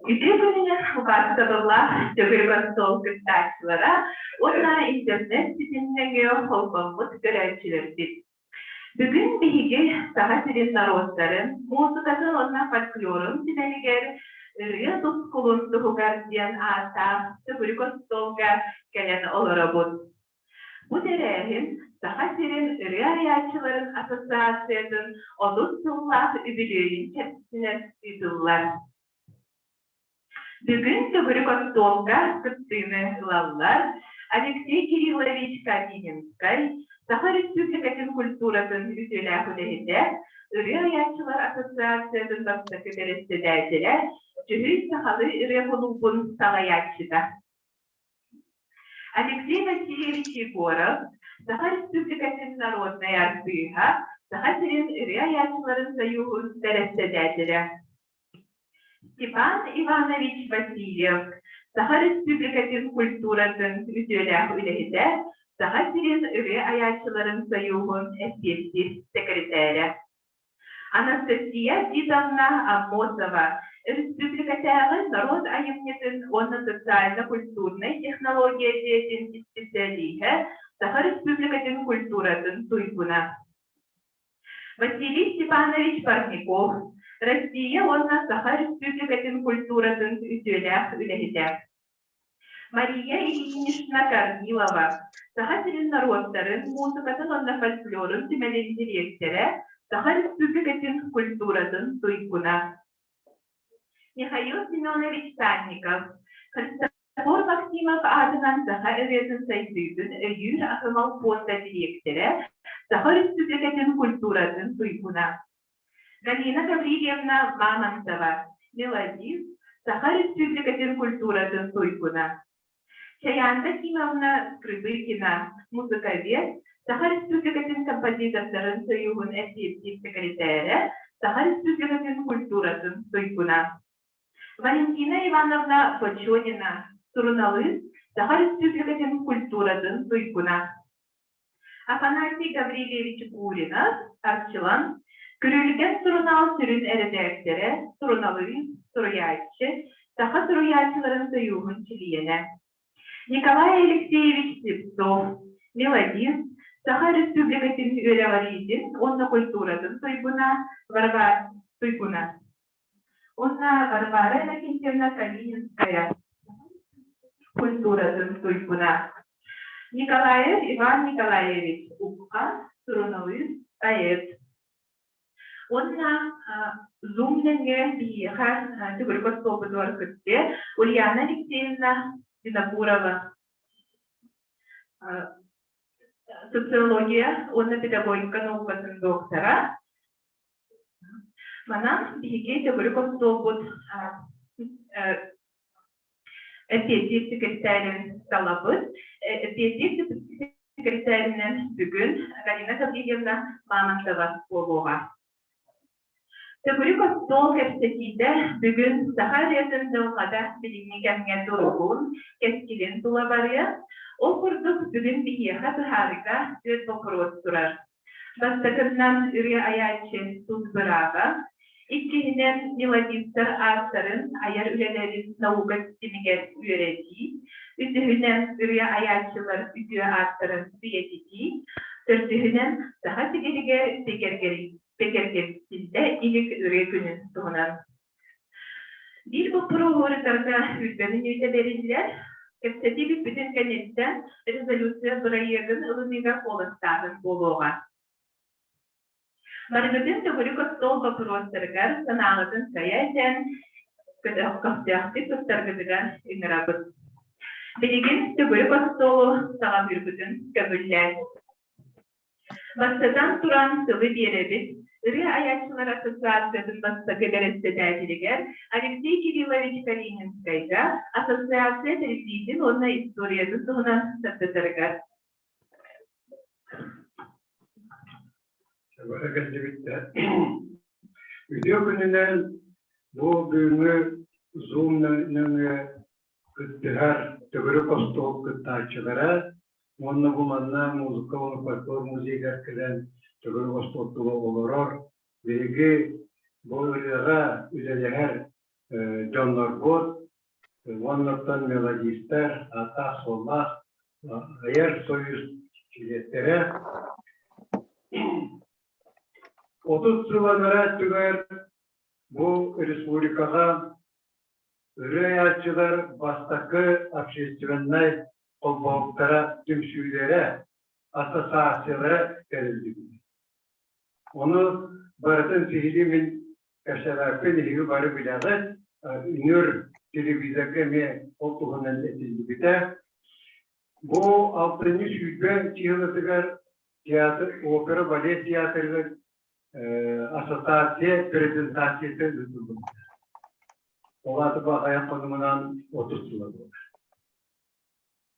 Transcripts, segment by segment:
Үтүө күнүнэн убаастабыллаах төгүрүк остуол кыттааччылара уонна интернет ситимнэҥиэ холбоммут көрөөччүлэрбит. Бүгүн биһиги Саха сирин норуоттарын муусукатын уонна фольклорун түмэлигэр Ырыа тускулун туһугар диэн ааттаах төгүрүк остуолга кэлэн олоробут. Бу тэрээһин Саха сирин ырыа айааччыларын ассоциациятын 30 сыллаах үбүлүөйүн чэрчитинэн ыытыллар. Бүгүн төгүрүк остуолга кыттыыны ылаллар Алексей Кириллович Калининскай, Саха Республикатын культуратын үтүөлээх үлэһитэ, Ырыа айааччылар ассоциациятын бастакы бэрэссэдээтэлэ, Дьүһүй сахалыы ырыа кулуубун салайааччыта. Алексей Васильевич Егоров, Саха Республикатын народнай артыыһа, Саха сирин ырыа айааччыларын сойууһун бэрэссэдээтэлэ. Степан Иванович Васильев, Саха Республикатын культуратын үтүөлээх үлэһитэ, Саха сирин ырыа айааччыларын сойууһун эппиэттиир сэкирэтээрэ. Анастасия Титовна Аммосова, Өрөспүүбүлүкэтээҕи норуот айымньытын уонна социально-культурнай технология дьиэтин исписэлииһэ, Саха Республикатын культуратын туйгуна. Василий Степанович Парников, Россия уонна Саха Республикатын культуратын үтүөлээх үлэһитэ. Мария Ильинична Корнилова, Саха сирин норуоттарын муусукатын уонна фольклорун түмэлин дириэктэрэ, Саха Республикатын культуратын туйгуна. Михаил Семенович Санников, Христофор Максимов аатынан саха ырыатын сайдыытын өйүүр аһымал пуонда дириэктэрэ, Саха Республикатын культуратын туйгуна. Галина Гаврильевна Мамонтова, мелодист, Саха Республикатын культуратын туйгуна. Чаянда Кимовна Скрыбыкина, музыковед, Саха Республикатын композитордарын союһун эппиэттиир сэкирэтээрэ, Саха Республикатын культуратын туйгуна. Валентина Ивановна Бочонина, суруналыыс, Саха Республикатын культуратын туйгуна. Афанасий Гаврильевич Гуринов, Арчылан, Күрүлгэн сурунаал сүрүн эрэдээктэрэ, суруналыыс, суруйааччы, саха суруйааччыларын сойууһун чилиэнэ. Николай Алексеевич Слепцов, мелодист, Саха Республикатын үөрэҕириитин уонна культуратын туйгуна, туйгуна. Уонна Варвара Иннокентьевна Калининская культуратын туйгуна. Николаев Иван Николаевич Ухха, суруналыыс, поэт. Уонна Zoom нөҥүө биһиэхэ төгүрүк остуолбутугар кыттыа Ульяна Алексеевна Винокурова социология уонна педагогика наукатын доктора. Манан биһиги төгүрүк остуолбут эппиэттиир секретарин талабыт. Эппиэттиир секретаринэн бүгүн Галина Гаврильевна Мамонтова буолуоҕа. Төгүрүк остуол кэпсэтиитэ бүгүн саха ырыатын дьылҕата билиҥҥи кэмҥэ туругун, кэскилин тула барыа. Ол курдук бүгүн биһиэхэ быһаарыыга түөрт боппуруос турар. Бастакыннан ырыа айааччы тус бырааба, иккиһинэн мелодистар ааттарын айар үлэлэрин наука ситимигэр үөрэтии, үсүһүнэн ырыа айааччылар үтүө ааттарын үйэтитии, төрдүһүнэн саха сигилигэр бигэргэтиллэ илик ырыа күнүн туһунан. Биир боппуруоһу ырытарга сүүрбэ мүнүүтэ бэриллэр. Кэпсэтии бүппүтүн кэнниттэн резолюция бырайыагын ылыныыга куоластааһын буолуоҕа. Барыгытын төгүрүк остуол боппуруостарыгар санааҕытын сайа этэн, көхтөөхтүк туттаргытыгар ыҥырабыт. Билигин төгүрүк остуолу саҕалыырбытын көҥүллээт. Бастатан туран тылы биэрэбит. Ырыа айааччылар ассоциациятын бастакы бэрэссэдээтэлигэр Алексей Кириллович Калининскайга ассоциация тэриллиитин уонна историятын туһунан сырдатарыгар. Кэллибиттэр. Үтүө күнүнэн бу бүгүҥҥү Zoom нөҥүө кыттыһар төгүрүк остуол кыттааччылара уонна бу манна музыка уонна фольклор музейыгар кэлэн төгүрүк остуол тула олорор биһиги бу ырыаҕа үлэлэһэр дьоннорбут уоннаттан мелодистар, ааттаах-суоллаах айар союз чилиэттэрэ 30 сыл анараа өттүгэр бу республикаҕа ырыа айааччылар бастакы общественнай холбоһуктара түмсүүлэрэ, ассоциациялара тэриллибитэ. Ону барытын сиһилии мин кэпсээбэппин, эһиги бары билэҕит. Үнүр телевизорга эмиэ ол туһунан этиллибитэ. Бу алтынньы 20 чыһылатыгар театр, опера, балет театрыгар ассоциация презентацията ыытыллыбыта. Ол аата бу аҕыйах хонугунан 30 сыла буолар.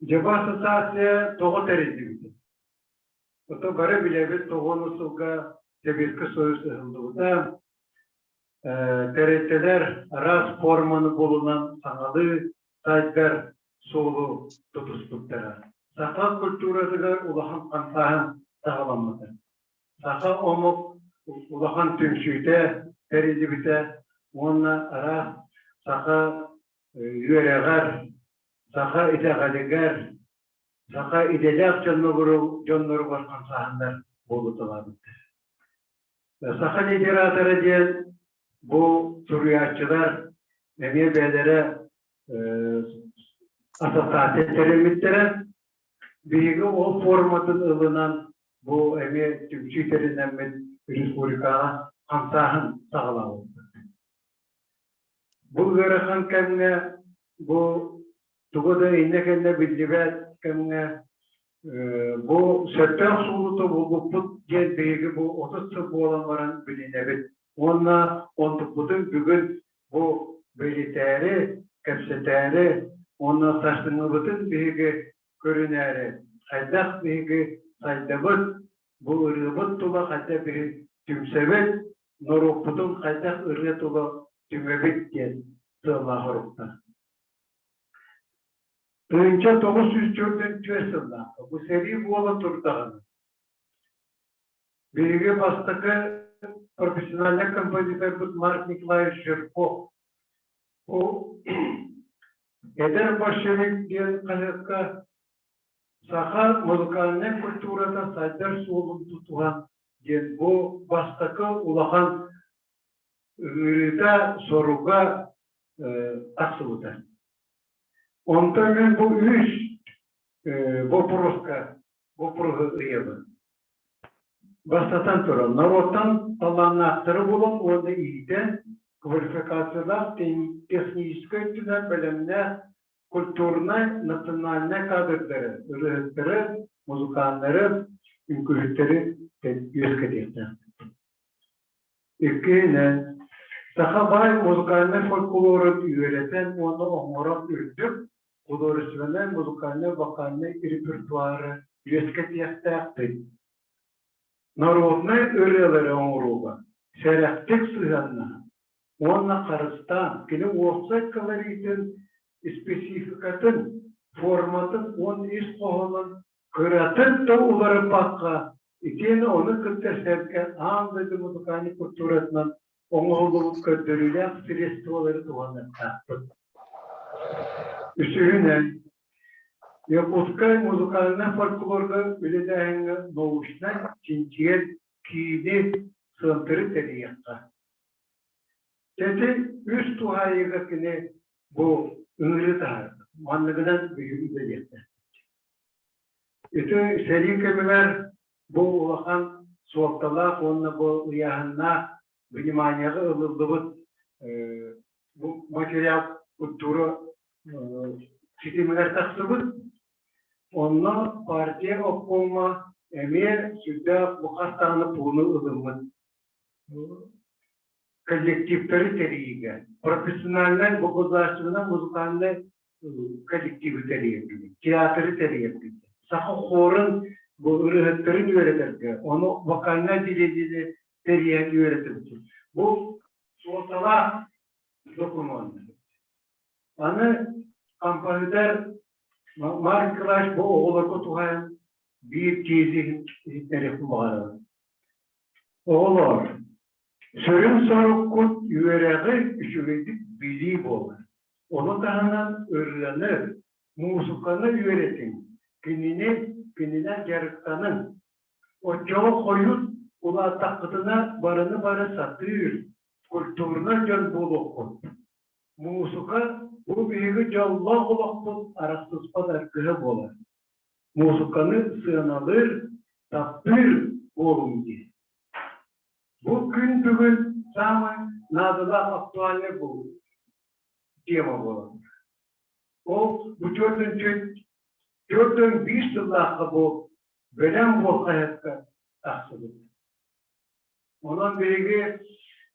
Дьэ бу ассоциация тоҕо тэриллибитэ? Ото бары билэбит тоҕуону сылга Сэбиэскэй Союз ыһыллыбыта. Тэрилтэлэр араас форманы булунан саҥалыы сайдар суолу тутуспуттара. Саха культуратыгар улахан хамсааһын саҕаламмыта. Саха омук улахан түмсүүтэ тэриллибитэ уонна араас саха үөрэҕэр, саха итэҕэлигэр, саха идэлээх дьонноругар хамсааһыннар буолуталаабыттар. Саха литератора диэн бу суруйааччылар эмиэ бэйэлэрэ ассоциация тэриммиттэрэ. Биһиги ол форматын ылынан бу эмиэ түмсүү тэринэммит республикаҕа хамсааһын саҕалаабыппыт. Бу ыарахан кэмҥэ бу тугу да иннэ-кэннэ биллибэт кэмҥэ бу сөптөөх суолу булбуппут диэн биһиги бу 30 сыл буолан баран билинэбит. Уонна онтукпутун бүгүн бу бэлитээри, кэпсэтээри уонна сарсыҥҥыбытын биһиги көрүнээри, хайдах биһиги сайдабыт, бу ырыабыт тула хайдах биһиги түмсэбит, норуоппутун хайдах ырыа тула түмэбит диэн сыаллаах соруктар. 1944 сыллаахха бу сэрии буола турдаҕына биһиги бастакы профессиональнай композиторбыт Марк Николаевич Жирков бу «Эдэр большевик» диэн хаһыакка саха музыкальнай культурата сайдар суолун тутуһан диэн бу бастакы улахан ыҥырыыта, соруга тахсыбыта. Онтон мин бу үс боппуруоска боппуруоһу ыйабын. Бастатан туран, норуоттан талааннаахтары булан уонна иитэн, квалификациялаах техническэй өттүнэн бэлэмнээх культурнай, национальнай кадрдары, ырыаһыттары, музыканнары, үҥкүүһүттэри үөскэтиэхтээхпит. Иккиһинэн, саха баай музыкальнай фольклорун үөрэтэн уонна оҥорон үрдүк художественнай музыкальнай-вокальнай репертуары үөскэтиэхтээхпит. Народнай ырыалары оҥорууга сэрэхтик сыһыаннаһан уонна харыстаан кини уопсай колоритын, спецификатын, форматын уонна ис хоһоонун кыратын да уларыппакка итиэннэ ону кытта сэргэ аан дойду музыкальнай культуратынан оҥоһуллубут көрдөрүүлээх средстволары туһаныахтаахпыт. Үсүһүнэн, Якутскай музыкальнай фольклорга үлэлээһиҥҥэ научнай чинчийэр киини сыантыры тэрийиэххэ. Ити үс туһаайыыга кини бу ыҥырыы таһаарда. Манныгынан биһиги үлэлиэхтээхпит. Ити сэрии кэмигэр бу улахан суолталаах уонна бу ыйааһыннаах вниманияҕа ылыллыбыт бу материал культура ситимигэр тахсыбыт. Онно партия обкома эмиэ сүрдээх бу хас даҕаны пууну ылыммыт. коллективтары тэрийиигэ, профессиональнай государственнай музыкальнай коллективы тэрийэрбит, театры тэрийэрбит, саха хорун бу ырыаһыттарын үөрэтэргэ, ону вокальнай отделениени тэрийэн үөрэтэбит. Бу суолталаах докумуон. Аны композитор Марк Николаевич бу оҕолорго туһаайан биир тиэзи иһиттэриэхпин баҕарабын. Оҕолоор, сүрүн соруккут үөрэҕи үчүгэйдик билии буолар. Ону таһынан ырыаны, муусуканы үөрэтиҥ, кинини кининэн дьарыктаныҥ. Оччоҕо хойут улааттаххытына барыны бары сатыыр, культурнай дьон буолуоххут. Муусука бу биһиги дьоллоох олохпут арахсыспат аргыһа буолар. Муусуканы сыаналыыр, таптыыр буолуҥ диэн. Бу күн бүгүн саамай наадалаах актуальнай тема буолар. Ол бу 41 сыллаахха бу бэлэм буол хаһыакка тахсыбыт. Онон биһиги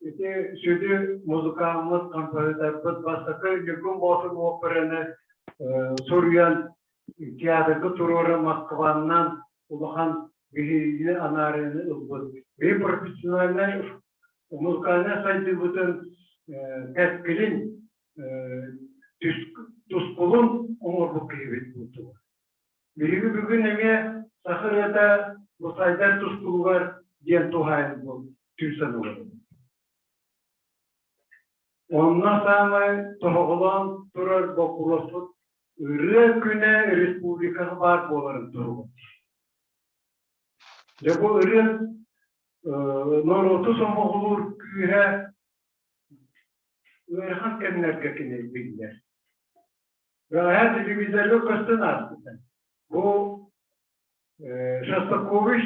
ити сүдү музыкааммыт, композиторбыт бастакы Ньургун Боотур операны суруйан театрга туруора Москваннан улахан биһиги анаарыыны ылбыт. Биһи профессиональнай музыкальнай сайдыыбытын кэскилин тускулун оҥорбут киһибит буолтуга. Биһиги бүгүн эмиэ саха ырыата бу сайдар тускулугар диэн туһаайан түмсэн олоробут. Онно саамай тоһоҕолоон турар боппуруоспут ырыа күнэ республикаҕа баар буоларын туһугар. Дьэ бу ырыа норуоту сомоҕолуур күүһэ ыарахан кэмнэргэ кини биллэр. Бэҕэһээ телевизорга көстөн ааспыта. Бу Шостакович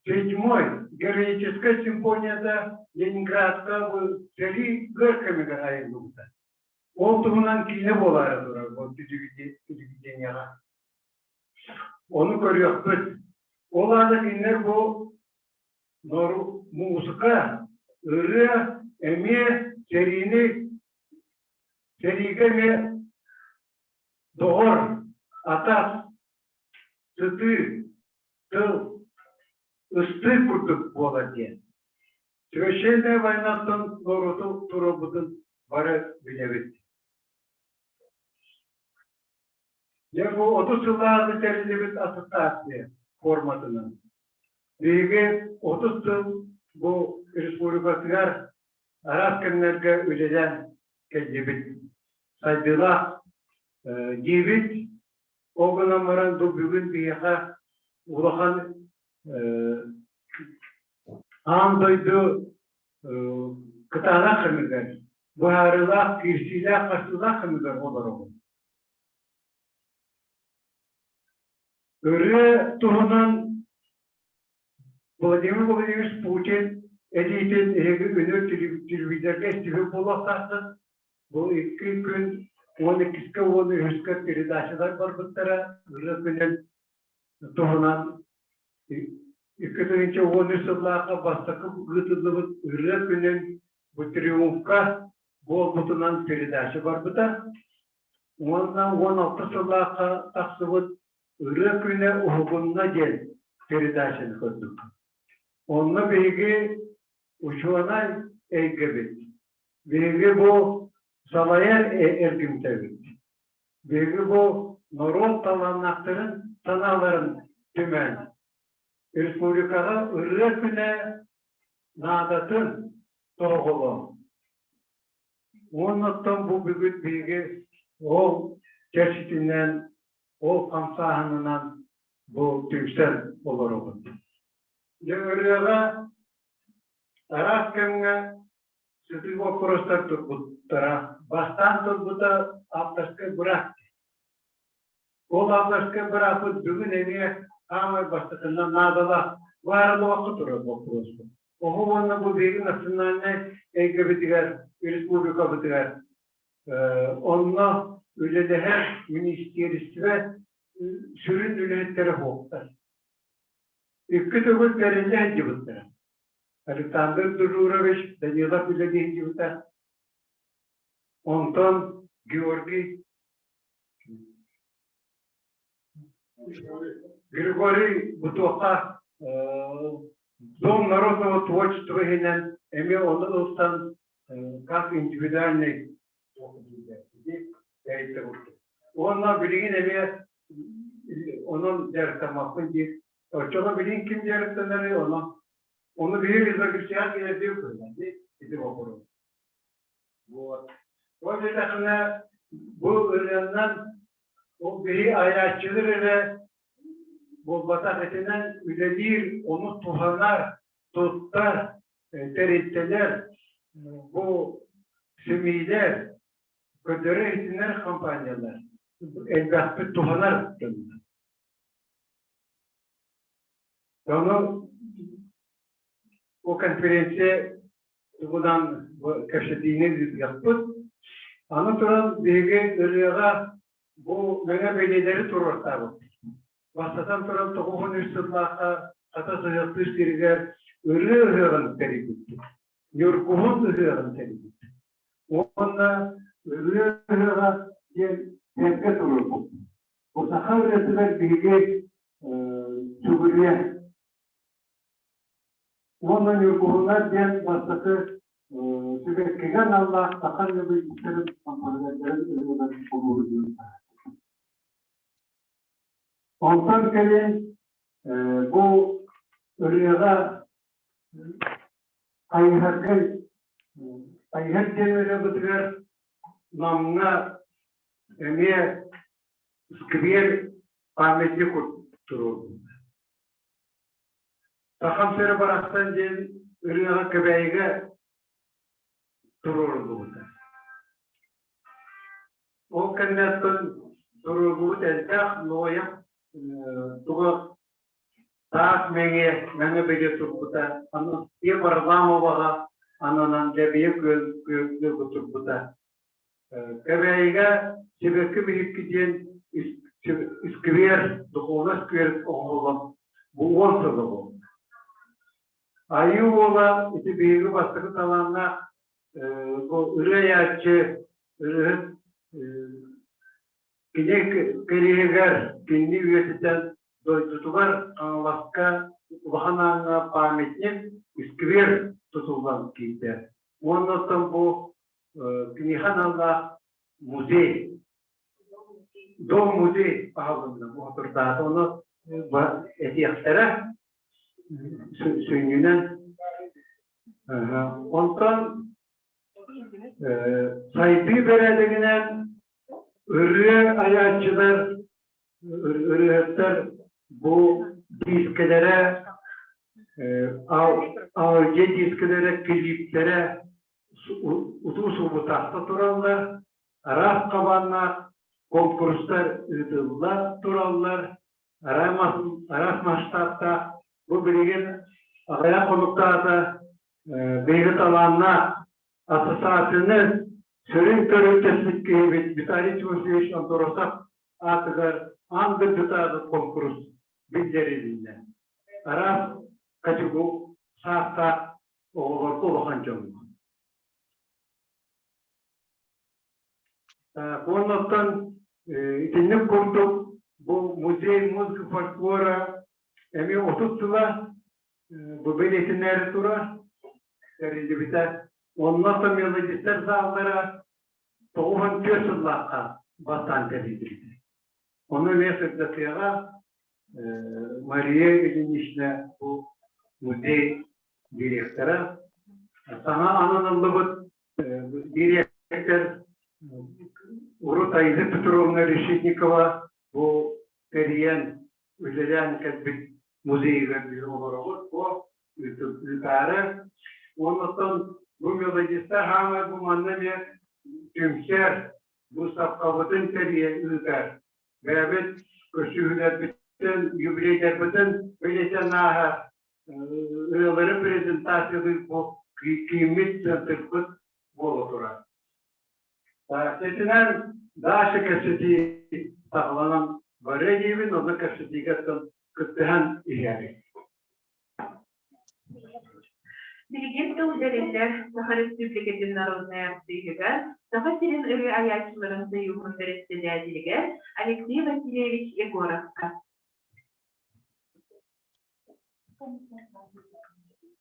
седьмой героическай симфонията Ленинградка бу сэрии ыар кэмигэр айыллыбыта. Ол туһунан киинэ буолаары турар бу телевидениеҕа. Ону көрүөхпүт. Ол аата кинилэр бу музыка, ырыа эмиэ сэриини Сэриигэ эмиэ доҕор, атас, сытыы, тыл, ыстыы курдук буолар диэн. Священная войнаттан норуоту туруорбутун бары билэбит. Дьэ бу 30 сыллааҕы тэриллибит ассоциация форматынан биһиги 30 сыл бу республикатыгар араас кэмнэргэ үлэлээн кэллибит. Сайдыылаах диибит. Ол гынан баран бу бүгүн биһиэхэ улахан аан дойду кытаанах кэмигэр, быһаарыылаах, киирсиилээх, харсыылаах кэмигэр олоробут. Ырыа туһунан Владимир Владимирович Путин этиитин эһиги үнүр телевизорга истибит буолуохтааххыт. Бу икки күн 12-ке 13-кэ передачалар барбыттара. Ырыа күнүн туһунан 2013 сыллаахха бастакы ыытыллыбыт ырыа күнүн бу триумфка буолбутунан передача барбыта. Уонна 16 сыллаахха тахсыбыт Ырыа күнэ уһугунна диэн передачаны көрдүк. Онно биһиги учуонай эйгэбит, биһиги бу салайар эргимтэбит, биһиги бу норуот талааннаахтарын санааларын түмэн республикаҕа ырыа күнэ наадатын тоһоҕолоон уонна оттон бу бүгүн биһиги ол чэрчитинэн ол хамсааһынынан бу түмсэн олоробут. Дьэ ырыаҕа араас кэмҥэ сытыы боппуруостар турбуттара. Бастаан турбута авторскай быраап. Ол авторскай бырааппыт бүгүн эмиэ хаамай бастакынан наадалаах баарылаахха турар боппуруоспут. Оһо уонна бу биһиги национальнай эйгэбитигэр, республикабытыгар Онно үлэлэһэр министиэристибэ сүрүн үлэһиттэрэ буолтар. Икки төгүл тэриллэ сылдьыбыттара. Александр Дужурович Данилов үлэлии сылдьыбыта. Онтон Георгий Григорий Бутуоха Дом народного творчества иһинэн эмиэ ону ылсан как индивидуальный тэрилтэ курдук. Уонна билигин эмиэ онон дьарыктаммаппын диир. Оччоҕо билигин ким дьарыктанарый онон ону биһиги излагаччыга кэлэрдии көрүнэн ити боппуруос. Вот. Ол диэтэххинэ бу ырыаннан ол биһи айааччылар эрэ буолбатах итинэн үлэлиир, ону туһанар, туттар тэрилтэлэр, бу СМИлэр, көрдөрөр-иһитиннэрэр компаниялар элбэхпит туһанар дьоннор. Ону бу конференция тугунан кэпсэтиини ыытыахпыт. Аны туран биһиги ырыаҕа бу мэҥэ бэлиэлэри туруортаабыппыт. Бастатан туран 93 сыллаахха хата сыһыахтыыр сиригэр ырыа ыһыаҕын тэрийбиппит. Ньургуһун ыһыаҕын тэрийбиппит. Уонна ырыа ыһыаҕа диэн сэргэ туруорбуппут. Бу саха ырыатыгар биһиги сүгүрүйэн Уонна Ньургуһуннар диэн бастакы сибэккигэ аналлаах саха ньылыйбыттарын композитордарын ырыаларын хомуурунньугун Онтон кэлин бу ырыаҕа хайыһарга хайыһар диэн ырыабытыгар Намҥа эмиэ сквер памятник туруорбута. Сахам сирэ барахсан диэн ырыаҕа Кэбээйигэ туруоруллубута. Ол кэнниттэн туруоруллубут элбэх Ноев туга таас мэҥиэ мэҥэ бэлиэ турбута, Анастасия Варламоваҕа ананан Лэбийэ күөл күөлгэ турбута. Кэбээйигэ Сибэкки биһикки диэн сквер, духовнай сквер оҥоһуллан бу уон сыла буолла. Айыы уола ити биһиги бастакы талааннаах бу ырыа айааччы, ырыаһыт кини кэриэһигэр кинини үйэтитэн дойдутугар Хаҥаласка Улахан Ааҥҥа памятник сквер тутуллан киирдэ. Уонна оттон бу киниэхэ аналлаах музей, дом музей аһылынна уотурдаата. Ону этиэхтэрэ сүнньүнэн. Онтон сайдыы бэрээдэгинэн ырыа айааччылар, ырыаһыттар бу диискэлэрэ, аудио диискэлэрэ, клиптэрэ утуу-субутаахта тураллар, араас хабааннаах конкурстар ыытылла тураллар, араас масштабтаах. Бу билигин аҕыйах хонуктаата биһиги талааннаах ассоциацияны сүрүн көрүлтэспит киһибит Виталий Тимофеевич Андросов аатыгар аан дойдутааҕы конкурс биллэрилиннэ. Араас категория саастаах оҕолорго улахан дьоҥҥо. Уоннаттан итинник курдук бу музей музыка фольклора эмиэ 30 сыла бу бэлиэтинээри турар тэриллибитэ. Онно мелодистар заллара 94 сыллаахха бастаан тэриллибитэ. Ону эмиэ сырдатыаҕа Мария Ильинична бу музей директора. Саҥа ананыллыбыт дириэктэр урут Аида Петровна Решетникова бу тэрийэн үлэлээн кэлбит музейыгар олоробут. Бу ыытаары. Оннуттан бу мелодистар хаамар бу манна эмиэ түмсэр, быыстапкабытын тэрийэн ыытар. Бэйэбит көрсүһүүлэрбитин, юбилейдарбытын бэлиэтээн ааһар ырыалары презентациялыыр бу кииммит, центрбыт буола турар. Итинэн Даша кэпсэтии саҕаланан барыа диибин, онно кэпсэтиигэ кыттыһан иһээри. Билигин тыл бэриллэр Саха Республикатын народнай артыыһыгар, Саха сирин ырыа айааччыларын сойууһун бэрэссэдээтэлигэр Алексей Васильевич Егоровка.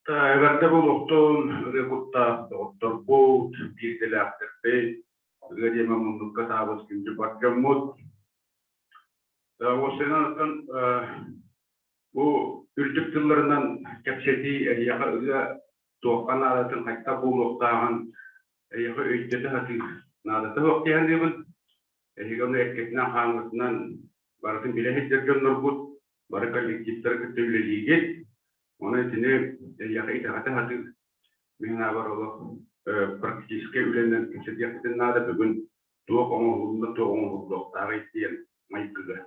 Эҕэрдэ буолуохтун, ырыа куттаах доҕотторбут, биир идэлээхтэрбит, ырыа диэмэ муннукка таабыт күндү бар дьоммут. Уопсайынан оттон бу үрдүк тылларынан кэпсэтии эһиэхэ ырыа туохха наадатын, хайдах буолуохтааҕын эһиэхэ өйдөтө сатыыр наадата суох дии саныыбын. Эһиги ону эккитинэн-хааҥҥытынан барытын билэ сылдьар дьонноргут, бары коллективтары кытта үлэлиигит. Онон итини эһиэхэ итэҕэтэ сатыыр мин санаабар олох практическай үлэнэн кэпсэтиэхпитин наада бүгүн туох оҥоһулунна, туох оҥоһуллуохтааҕый диэн майгыга.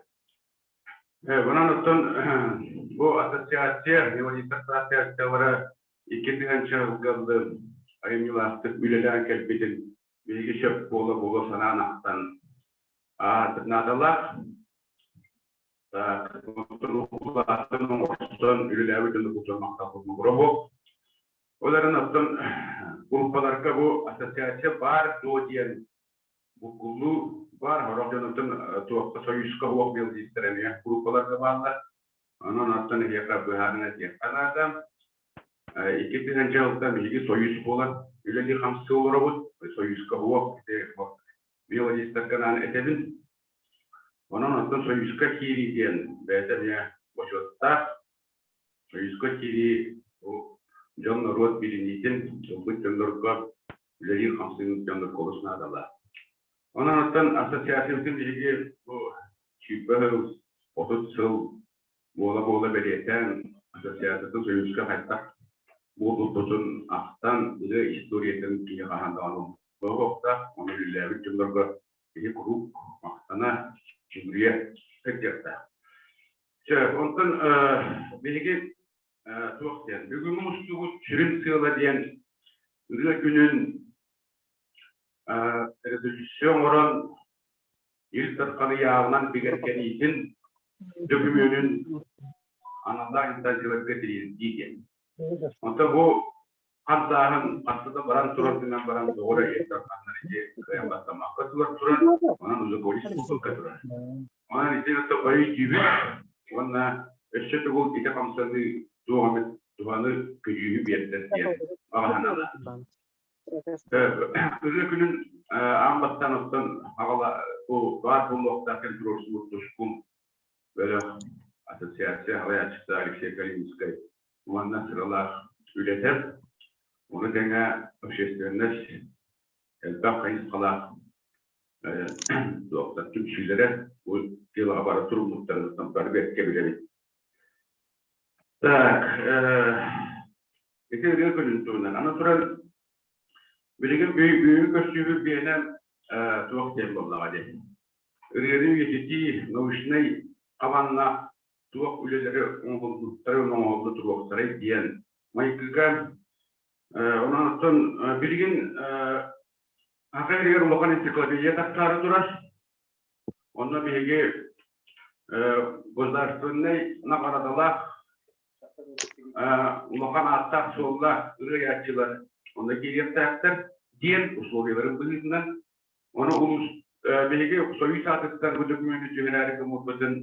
Онон оттон бу ассоциация, мелодистар ассоциациялара 2000 сылга айымньылаахтык үлэлээн кэлбитин биһиги сөп буола-буола санаан ахтан наадалаах улааттан оҥорсон үлэлээбит дьону кутан махталбыт муҥура Ол эрэн оттон группаларга бу ассоциация баар дуо диэн буккуллуу баар. Сорох дьонуттан туохха союзка суох мелодистар эмиэ группаларга бааллар. Онон оттон эһиэхэ быһааран этиэххэ наада. 2000 сылтан биһиги союз буолан үлэлии-хамсыы олоробут. Союзка суох мелодистарга анаан этэбин. Онон оттон Союзка киирии диэн бэйэтэ эмиэ бочуоттаах. Союзка киирии бу дьон-норуот билиниитин ылбыт дьоннорго, үлэлиир-хамсыыр дьоннорго олус наадалаах. Онон оттон ассоциациябытын биһиги бу 20 сыл, 30 сыл буола-буола бэлиэтээн ассоциациятын Союзка хайдах буолбуппутун ахтан, ырыа историятын киһи хаһан даҕаны умнуохтаах, ону үлэлээбит дьоннорго киһи куруук махтана, сүгүрүйэ сылдьыахтаах. Чэ, онтон биһиги туох диэн, бүгүҥҥү мустубут сүрүн сыала диэн ырыа күнүн резолюция оҥорон Ил Дархан ыйааҕынан бигэргэниитин докумуонун аналлаах инстанцияларга тириэрдии диэн. Онтон бу хамсааһын хаста да баран турар гынан баран тоҕо эрэ Ил Дарханнар ити кыайан баттаммакка турар турар, онон узаконить буолбакка турар. Онон ити бары өйдүүбүт уонна өссө төгүл ити хамсаныы туох эмит туһаны көдьүүһү биэрдэр диэн баҕа санаалаах. Ырыа күнүн аан бастаан оттон аҕала бу баар буолуохтаах кэм туруорсубут тускул бөлөх ассоциация салайааччыта Алексей Калининскай уонна сыралаах үлэтэ, ону тэҥэ общественность элбэх хайысхалаах туохтар түмсүүлэрэ бу дьыалаҕа бары туруммуттарыттан бары бэркэ билэбит. Так, ити ырыа күнүн туһунан. Аны туран, билигин бүгүн көрсүүбүт биэнэ туох диэн буоллаҕа дии. Ырыаны үйэтитии научнай хабанна туох үлэлэри оҥоһуллубуттары оҥоһулла туруохтарай диэн майгыга онон оттон билигин Саха сиригэр улахан энциклопедия тахсаары турар. Онно биһиги государственнай наҕараадалаах улахан ааттаах-суоллаах ырыаһааччылар онно киириэхтээхтэр диэн условияларын быһыытынан ону улуус биһиги Союз аатыттан бу документы түһэрээри гыммыппытын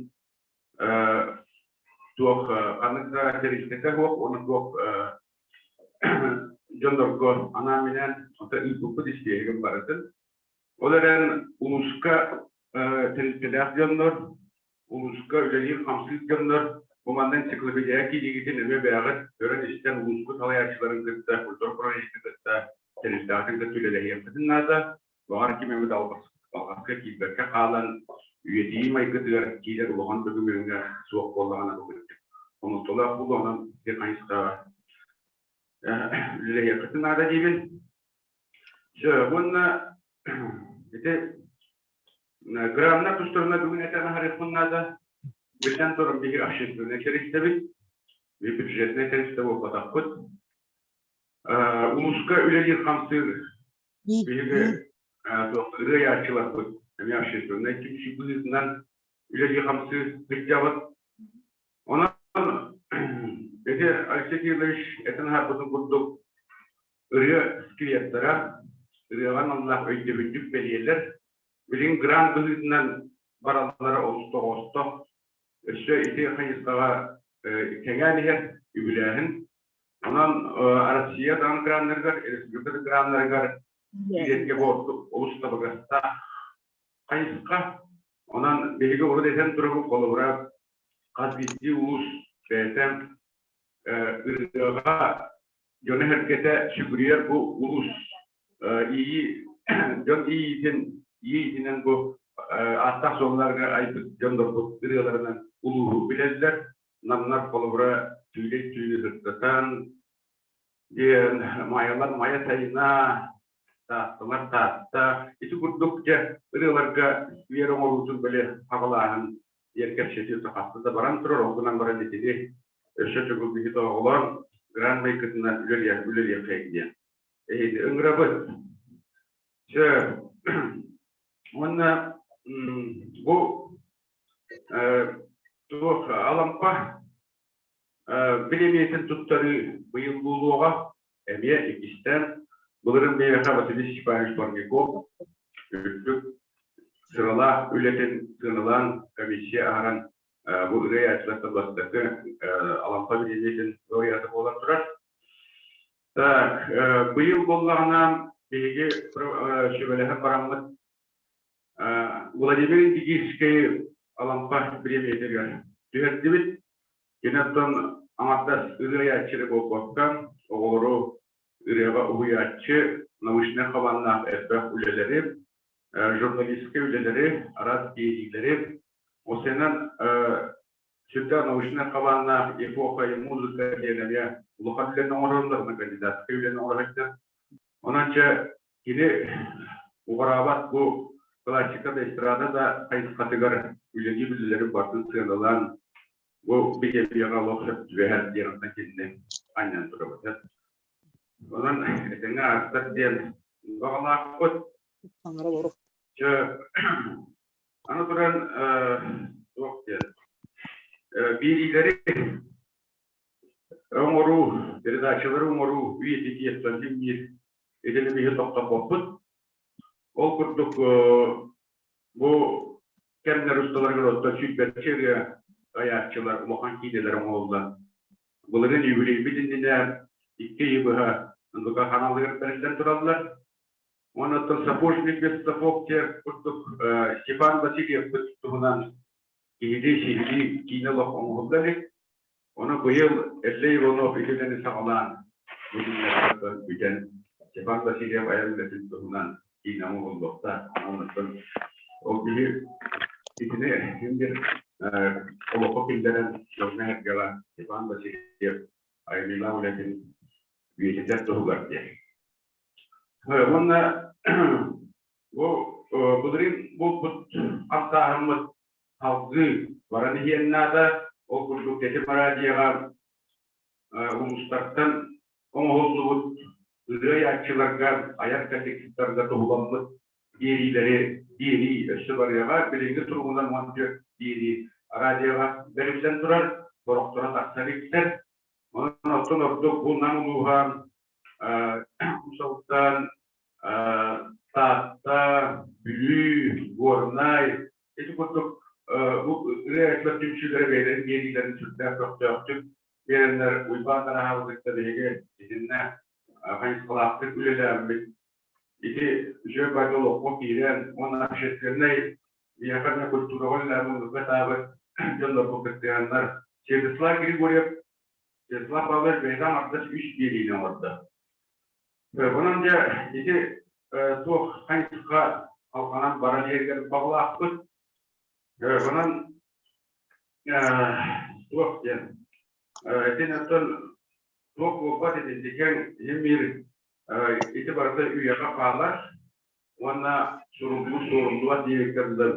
туох ханнык да тэрилтэтэ суох уонна туох дьоннорго анаан-минээн ыыппыппыт испиэһигин барытын. Ол эрэн улууска тэрилтэлээх дьоннор, улууска үлэлиир-хамсыыр дьоннор бу манна энциклопедияҕа киириигитин эмиэ бэйэҕит көрөн-истэн улуускут салайааччыларын кытта, культура управлениетын кытта, тэрилтэҕитин кытта үлэлэһиэххитин наада. Баҕар ким эмит алҕаска киирбэккэ хаалан, үйэтийии майгытыгар киирэр улахан докумуоҥҥа суох буоллаҕына бу кырдьык хомолтолоох буолуоҕунан ити хайысхаҕа үлэлэһиэххитин наада диибин. Чэ, уонна ити граннар тустарына бүгүн этэн аһарыахпын наада. Биллэн турар, биһиги общественнай тэрилтэбит, бюджетнай тэрилтэ буолбатахпыт. Улууска үлэлиир-хамсыыр биһиги ырыайааччыларбыт эмиэ общественнай түмсүү быһыытынан үлэлии-хамсыы сылдьабыт. Онон ити Алексей Кириллович этэн аһарбытын курдук, Ырыа сквердара, ырыаҕа аналлаах өйдөбүнньүк бэлиэлэр билигин грант быһыытынан бараллара олус тоҕоостоох. Өссө ити хайысхаҕа кэҥээн иһэр үбүлээһин. Онон Россия даҕаны граннарыгар, республика да граннарыгар киирэргэ бу ордук олус табыгастаах хайысха. Онон биһиги урут этэн турабыт, холобура, хас биирдии улуус бэйэтэ ырыаҕа дьоно-сэргэтэ сүгүрүйэр бу улуус ии дьон иитин иитинэн бу ааттаах суолларга айбыт дьоннорбут ырыаларынан улууһу билэллэр. Намнар холобура түүлэй түүнү сырдатан диэн Майалар Майа Сайына Таатталар Таатта ити курдук дьэ ырыаларга үөр оҥоруутун били хаҕалааһын диэн кэпсэтии хаста да баран турар, ол гынан баран итини өссө төгүл биһи тоҕолоон грант майгытынан үлэлиэх үлэлиэххэйиҥ диэн эһиги ыҥырабыт. Чэ, уонна бу туох Алампа бириэмийэтин туттарыы быйыл буолуоҕа эмиэ иккистээн былырын биһиэхэ Василий Степанович Бармяков үрдүк сыралаах үлэтин сыаналаан комиссия аһаран бу ырыа бастакы Алампа бириэмийэтин лауреата буолан турар. Так, быйыл буоллаҕына биһиги сүбэлэһэн бараммыт Владимир Индигирскэй Алампа бириэмийэтигэр түһэрдибит. Кини оттон аҥардас ырыа айааччы буолбакка, оҕолору ырыаҕа уһуйааччы, научнай хабааннаах элбэх үлэлэри, журналистскай үлэлэри, араас биэриилэри, осенан сүрдээх научнай хабааннаах эпоха и музыка диэн эмиэ улахан үлэни оҥороллор, кандидатскай үлэни оҥоро Онон чэ, кини уҕараабат бу классика да эстрада да хайысхатыгар үлэлии үлэлэри барытын сыаналаан бу бириэмийэҕэ олох сөп түбэһэр диэн онтон кинини анньан турабыт. Онон этэҥҥэ аастар диэн баҕалаахпыт. Чэ, аны туран туох диэн биэриилэри оҥоруу, передачалары оҥоруу үйэтитиэхтэн биир итини биһи тохтоппоппут. Ол курдук бу кэмнэр усталарыгар оттон сүүрбэччэ ырыа айааччылар улахан киинэлэр оҥоһуллан былырыын юбилейбит иннинэ 2 ыйы быһа НВК ханаалыгар бэриллэн тураллар. Уонна оттон сапожник без сапог диэн курдук Степан Васильевпыт туһунан киһилии сиһилии киинэ олох оҥоһулла илик. Ону быйыл Эллэй Иванов итинэни саҕалаан бу күннэргэ бүтэн Степан Васильев айар үлэтин туһунан киинэ оҥоһуллуохтаах. Онон ол киһи итини син бир олоххо киллэрэн дьоҥҥо-сэргэҕэ Степан Васильев айымньылаах үлэтин үйэтитэр туһугар диэн. Уонна бу былырыын булбут хамсааһыммыт салгыы баран иһиэн наада. Ол курдук Тэтим радиоҕа улуустартан оҥоһуллубут ырыа айааччыларга, айар коллективтарга туһуламмыт биэриилэри биэрии өссө барыаҕа. Билиҥҥи туругунан 14 биэрии радиоҕа бэриллэн турар, сорохторо тахса иликтэр. Онон оттон ордук бу Нам улууһа Уус Алдан, Таатта, Бүлүү, Горнай ити курдук бу ырыа түмсүүлэрэ бэйэлэрин биэриилэрин сүрдээх көхтөөхтүк биэрэннэр Уйбаан Тараһаабытыгар биһиги итиннэ хайысхалаахтык үлэлээммит ити үчүгэй байга олоххо киирэн уонна общественнай биһиэхэ эмиэ культураҕа үлэлээбит музыка таабыт дьоннорбут кыттыһаннар Святослав Григорьев Святослав Павлович бэйэтэ аҥардас үс биэриини оҥордо. Онон дьэ ити туох хайысха алҕанан баран иһэригэр баҕалаахпыт. Онон туох диэн итин оттон туох буолбат итинтикэн иһин биир ити барыта үйэҕэ хаалар уонна суруллубут суоруллубат диэбиккэ дылы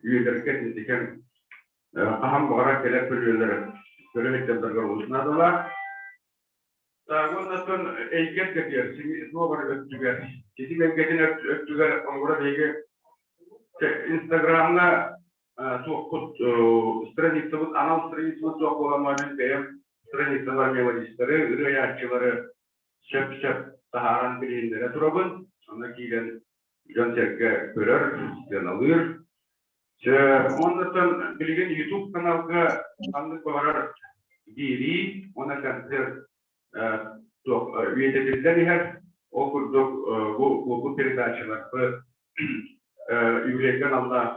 үйэлэргэ итинтикэн хаһан баҕарар кэлэр көлүөлэр көрө сылдьалларыгар олус наадалаах. Уоннаттан эйгэ өттүгэр, суобар өттүгэр, ситим эйгэтин өттүгэр холобура биһиги Инстаграмҥа туохпут страницабыт, анал страницабыт суох буолан мин бэйэм страницалар мелодистары, ырыа айааччылары сөп-сөп. таһааран билиһиннэрэ турабын. Онно киирэн дьон-сэргэ көрөр, сыаналыыр. Чэ, уоннаттан билигин YouTube каналга ханнык баҕарар биэрии уонна концерт үйэтитиллэн иһэр. Ол курдук бу буолбут передачаларбыт юбилейга аналлаах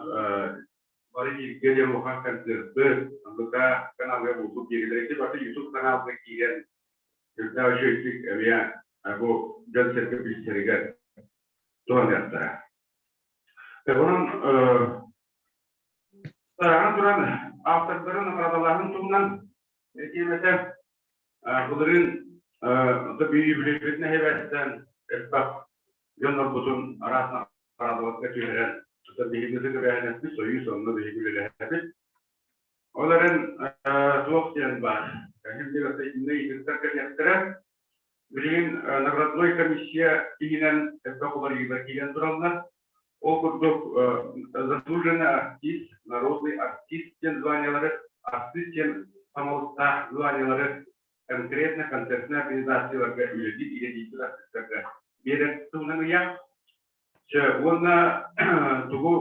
бары бииргэ диэн улахан концерты НБК каналга буолбут биэриилэр ити барыта YouTube каналга киирэн сүрдээх үчүгэйдик эмиэ бу дьон-сэргэ билсэригэр туһаныахтара. Онон аны туран автордарын наҕараадалааһын туһунан этиэм этэ. Былырыын юбилейбитин эһэбэттэн элбэх дьоннорбутун араас наҕараадаларга түһэрэн биһиги ытык эбээһинэспит сойуус онно биһиги үлэлэһэбит. Ол эрэн туох диэн баар, итиннэ ыйытыктар кэлиэхтэрэ. Билигин наградной комиссия иһинэн элбэх уларыйыылар киирэн тураллар. Ол курдук заслуженный артист, народный артист диэн званиелары, артист диэн самолыктаах званиелары конкретно концертнай организацияларга үлэлиир идэтийбит артистарга биэрэр туһунан ыйаах. Уонна тугу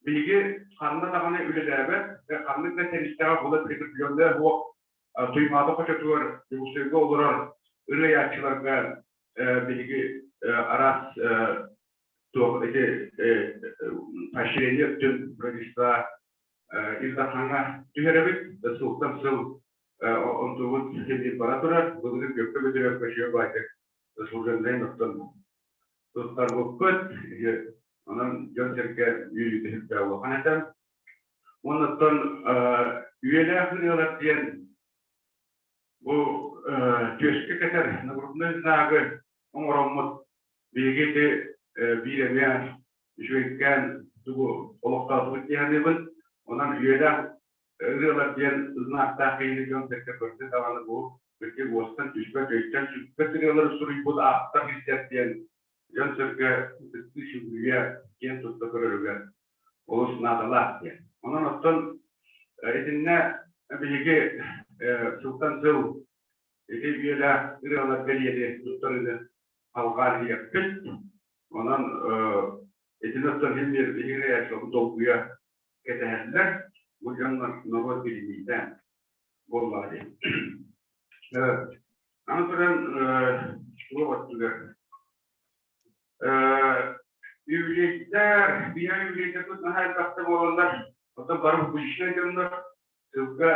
биһиги ханна даҕаны үлэлээбэт, ханнык да тэрилтэҕэ була прикрепленная суох Туймаада хочотугар Дьокуускайга олорор ырыайааччыларга биһиги араас туох ити поощрение өттүн правительство Ил Дархаҥҥа түһэрэбит. Сылтан сыл онтубут ситимниир бара турар. Былырыын Бүөккэ Бөтүрүөпкэ үчүгэй баайдык заслуженнай оттон туттарбыппыт. Онон дьон-сэргэ үөрүүтэ сүрдээх улахан этэ. Уонна оттон үйэлээх ырыалар диэн бу түөскэ кэтэр нагрудной знагы оҥороммут биһиги ити биир эмиэ үчүгэйкээн тугу олохтоотубут дии саныыбын. Онон үйэлээх ырыалар диэн знактаах киһини дьон-сэргэ көрдө даҕаны бу кырдьык уостан түспэт, өйтөн сүппэт ырыалары суруйбут ааптар иһитэр диэн дьон-сэргэ ытыктыы сүгүрүйэ киэн тутта көрөрүгэр олус наадалаах диэн. Онон оттон итиннэ биһиги сылтан сыл ити үйэлээх ырыалар бэлиэни туттарыыны салҕаан иһиэхпит. Онон итини оттон син биир биһиги долгуйа кэтэһэллэр. Бу дьон норуот билиниитэ буоллаҕа дии. Аны туран туох өттүгэр юбилейдар, биһиги юбилейдарбыт наһаа элбэхтэ буолаллар. Оттон бары публичнай дьоннор сылга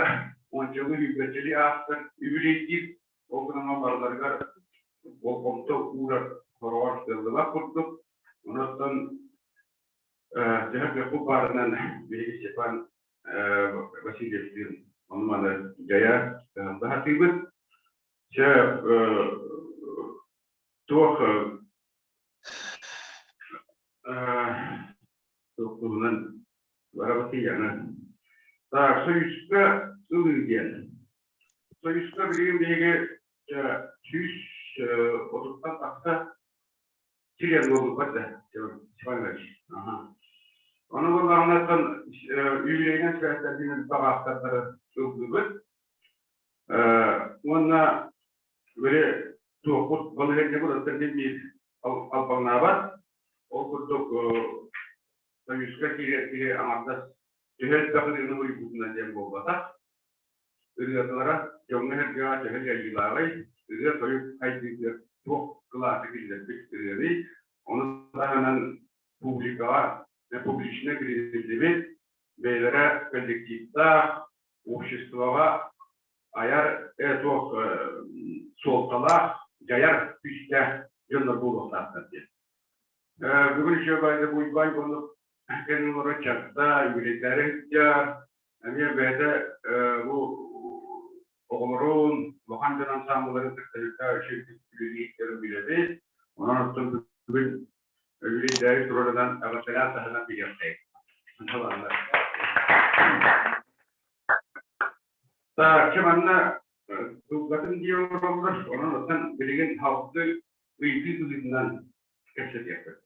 уончалыы сүүрбэччэлии аахсар юбилейдиир ол гынан барыларыгар болҕомто уурар хороҕор сыаллыбат курдук. Онон төһө кыахпыт баарынан биһиги Степан Васильевтыын ону-маны дьайа кыһалла сатыыбыт. Чэ, туох туох туһунан барабыт яна. Так, Союзка ылыы диэн. Союзка билигин биһиги 130-тан тахса член буолбуппат да, Степан Иванович. Ага. Ону буоллаҕына юбилейынан сибээстэрдиин элбэх автордары ыллыбыт. Уонна били туохпут балаһыанньабыт оттон биир албаҥнаабат. Ол курдук Союзка киирэр киһи аҥардас төһө элбэх ырыаны уйбутунан диэн буолбатах. Ырыатылара дьоҥҥо-сэргэҕэ төһө дьайыылааҕый, ырыа-тойук хайдыытыгар туох кылааты киллэрбит ырыаный, ону таһынан публикаҕа публично билиниллибит, бэйэлэрэ коллективтаах, обществоҕа айар туох суолталаах, дьайар күүстээх дьоннор буолуохтаахтар диэн. Бүгүн үчүгэй Уйбаан оннук кэлин олорор чарда, юбилейдары сылдьар, эмиэ бэйэтэ бу оҕолорун, улахан дьон ансаамбылларын кытта үчүгэй үлэлиир билэбит. Онон оттон бүгүн юбилейдары турарынан эҕэрдэлээн таһынан билиэхтээх. Так, манна кылгатын дии олороллор, онон оттон билигин халты ыйытыы быһыытынан кэпсэтиэхпит.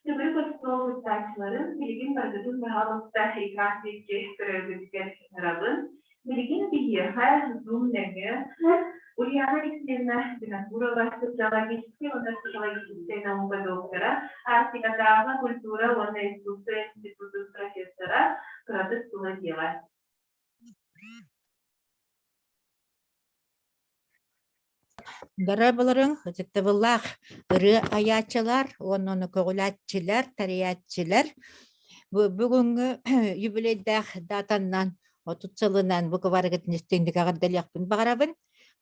Төгүрүк остуол кыттааччыларын билигин барыгытын баһаалыста экран диэки көрөргүтүгэр ыҥырабын. Билигин биһиэхэ Zoom нөҥүө Ульяна Алексеевна Винокурова социологическай уонна психологическай наука доктора, Арктикатааҕы культура уонна искусство институтун профессора кыратык тула диэҕэ. Дорооболоруҥ, ытыктабыллаах ырыа айааччылар уонна ону көҕүлээччилэр, тэрийээччилэр. Бу бүгүҥҥү юбилейдаах датаннан 30 сылынан бу барыгытын истиҥник эҕэрдэлиэхпин баҕарабын.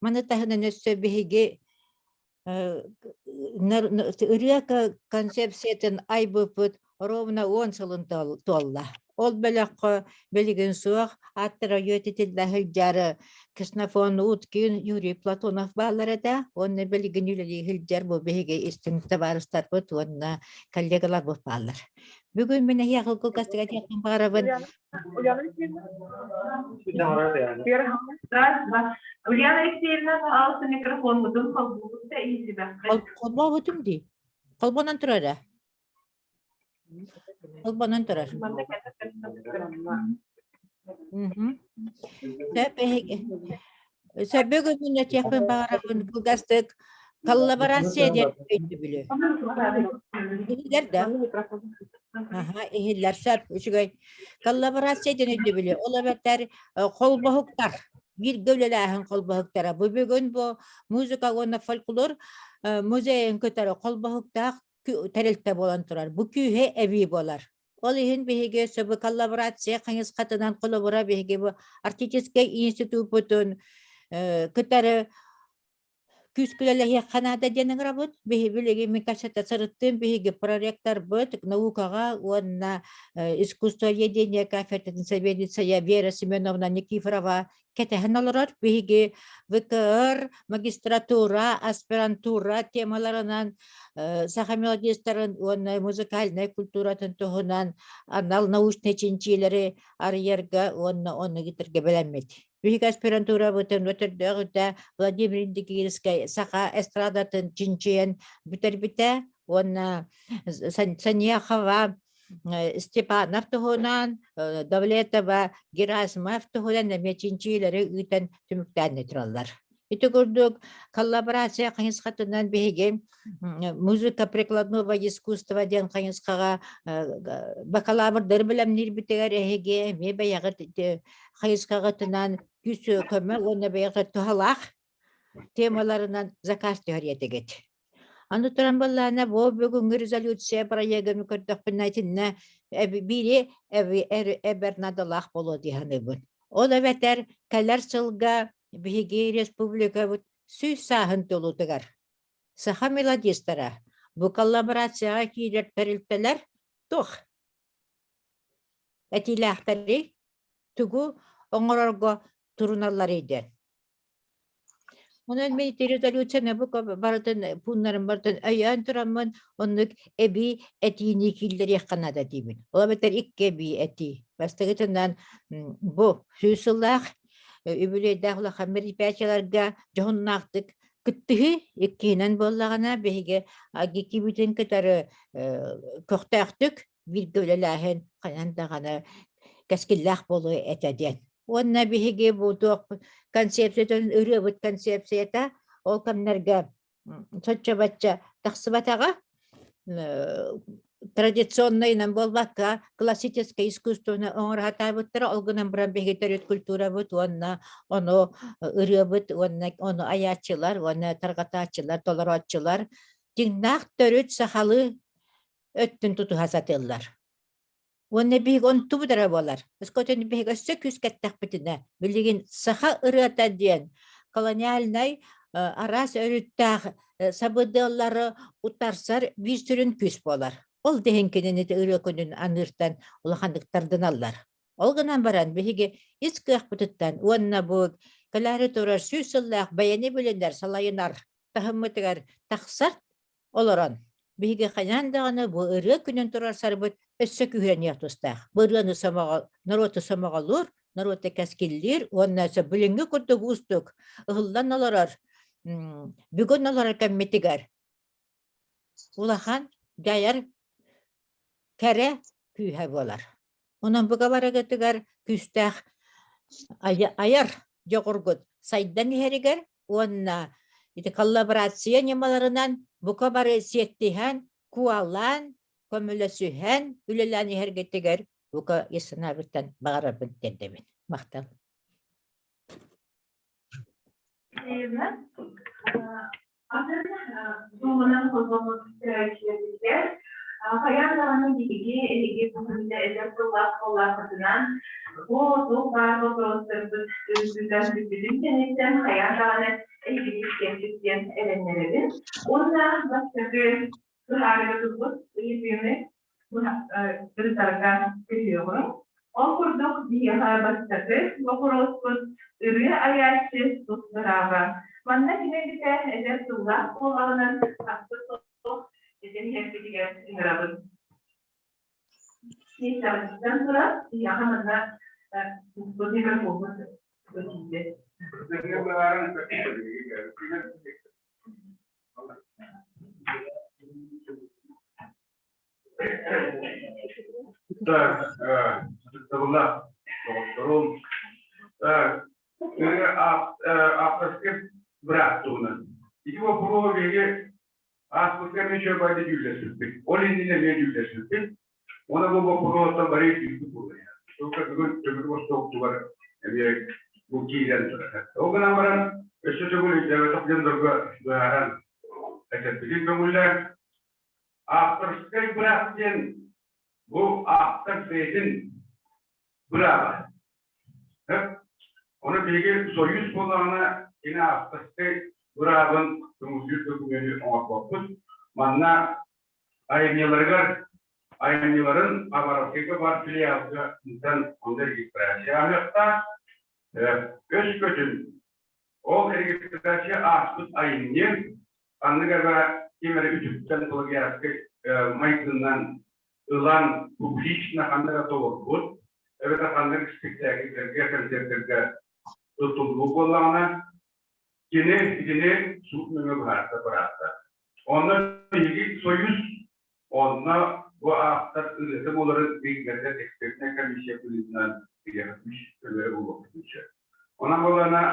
Маны таһынан өссө биһиги ырыа концепциятын айбыппыт ровно 10 сылын туолла. Ол бөлөххө билигин суох ааттара үйэтитиллэ сылдьар Ксенофон Уткин, Юрий Платонов бааллар этэ. Уонна билигин үлэлии сылдьар бу биһиги истиҥ табаарыстарбыт уонна коллегаларбыт бааллар. Бүгүн мин эһиэхэ кылгастык этиэхпин баҕарабын. Ульяна Алексеевна, пожалуйста, микрофонмутун холбуубут да иһиллибэххит. Холбообутум дии. Холбонон турар ээ. Холбонон турар. Сөп эһиги. Сөбү гынан этиэхпин баҕарабын кылгастык коллаборация диэн өйдөбүлү. Иһиллэр да? Аха, иһиллэр сөп, үчүгэй. Коллаборация диэн өйдөбүлү. Ол эбэтэр холбоһуктар, бииргэ үлэлээһин холбоһуктара. Бу бүгүн бу музыка уонна фольклор музейын кытары холбоһуктаах тэрилтэ буолан турар. Бу күүһэ эбии буолар. Ол иһин биһиги сөбү коллаборация хайысхатынан холобура биһиги бу Арктическай институппутун кытары күүскүлэлэһиэххэ наада диэн ыҥырабыт. Биһи билигин мин кэпсэтэ сырыттым, биһиги проректорбыт наукаҕа уонна искусствоведение кафедратын сэбиэдиссэйэ Вера Семеновна Никифорова кэтэһэн олорор. Биһиги ВКР, магистратура, аспирантура темаларынан саха мелодистарын уонна музыкальнай культуратын туһунан анал научнай чинчиилэри арыйарга уонна ону гитарга бэлэммит. Биһиги аспирантурабытын өтөрдөөҕүтэ Владимир Индигирскэй саха эстрадатын чинчийэн бүтэрбитэ уонна Саньяхова Степанов туһунан, Давлетова, Герасимов туһунан эмиэ чинчийиилэри ыытан түмүктээн тураллар. Ити курдук коллаборация хайысхатынан биһиги музыка прикладного искусства диэн хайысхаҕа бакалаврдары бэлэмниирбитигэр эһиги эмиэ бэйэҕит хайысхаҕытынан күүс көмө уонна бэйэҕит туһалаах темаларынан заказ түһэриэтигит. Аны туран буоллаҕына, бу бүгүҥҥү резолюция проегын көрдөхпүнэ итиннэ биири эбэр наадалаах буолуо дии саныыбын. Ол эбэтэр кэлэр сылга биһиги республикабыт 100 сааһын туолуутугар саха мелодистара бу коллаборацияҕа киирэр тэрилтэлэр туох этиилээхтэрий, тугу оҥорорго туруналларый диэн. Онон мин ити резолюцияны бу барытын пууннарын барытын өйөөн тураммын оннук эбии этиини киллэриэххэ наада диибин. Ол эбэтэр икки эбии этии. Бастакытынан бу 100 сыллаах үбүлүөйдээх улахан мероприятиеларга дьоһуннаахтык кыттыһыы иккиһинэн буоллаҕына биһиги АГИКИбитин кытары көхтөөхтүк бииргэ үлэлээһин хайаан даҕаны кэскиллээх буолуо этэ диэн. Уонна биһиги бу туох концепциятын ырыабыт концепцията ол кэмнэргэ соччо-бачча тахсыбатаҕа традиционнайынан буолбакка классическое искусствоны оҥоро сатаабыттара ол гынан баран биһиги төрүт культурабыт уонна ону ырыабыт уонна ону айааччылар уонна тарҕатааччылар толорооччулар дьиҥнээх төрүт сахалыы өттүн тутуһа сатыыллар. Уонна биһиги онтубут эрэ буолар. Өскөтүн биһиги өссө күүскэттэхпитинэ, билигин саха ырыата диэн колониальнай араас өрүттээх сабыдыаллары утарсар биир сүрүн күүс буолар. Ол да иһин кинини ырыа күнүн аныыртан улаханнык тардыналлар. Ол гынан баран биһиги ис кыахпытыттан уонна бу кэлээри турар 100 сыллаах бэйэни билинэр, салайынар таһыммытыгар тахсар олорон, биһиги хайаан даҕаны бу ырыа күнүн турарсарбыт өссө күүһүрэниэх тустаах. Бу ырыаны сомоҕо, норуоту сомоҕолуур, норуоту кэскиллиир уонна өссө билиҥҥи курдук уустук ыһыллан олорор, бүгүн олорор кэммитигэр улахан дьайар кэрэ күүһэ буолар. Онон бука барыгытыгар күүстээх айар дьоҕургут сайдан иһэригэр уонна ити коллаборация ньымаларынан бука бары сиэттиһэн, куолаан, көмөлөсүһэн үлэлээн иһэргитигэр бука ис санаабыттан баҕарарбын тиэрдэбин. Махтал. Атын Думанан холбоммут көрөөччүлэрбитигэр хайаан даҕаны биһиги эһиги бу эдэр тыллаах буоллаххытынан бу туох баар боппуруостарбыт ырытыыта бүппүтүн кэнниттэн хайаан даҕаны эһигини истиэхпит диэн эрэннэрэбин. Уонна бастакы быһаарыыга турбут ыйытыыны ырытарга көһүөҕүҥ. Ол курдук биһиэхэ бастакы боппуруоспут ырыа айааччы тус бырааба. Манна кини бүтэ эдэр тыллаах буолаҕынан хаппыт суох этэн иһэрбитигэр ыҥырабын. Миэстэҕититтэн турар, биһиэхэ манна бу микрофоммут тиийдэ. Так, ытыктабыллаах доҕотторум, авторскай быраап туһунан. Ити боппуруоһу биһиги ааспыкка эмиэ үчүгэй дьүүллэспиппит. Ол иннинэ эмиэ дьүүллэспиппит. Уонна бу боппуруостан бары дьүүлбүт буолуо. Только бүгүн төгүрүк остуолтугар эмиэ бу киирэн турар. Ол гынан баран өссө төгүл өйдөөбөтөх дьоннорго быһааран этэрбитин көҥүллээн авторскай быраап диэн бу автор бэйэтин бырааба. Ону биһиги союз буоллаҕына кини авторскай быраабын көҥүллүүр докумуону оҥорбоппут. Манна айымньыларыгар айымньыларын Хабаровскайга баар филиалга ыытан онно регистрация ааһыахтаах. Өскөтүн ол регистрация ааспыт айымньы ханнык эрэ ким эрэ үтүктэн плагиатскай майгынынан ылан публично ханна эрэ толорбут эбэтэр ханнык спектакльдэргэ, концертэргэ туттуллуу буоллаҕына, кини итини суут нөҥүө быһаарса быраапта. Онно биһиги союз онно бу автор ырыата буоларын биллэрдэр экспертнэй комиссия быһыытынан биһиэхэ күүс көмө буолуохпутун сөп. Онон буоллаҕына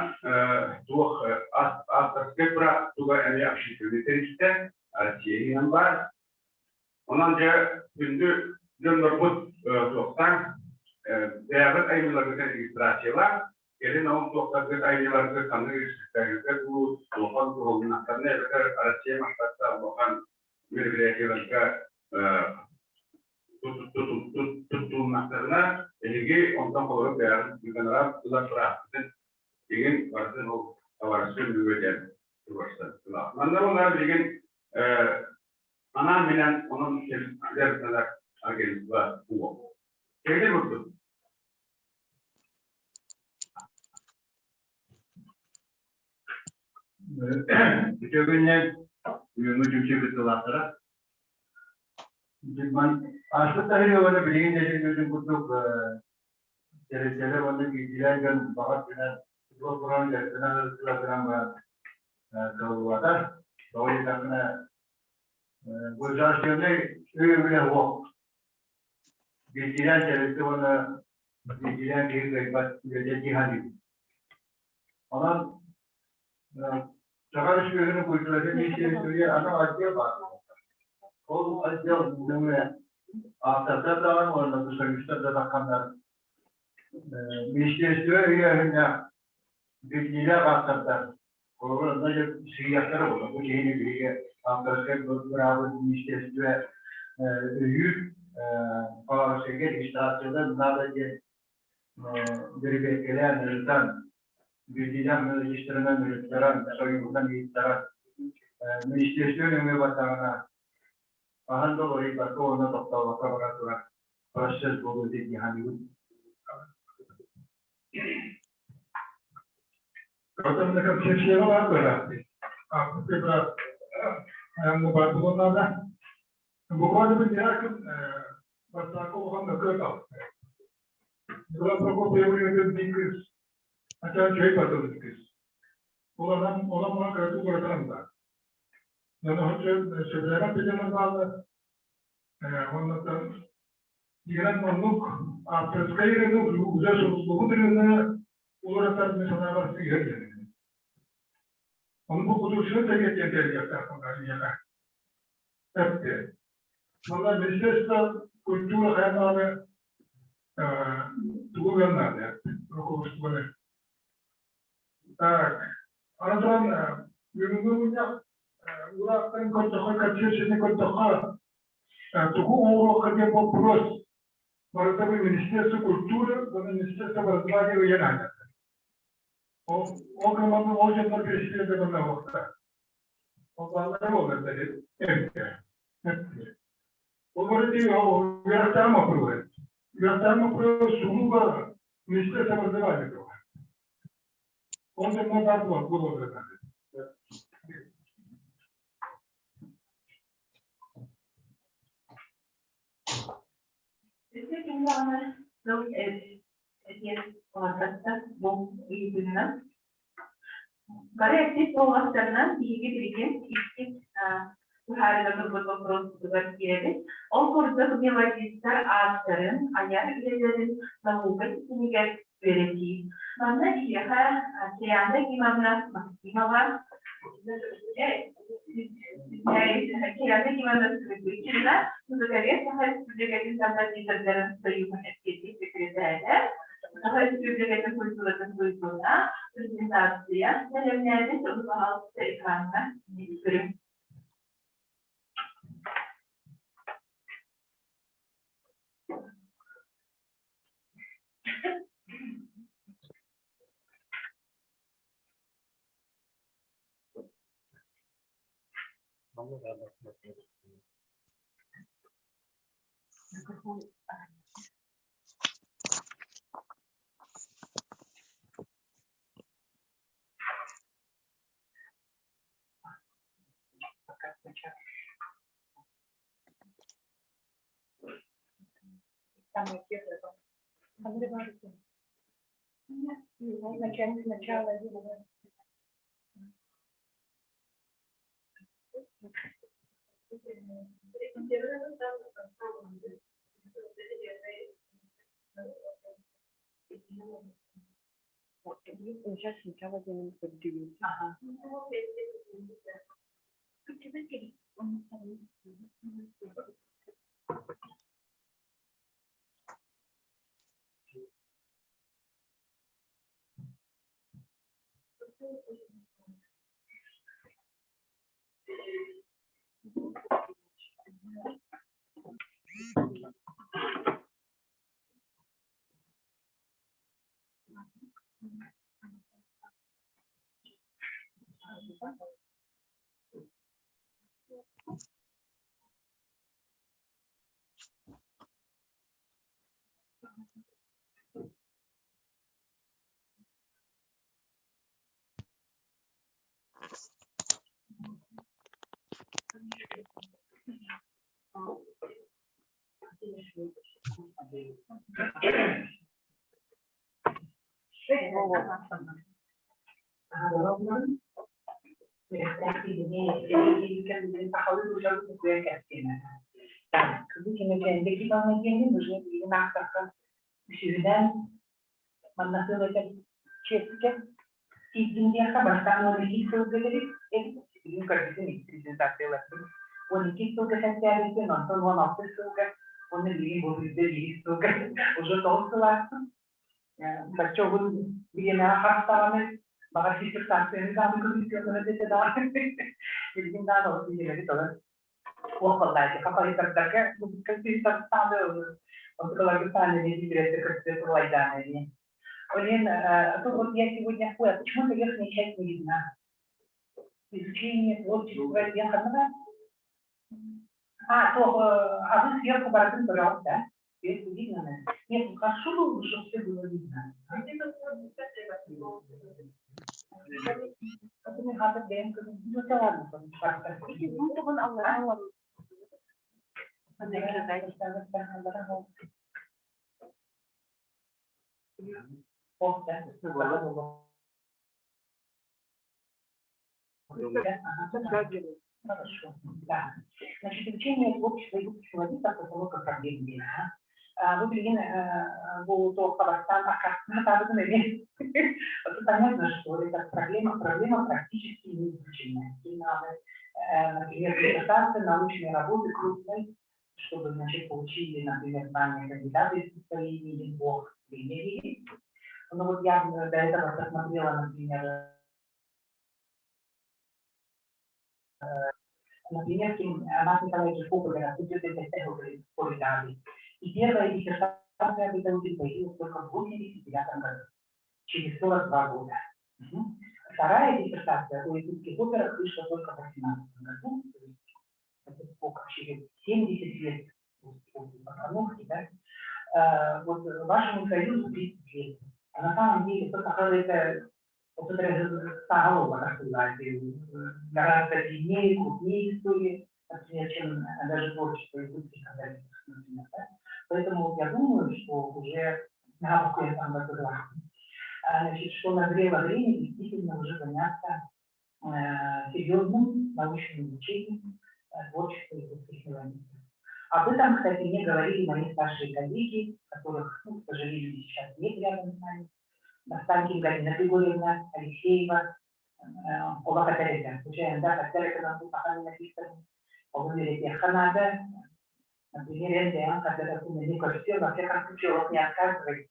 туох авторскай быраап туга эмиэ общественный тэрилтэ Россия иһинэн баар. Онон дьэ күндү дьоннорбут туохтаан бэйэҕит айымньыларгытын регистрациялаах, кэлин ол туохтаргыт айымньыларгыт ханнык регистрацияларга дуу, улахан туһулуннахтарына эбэтэр Россия масштабтаах улахан мероприятиеларга туттулуннахтарына, эһиги онтон холорук бэйэҕит гонорар ылар бырааппытын игин барытын ол товарищка мүгөтэн туруорсан. Манна олар билигин анаан-минээн онон дьарыктанар агентство буолуо. Кэги курдук. Үтүө күннэр, бүгүҥҥү түмсүү кыттыылаахтара. Ааспыт таһырыа уонна билигин да курдук тэрилтэлэр уонна биирдиилээн дьон баҕа өттүнэн футбол куран дьарыктанан ырыттылар гынан баран кыаллыбата. Тоҕо диэтэххинэ государственнай өйөбүлэ суох. Биирдиилээн тэрилтэ уонна биирдиилээн киһи кыайбат үлэтэ дии саныыбын. Онон Саха Өрөспүүбүлүкэтин культуратын министиэристибэтигэр анал отдел баар. Ол отдел нөҥүө автордар даҕаны уонна союзтар да тахханнар министиэристибэ өйөөһүннээх биллиилээх автордар холобур онно дьэ сыыйахтара буолла. Бу киһини биһиги авторскай быраабы министиэристибэ өйүүр Хабаровскайга регистрациялар наада диэн бэрэбиэркэлээн ырытан биирдиилээх мелодистарынан ырыттаран, сойууһунан ыыттаран, министерство нөҥүө бардаҕына, хаһан да уларыйбакка уонна тохтообокко бара турар процесс буолуо дии саныыбын. Потом на концепцияға бар быраапты. Авторский брат баар буолуон Буквально бір күн бастакы улахан мөкө таҕыста. Николай Прокопьев биир кыыс Ачаан үчүгэй бардыбыт кыыс. Ол анан онон баран кыратык уларытан ылла. Онон сөбүлээбэт да дьонор бааллар. Оннуттан Дигэн оннук авторскай ырыаны уже суруллубут ырыаны уларытар мин санаабар сыыһа диэн. Ону бу художественный совет диэн тэрийиэхтээх миэхэ. Эппи. Манна Министерство культуры хайа даҕаны тугу гынан наада руководствоны. Так, аны туран бүгүҥҥү мунньах уураахтарын көрдөххө, концепцияны көрдөххө, тугу оҥоруохха диэн боппуруос барыта бу Министерство культуры уонна Министерство образования ыйан аанньатар. Ол ол гынан ол дьоннор президент гынна Ол бааллара буоллар эбитэ. Ол барыта үөрэхтээх боппуруос. Үөрэхтээх боппуруос сугуба Министерство образования буолар. Ол дьоннор баар буолуохтара. Өссө ким даҕаны тыл этиэн баҕарбаттар бу ыйытыынан. Бары эппит буоллахтарынан биһиги билигин иккис быһаарыыга турбут боппуруоспутугар киирэбит. Ол курдук мелодистар ааттарын, айар үлэлэрин наука ситимигэр үөрэтии. Манна биһиэхэ Чаяна Ивановна Максимова, Чаяна Ивановна Скрыбыкина, Музыковед Саха Республикатын композитордарын союһун эппиэттиир секретарэ, Саха Республикатын культуратын туйгуна, презентация бэлэмнээбит Пожалуйста, экраҥҥа көрүҥ. Бу билигин бу туохха бастаан аккаастаабытым эмиэ. Это понятно, что это проблема, проблема практически не изученная. И надо, например, диссертация научной работы крупной, чтобы, значит, получили, например, звание кандидата искусствоведения или бог приняли. Ну вот я до этого посмотрела, например, Марк Николаевич Копылера, И первая диссертация об этом появилась только в 1989 году, через 42 года. Угу. Вторая диссертация о якутских операх вышла только в 2018 году, то есть это сколько, через 70 лет после постановки, да? Вот вашему союзу 30 лет. А на самом деле, то, это вот это гораздо длиннее, крупнее история, например, чем даже творчество якутских композиторов, например. Да? Поэтому я думаю, что уже на значит, что назрело время действительно уже заняться серьезным научным изучением творчества якутских мелодистов. Об этом, кстати, мне говорили мои старшие коллеги, которых, ну, к сожалению, сейчас нет рядом с нами. Останкин Галина Григорьевна, Алексеева, Ола Случайно, да, Катерина написано. Ханада, например, я когда не көрсө, во всяком случае, он не отказывает.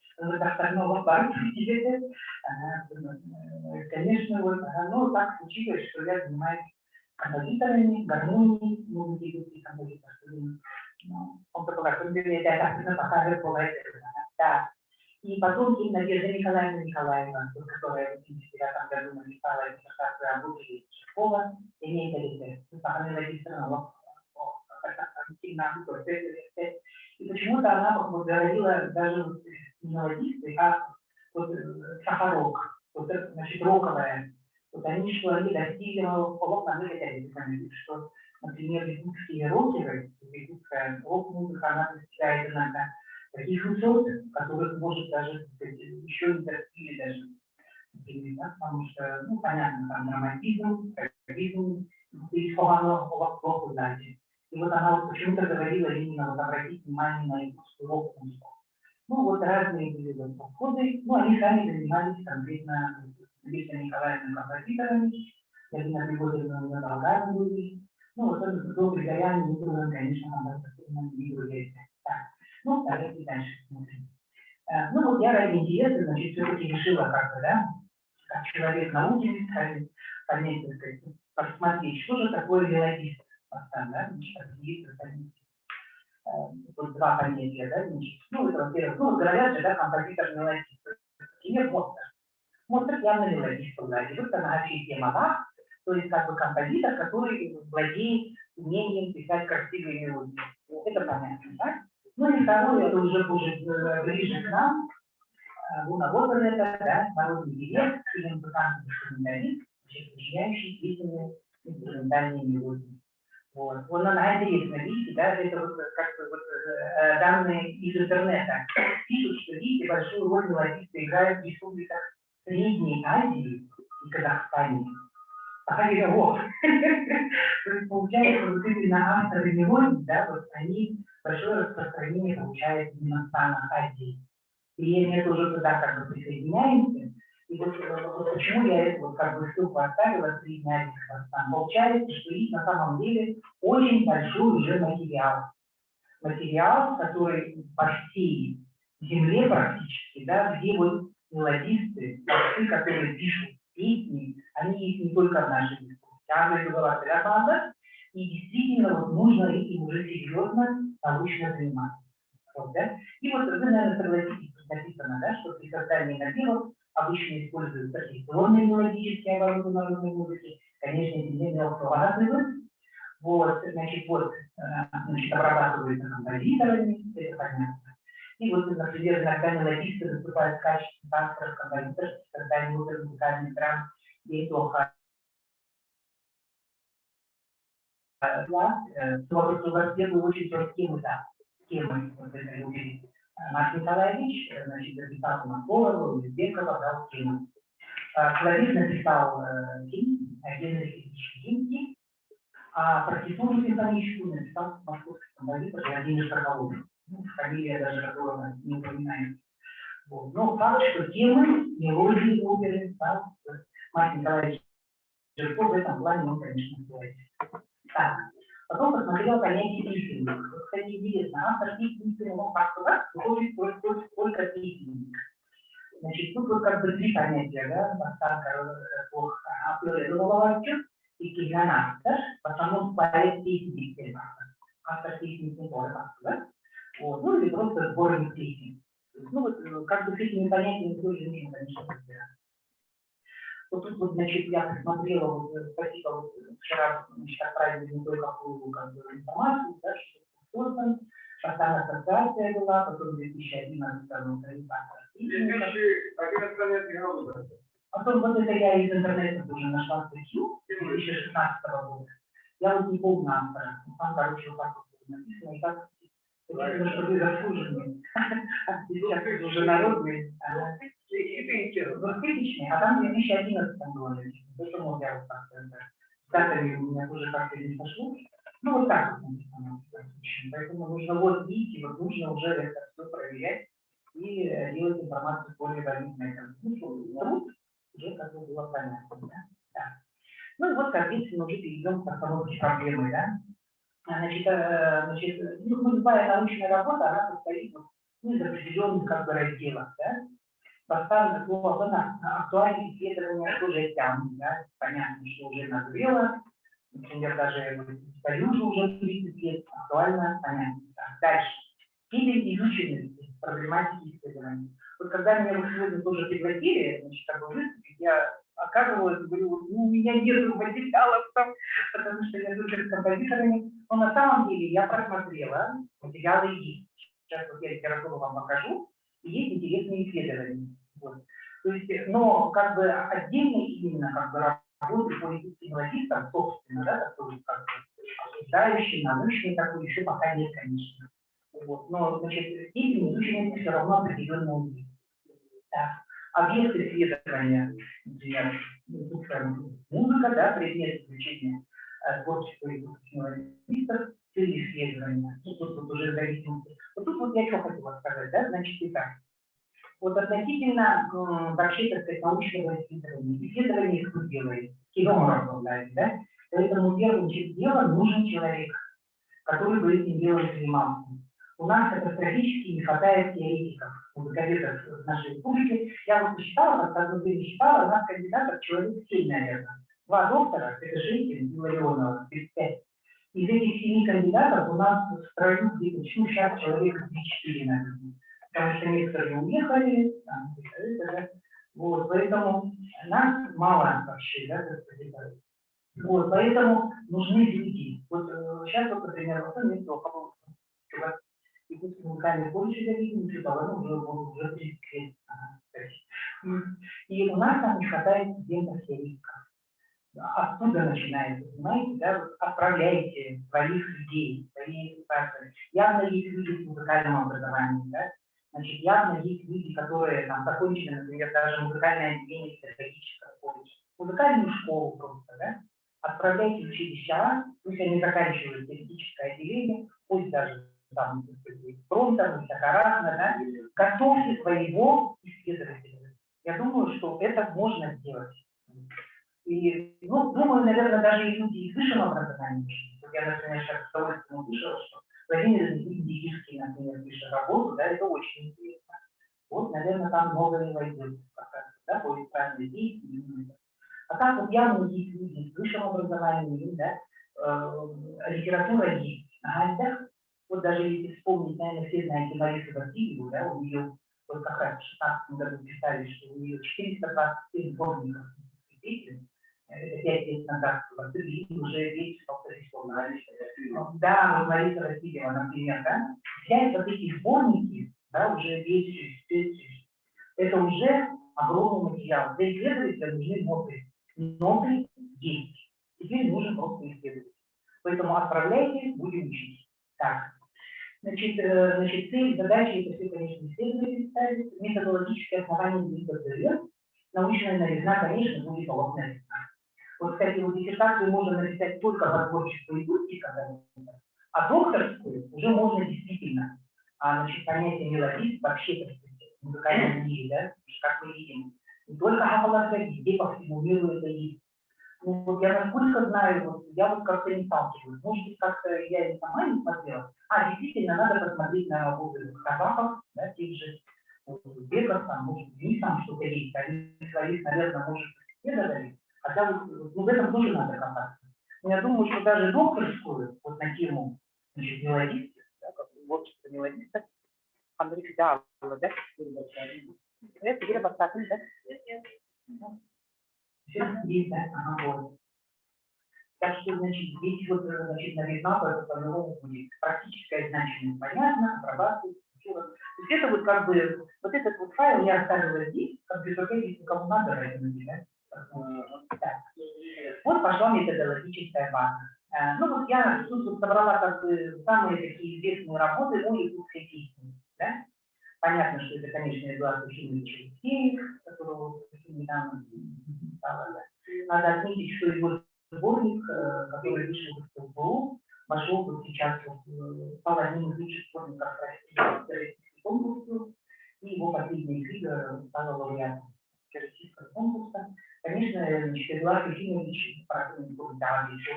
Конечно, вот, ну, так случилось, что я занимаюсь композиторами, гармонией, музыки композиторов. Ну, он такой, да. И потом и Надежда Николаевна Николаева, которая в 1979 году написала диссертацию об опере Шевкова, и почему-то она вот говорила даже не мелодисты, а вот сахарок, вот это, значит, роковая. Вот они, что они достигли, что, например, якутские рокеры, якутская рок-музыка, она достигает иногда таких высот, которых может даже сказать, еще не достигли даже. Например, да, потому что, ну, понятно, там романтизм, трагизм, и плохо знаете. И вот она вот почему-то говорила именно вот обратить внимание на якутскую рок-музыку. Ну, вот разные были вот подходы, ну, они сами занимались конкретно Надежда Николаевна композиторами, Галина Григорьевна у нее болгары были. Ну, вот этот до Григоряна не конечно, надо не Так. Ну, давайте дальше смотрим. Ну, вот я ради интереса, значит, все-таки решила как бы, да, как человек науки, понять, так сказать, посмотреть, что же такое мелодист. Да, значит, определить, вот два понятия, да, значит, ну, это, во-первых, ну, говорят же, да, композитор мелодист. Например, Моцарт. Моцарт явно мелодист, да, вот она тема, то есть как бы композитор, который владеет умением писать красивые мелодии. Это понятно, да? Ну и второе, это уже будет ближе к нам, Луна это, да, народный певец или музыкант-инструменталист, сочиняющий песенные инструментальные мелодии. Вот. Вот она интересно, видите, да, это вот как бы вот, данные из интернета. Пишут, что, видите, большую роль мелодисты играют в республиках Средней Азии и Казахстане. А вот. То есть получается, вот именно авторы мелодий, да, вот они большое распространение получают именно в странах Азии. И мы тоже туда как бы присоединяемся. И вот, вот почему я эту вот как бы ссылку оставила Средней Азии Казахстан. Получается, что их на самом деле очень большой уже материал. Материал, который по всей земле практически, да, где вот мелодисты, творцы, которые пишут песни, они есть не только в нашей республике. И действительно вот нужно этим уже серьезно научно заниматься. Вот, да? И вот вы, наверное, согласитесь, тут написано, да, что при создании напевов обычно используют традиционные мелодические обороты народной музыки, конечно, не Вот, значит, вот, значит, обрабатываются композиторами, это понятно. И вот, например, иногда мелодисты выступают в качестве авторов, композиторов, создания опер, музыкальных драм, и плохо. В первую очередь темы, да, темы вот этой оперы. Марк Николаевич, значит, написал Маслова, Узбекова, дал тему. Клавир написал Генрих Ильич Гинки, а партитуру симфоническую написал московский композитор Владимир Соколов. Ну, фамилия даже которого не упоминается. Вот. Но факт, что темы, мелодии оперы, да, Марк Николаевич Жирков в этом плане, он, конечно, классик. Так. Потом посмотрела понятие песенник. Вот, кстати, интересно, автор песенника, он как выходит только песенник. Значит, тут вот как бы три понятия, да, и киһи автор, в основном поэт песенник автор. Автор песенник не тоже автор, вот, ну или просто сборник песен. Ну вот, как бы с этими понятиями тоже нужно, конечно, разбираться. Вот тут вот, значит, я посмотрела, вот, спасибо, вот, вчера, значит, отправили не только какую как бы, информацию, да, что создан, потом ассоциация была, потом в 2011 году 2011 Потом вот это я из интернета тоже нашла статью 2016 года. Я вот не помню автора. Там, короче, вот так вот было написано. И так написано, что вы заслуженные. Сейчас уже народные. 2000, а там в 2011 было написано. Поэтому я вот так с датами у меня тоже как-то не сошло. Ну, вот так вот написано. Поэтому нужно, вот видите, вот нужно уже это все проверять и делать информацию более валидной. Ну, труд уже как бы было понятно. Да? Да. Ну и вот, соответственно, уже перейдем к постановке проблемы. Да? Значит, ну, любая научная работа, она состоит ну, из определенных как бы разделов. Да? Поставлено слово на актуальные исследования тоже тянут, да? Понятно, что уже назрело. Например, даже в Союзе уже 30 лет актуально, понятно. Так, дальше. Степень изученности проблематики исследований. Вот когда меня вот сегодня тоже пригласили, значит, как бы выступить, я оказывалась, говорю, ну, у меня нет материалов там, потому что я только с композиторами. Но на самом деле я просмотрела, материалы есть. Сейчас вот я литературу вам покажу, и есть интересные исследования. Вот. То есть, но как бы отдельно именно как бы работы по мелодистам, собственно, да, такой как бы обсуждающий, научный такой, еще пока нет, конечно. Вот. Но, значит, степень изученности все равно определенная есть. Так. Объект исследования, например, музыка, да, предмет изучения творчества мелодистов, цель исследования. Тут, тут, тут уже в зависимости. Вот тут вот я что хотела сказать, да, значит, итак. Вот относительно вообще, так сказать, научного исследования. Исследование кто делает? Кем располагает, да? Поэтому первым делом нужен человек, который бы этим делом занимался. У нас катастрофически не хватает теоретиков, музыковедов в нашей республике. Я вот посчитала, как одно время считала, у нас кандидатов человек 7, наверное. 2 доктора, это Женькин и Ларионова, 35. Из этих 7 кандидатов у нас в строю где-то, ну, сейчас человек 3-4, наверное. Потому что некоторые уехали, там, это, да. Вот, поэтому нас мало вообще, да, так сказать. Вот, поэтому нужны люди. Вот сейчас, вот, например, вот, Якутский музыкальный колледж ну, уже 30 лет. И у нас там не хватает студентов-теоретиков. Оттуда начинается, понимаете, да? Вот отправляйте своих людей, свои ассоциации. Явно есть люди с музыкальным образованием, да? Значит, явно есть люди, которые там закончили, например, даже музыкальное отделение педагогического колледжа, музыкальную школу просто, да? Отправляйте в училища, пусть они заканчивают теоретическое отделение, пусть даже там, фронтом, всяко-разно, да? Готовьте своего исследователя. Я думаю, что это можно сделать. И, ну, думаю, наверное, даже и люди с высшим образованием. Вот я, например, сейчас с удовольствием услышала, что Владимир Индигирский, например, пишет работу, да, это очень интересно. Вот, наверное, там многое войдет, как раз, да, по правильной деятельности. А так вот явно есть люди с высшим образованием, да, литература есть на гостях. Вот даже если вспомнить, наверное, все знаете Ларису Васильеву, да, у нее вот как раз в 2016 году писали, что у нее 427 сборников песен, это 5 лет назад было, и уже речь Да, вот Лариса Васильева, например, да, взять вот эти сборники, да, уже вещи, это уже огромный материал. Для исследователя нужны ноты. Ноты есть. Теперь нужен просто исследователь. Поэтому отправляйте, будем учить. Так. Значит, цель, задачи, это все, конечно, исследователи ставят. Методологические основания НИПТР. Научная новизна, конечно, будет полотная новизна. Вот, кстати, вот диссертацию можно написать только по творчеству и пути, а докторскую уже можно действительно А значит, понятие мелодист вообще, так сказать, в музыкальном мире, да, как мы видим, не только Хапаларга, везде по всему миру это есть. Ну, вот я насколько знаю, вот я вот как-то не сталкиваюсь. Может быть, как-то я и сама не смотрела. А, действительно, надо посмотреть на работы казахов, да, тех же вот, узбеков, там, может, у них там что-то есть. Они своих, наверное, может, исследовали. Хотя вот, ну, в этом тоже надо копаться. Но я думаю, что даже докторскую вот на тему, значит, мелодиста, да, как творчество мелодиста, Андрей да, да? Это Вера Бастакин, да? Все есть, да? Ага, вот. Так что, значит, здесь вот, значит, новизна по-любому будет. Практическая значимость понятна, обрабатывается. То есть это вот как бы, вот этот вот файл я оставила здесь, как бы, если кому надо, возьмите, да? Так. Вот пошла методологическая база. Ну вот я тут вот собрала как бы самые такие известные работы о якутской песне. Да? Понятно, что это, конечно, Эдуард Ефимович Алексеев, которого совсем недавно стало. Да. Надо отметить, что его сборник, который вышел в СПБУ, вошел вот сейчас, вот, стал одним из лучших сборников России российского конкурса, и его последняя книга стала лауреатом всероссийского конкурса. Конечно, значит, Эдуард Ефимович, да, еще,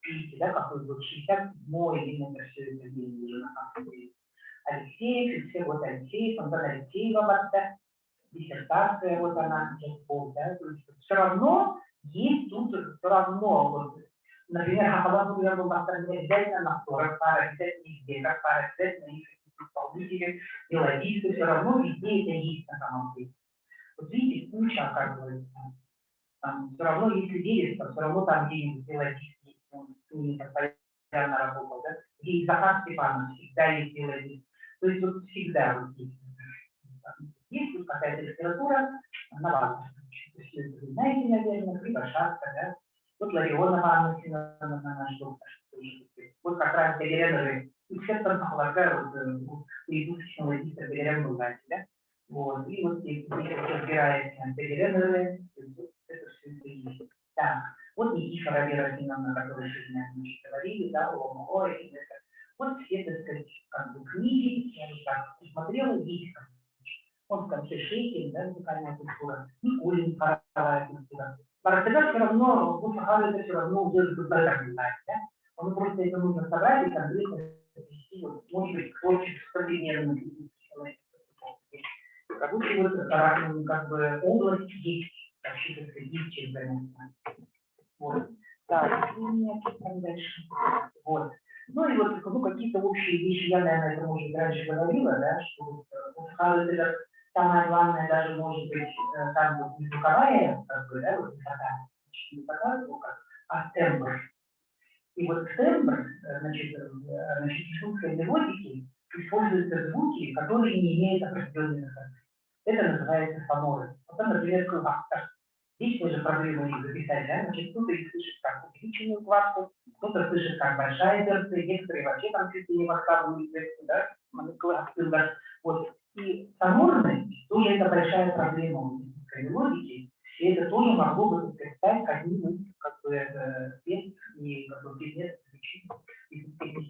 видите, да, какой год, 67-й, видно, это все это время уже на самом деле. Алексеев, и все вот Алексеев, Антон Алексеева, вот, диссертация, вот она сейчас пол, да, то есть все равно есть тут, все равно, вот, например, Хахалан был обязательно на вторых пар, обязательно везде, как пара, обязательно их исполнители, мелодисты, все равно везде это есть на самом деле. Вот видите, куча, оказывается. Там все равно, если верится, все равно там где-нибудь мелодист есть, он с ними постоянно работал, да? Где и Захар Степанов всегда есть мелодист. То есть вот всегда вот есть. Есть тут какая-то литература, она важна. Все это вы знаете, наверное, Кривошапка, да? Вот Ларионова Анна Семеновна, наш доктор. Вот как раз Галереновы, и все там полагаю, вот, у якутских мелодистов Галерен был, знаете, да? Вот, и вот здесь разбирается Галереновы, это все это есть. Так, вот Никифора Вера Семеновна, которую сегодня, значит, говорили, да, о, и это. Вот все, так сказать, как бы книги, я вот так посмотрела, есть, он в конце Шейкин, да, музыкальная культура, Никулин, хоровая культура. Баратыга все равно, ну, Сахар это все равно уже знает, да? Он просто это нужно собрать и конкретно привести, вот, может быть, творчество современных человек. Короче, вот, как бы область есть, вообще, так сказать, есть чем заняться. Вот. Так, у меня что там дальше? Вот. Ну и вот, ну, какие-то общие вещи, я, наверное, это, может, раньше говорила, да, что вот, это самое главное даже может быть там вот не звуковая, как бы, да, вот высота, значит, не высота звука, а тембр. И вот тембр, значит, значит, в якутской мелодике используются звуки, которые не имеют определенной высоты. Это называется фоноры. Вот там, например, кластер. Здесь тоже проблема их записать, да, значит, кто-то их слышит как увеличенную кварту, кто-то слышит как большая терция, некоторые вообще там чуть ли не в октаву да, кластер. Вот. И сонорность тоже это большая проблема у якутской мелодики, и это тоже могло бы стать одним из как бы, средств и как бы, предметов изучения.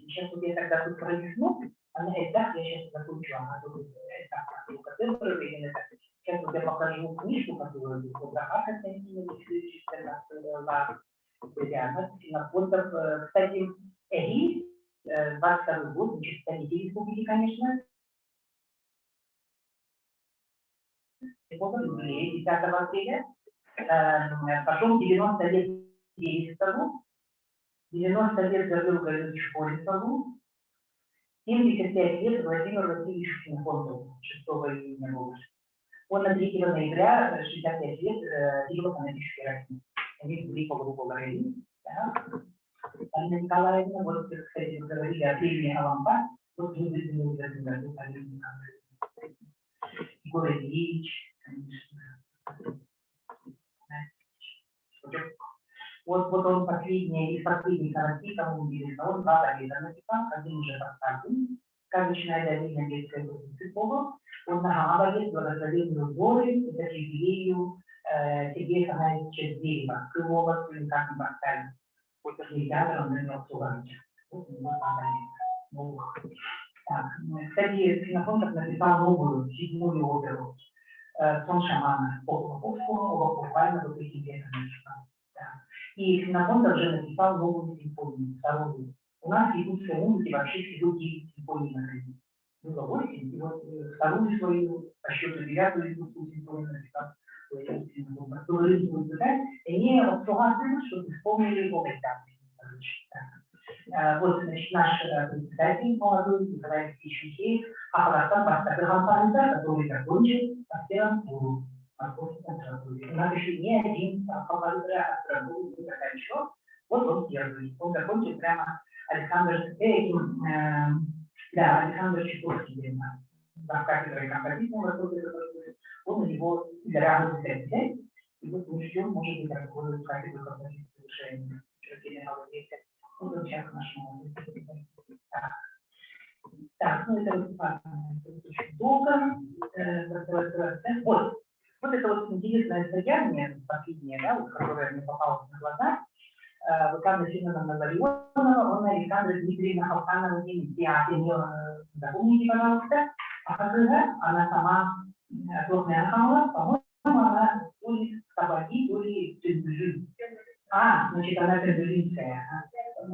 Сейчас вот я тогда тут пролистну, а на этап я сейчас закончу, ага, тут этап Сейчас вот я покажу книжку, которую вот Захар Константинович Кстати, ЭГИ, 22 год, значит, столетие республики, конечно, юбилей 10 апреля, потом 90 лет Берестову, 90 лет Гаврилу Гавриловичу Борисову, 75 лет Владимиру Васильевичу Ксенофонтову, 6 июня года. Он на 3 ноября, 65 лет, Кирилл Афанасьевич Герасимов. Они были по группу говорили. Анна Николаевна, вот, кстати, вы говорили о премии Алампа, вот выдвинули в этом году Алину Николаевну. Егор Ильич, конечно. Вот, вот он последний, из последних новостей, кому интересно, он два победа написал, один уже поставлен, сказочная долина детская Цветкова. Он на Гавайе, благословенные горы, это к юбилею Сергея Афанасьевича Зверева, Крылова, никак не поставили. Вот театр он нанял Суганча. Вот у него новых. Так, кстати, Ксенофонтов написал новую, седьмую оперу «Сон шамана» по Кулаковскому, буквально вот этим летом написал. Да. И Ксенофонтов же написал новую симфонию, вторую. У нас в якутской музыке вообще всего 9 симфоний находилось. Было 8, и вот вторую свою, по счету девятую якутскую симфонию написал Вот, значит, наш председатель молодой Николай Алексеевич Михеев, Ахаластан бастакы хампаанньыта, который закончил аспирантуру Московской консерватории. У нас еще ни один аспирантуру не заканчивал. Вот он первый. Он закончил прямо Александр, да, Александр Чайковский, за кафедрой композиции Московской консерватории. Он у него работает, и вот мы ждем, может быть, такую кафедру композиции уже Вот он сейчас наш молодой. Так. Так, ну это вот это очень долго. Вот. Вот это вот интересная статья мне последняя, да, вот, которая мне попалась на глаза. Вот Анна Семеновна Ларионова, он Александра Дмитриевна Халтанова, запомните, пожалуйста. А как она сама Хала, по-моему, она то ли Табаки, то ли Тюнджи. А, значит, она Тюнджинская.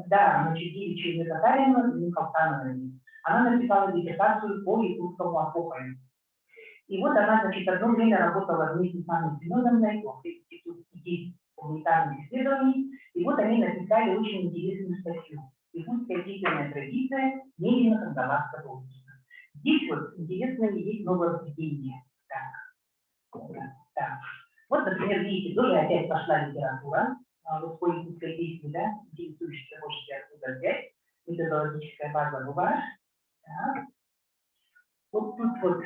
Да, значит, девичья Татарина, Халтанова. Она написала диссертацию по якутскому апокалипсису. И вот она, значит, одно время работала вместе с Анной Семеновной в Институте гуманитарных исследований. И вот они написали очень интересную статью «Якутская деятельная традиция медино-кандаласского общества». Здесь вот интересное есть нововведение. Так. Так. Вот, например, видите, тоже опять пошла литература. Вот по якутской песне, да, интересующаяся можете оттуда взять. Методологическая база Губаш. Так. Вот тут вот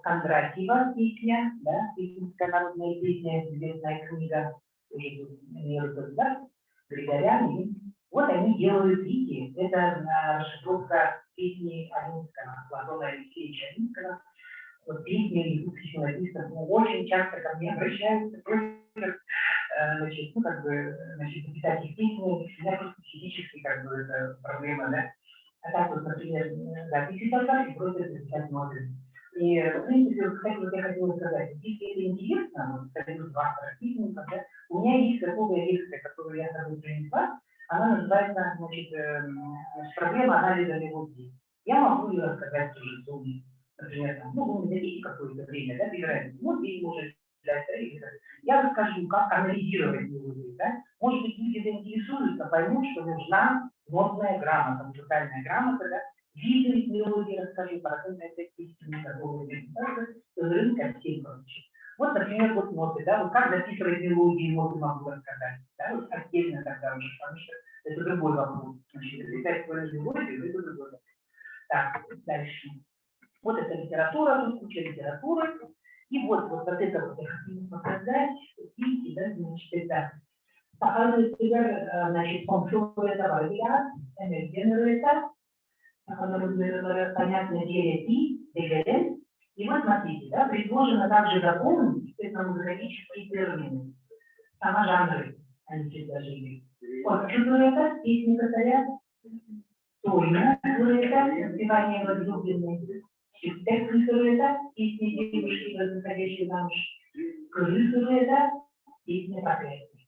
Кондратьева песня, да, якутская народная песня, известная книга, уже тут, да, Григорян. И вот они делают, видите, это расшифровка песни Анинского, Платона Алексеевича Анинского. Вот песни якутских мелодистов, ну, очень часто ко мне обращаются, просят, значит, ну, как бы, значит, написать их песни, у меня просто физически, как бы, это проблема, да. А так вот, например, записи создать и просят записать ноты. И, в принципе, кстати, вот я хотела сказать, если это интересно, вот, союз автора песенников, да, у меня есть готовая лекция, которую я с собой принесла, она называется, значит, «Проблема анализа мелодии». Я могу ее рассказать тоже в Zoom. Например, там, ну, вы мне дадите какое-то время, да, без разницы, ну, день может дать, да, или я расскажу, как анализировать мелодию, да. Может быть, люди заинтересуются, поймут, что нужна нотная грамота, музыкальная грамота, да, виды мелодии расскажу, процентная песни, готовые рынка всем, короче. Вот, например, вот ноты, да, вот как записывать мелодии, ноты могу рассказать, да, вот отдельно тогда уже, потому что это другой вопрос. Значит, записать свою мелодию, это другой вопрос. Так, дальше. Вот это литература, тут куча литературы. И вот, вот, вот это вот я хотела показать. Видите, да, значит, это значит, понятное дело, и вот смотрите, да, предложено также дополнить этномузыкалические термины. Сама жанры они предложили. Вот, это песни косаря, тойна, это спевание возлюбленной, это песни девушки, выходящей замуж, крысу это песня проклятия.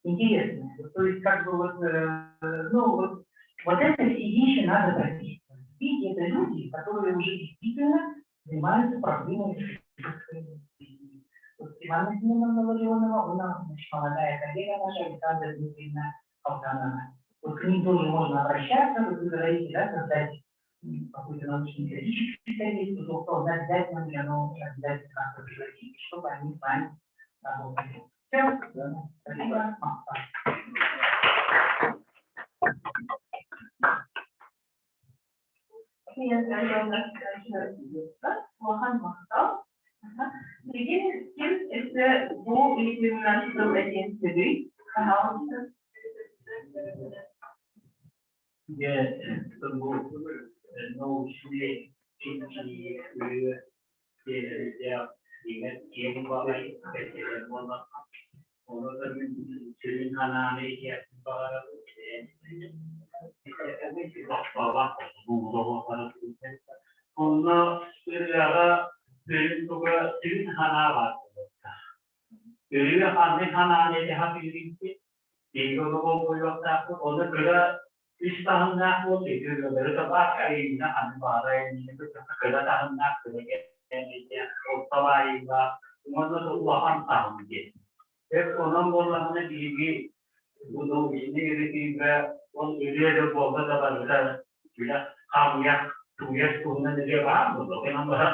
Интересно. То есть, как бы вот, ну, вот, вот это все вещи надо прописывать. Видите, это люди, которые уже действительно занимаются проблемой. Вот Ивана Семеновна Ларионова, у нас, значит, молодая коллега наша, Александра Дмитриевна Алтанова. Вот к ним тоже можно обращаться, вот вы говорите, да, создать какой-то научно-методический совет, то обязательно, оно обязательно как-то пригласить, чтобы они с вами работали. Все. Спасибо. Билигин ким өссө бу ыйытыынан тыл этиэн сөбүй? Пожалуйста. Дьэ, бу научный чинчийии дигэр киэҥ баҕайы бэчэдэр буоллахха, ону да мин сүрүн санааны иһиэхпин баҕарабын. Онно ырыаҕа сүрүн туга сүрүн санаа баар буолуохтаах. Ырыа ханнык санааны этэ сатыырый биһиги ону болҕойуохтаахпыт. Ону кыра үс таһымнаах буолла, ити ырыалары да баар, айымньы ханнык баҕарар айымньыны кытта кыра таһымнаах, кыра кээмэйдээх, орто баайыылаах уонна да улахан таһым диэн. Эп онон буоллаҕына биһиги бу научнай ырытыыга ол ырыа эрэ буолла да барыта үлэ хамыйах тууйар туһунан ырыа баар буолла. Онон баһар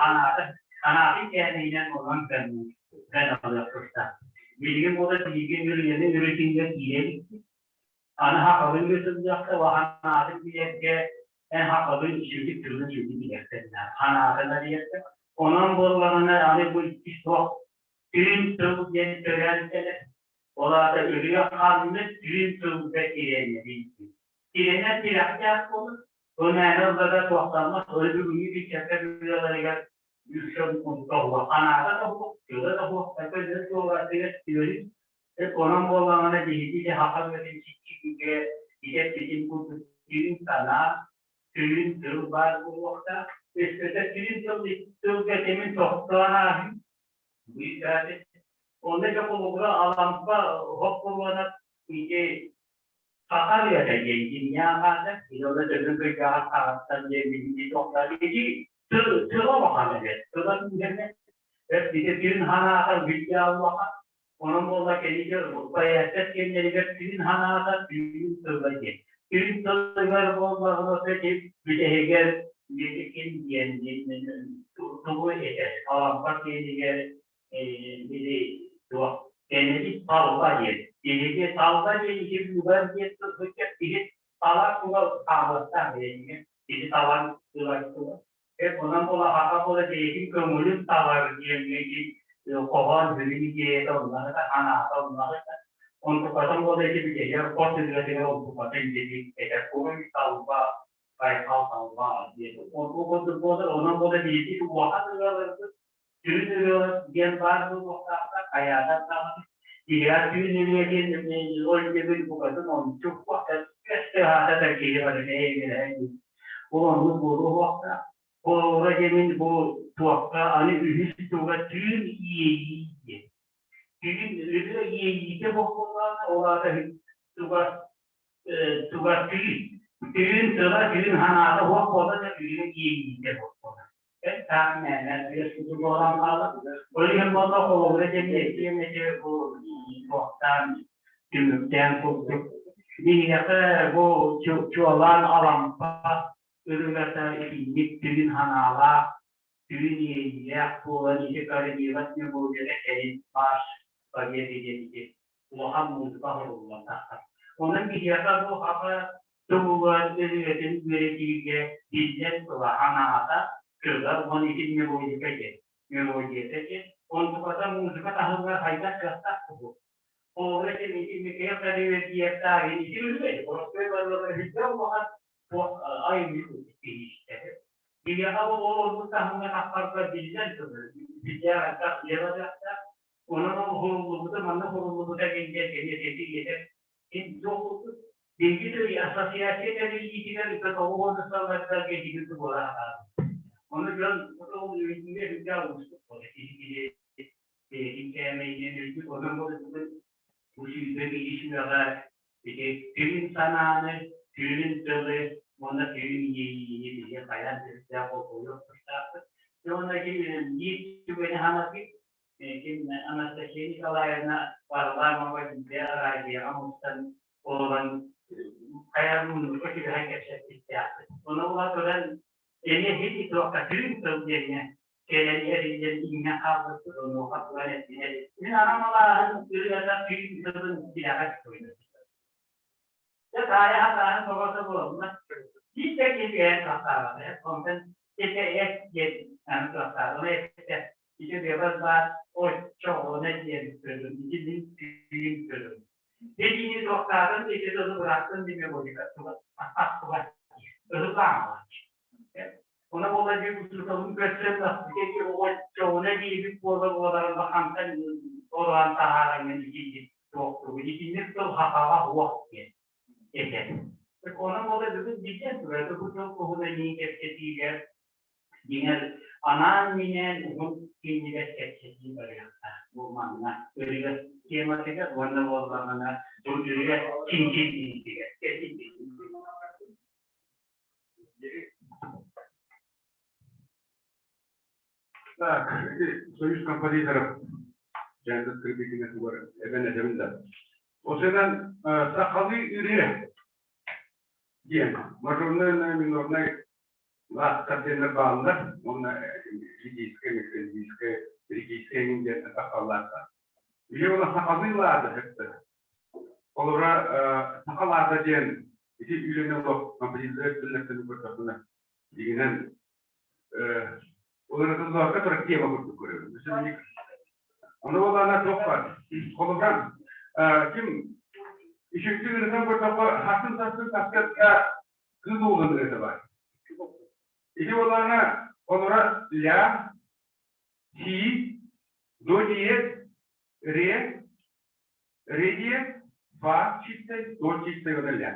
анаата анаатын кээмэйинэн онон кэн алыах тустаах. Билигин буола биһиги ырыаны ырытыыга киирэ иликпит. Аны хахалыы ыытыллыахта ханаатын билэргэ эн хахалыы үчүгэй тылын үчүгэй билиэхтэринэ ханаатын арыйарга. Онон буоллаҕына аны бу икки суох түүн тыл диэн төрөөн кэлэр. Ол аата ырыа ханнык түүн тылга тирэнэрий диэн. Тирэнэр тирэхтээх буолар. Ол мээнэ ыллата туохтаммат. Ол бүгүҥҥү бичэккэ ырыаларыгар үксэ тоһуох ханаата тоһуох, тыла тоһуох, такой суолатыгар түөрүн. Онон буоллаҕына биһиги де саха үөрэн сиччигэ итэппитин курдук түүн санаа, түүн тыл баар буолуохтаах. Өскөтө түүн тыл тылга кэмин тохтоон ааһыы быысааты. Онно дьэ холобура Алампа оһох буолуонап ити саха ырыата диэн дьиҥнээх аата, илона төбөн кыйдааҕар хаҕаттан диэн билиҥҥи тохтоон ити тыл тыла улахан эбит. Тыла күүһүнэ ити түүн ханаата бүттэ улахан. Онон буолла кэлигэ поэттар киэннэригэр түүн ханаата түүн тыла диэн. Түүн тылыгар буоллаҕына ити бүтэһигэр ким диэн тугу этэр Алампа киэнигэр били туох кэнэбит талба диэн. Биһиги талба диэн ити быыбар диэн тылбыт киһи талар тула хаалыахтаах диэнигэ киһи талан ылар тула. Онон буола аха буола бэйэтин көҥүлүн талар диэҥҥэ ити хоһоон сүрүн идеята онно анаата онно онтукатын буола ити бүтэһигэр хос ырыатыгар онтукатын диэки этэр куруй талба байхал талба диэн ол курдук буолар онон буола биһиги улахан ырыаларбыт Түүн ырыа диэн баар буолуохтаахтар, хайаатар даҕаны. Иһэр түүн ырыа диэн ол диэбит букатын ончу тыаһаата да киһи барыта эйгэлэһэ дии. Ол оннук буолуохтаах. Холобура диэмин бу туохха аны үһүс туга түүн иэйии диэн. Түүн ырыа иэйиитэ буоллаҕына, ол аата туга туга түүн. Түүн тыла, түүн санаата суох буолла да ырыа иэйиитэ буолла. Ол иһин буолла холобура диэн этиэм этэ бу туохтаан түмүктээн курдук. Биһиэхэ бу чуолаан Алампа ырыата итинник түүн санаалаах, түүн иэйиилээх буолан ити королева мелодията кэлин марш победы диэн ити улахан музыка оҥоһуллан тахсар. Онон биһиэхэ бу саха тылыгар ырыатын үөрэтиигэ биллэн тыла анаата тыла уонна ити мелодика диэн мелодията диэн онтуката музыка таһымыгар хайдах кыахтаах курдук. Холобура ити Михаил Кадыров ити үлүгэй боростуой барыларга үрдэ улахан туох айымньы курдук киһи истэр. Биһиэхэ бу олорбут таһымҥа тахсарга биллэн турар биллээх элбэх үлэ барыахтаах. Онон ол уһуллубута, манна уһуллубута диэн диэн кини этити иэтэр. Ким туох курдук биһиги да ассоциация тэриллиитигэр ыкка тоҕус сылларга итини буола сатаабыт. Ону дьон ол үөрүүгэ үрдээх уустук буолар. Киһи киһи бэйэтин кээмэйинэн үрдүк. Онон бу бу 20 киһи сүрэҕэ ити түүн санааны, түүн тылы уонна түүн иэйиини биһиги хайаан үрдээх болҕойуох тустаахпыт. Уонна ити биир түгэни санатыы Ким Анастасия Николаевна Варламова биирдэ араадьыйаҕа мустан олорон хайа муннукка түбэһэн кэпсэппиттээхпит. Ону ыла туран эмиэ ити туохха түүн тыл диэҥҥэ кэлэн эриллэн иҥнэн хаалбыппыт, онуоха туран эттинэр. Мин арамалааһын ырыата түүн тылын тилэҕэр суруйдум. Дьэ таайа сатааһын тоҕото буолла. Биир да киһи түһэн тахсаабата. Онтон ити эт диэн аны тахсаабата. Ону эттэ. Ити бэҕэс баар оччоҕуна диэн көрүм. Ити мин түүн көрүм. Итини туохтаатын ити тылы бырахтын диме болика ахтыбат. Ыһылаамалач. Она буола дии учууталым көрсөн ити оччоҕуна диэбит буола буоларын бахантан олорон таһааран ити туохтугу итинник тыл хахаҕа уох диэн этэр. Онон буола бүгүн билсэн турар, бу тыл туһунан кэпсэтиигэ дьиҥэр анаан-минээн уһун киинигэр кэпсэтии барыахтаах. Бу манна ырыа тематыгар уонна буоллаҕына бу ырыа чинчиллиитигэр Так, Союз композиторов дьаҥда скрипикine тугар эбэн этэбин да. Осенан сахалыы ырыа диэн мажорнай, минорнай лаахтар диэннэр бааллар. Уонна лидийскэй, микролидийскэй, ригийскэй диэн сахаллаахтар. Үйэ ула сахалыы лаада сөптөр. Олора саха лаада диэн ити үлэни олох композитордар түннэртэн көрдөхпүнэ дигинэн Уларытыллыбакка турар тема курдук көрөбүн. Ону буоллаҕына туох баар? Холобура, ким үчүгдүк ырытан көрдөххө, сарсын-сарсын сарсыарда кыыл уолун ырыата баар. Ити буоллаҕына, холобура, ля, си, до диез, ре, ре диез, фа чистай, до чистай уонна ля.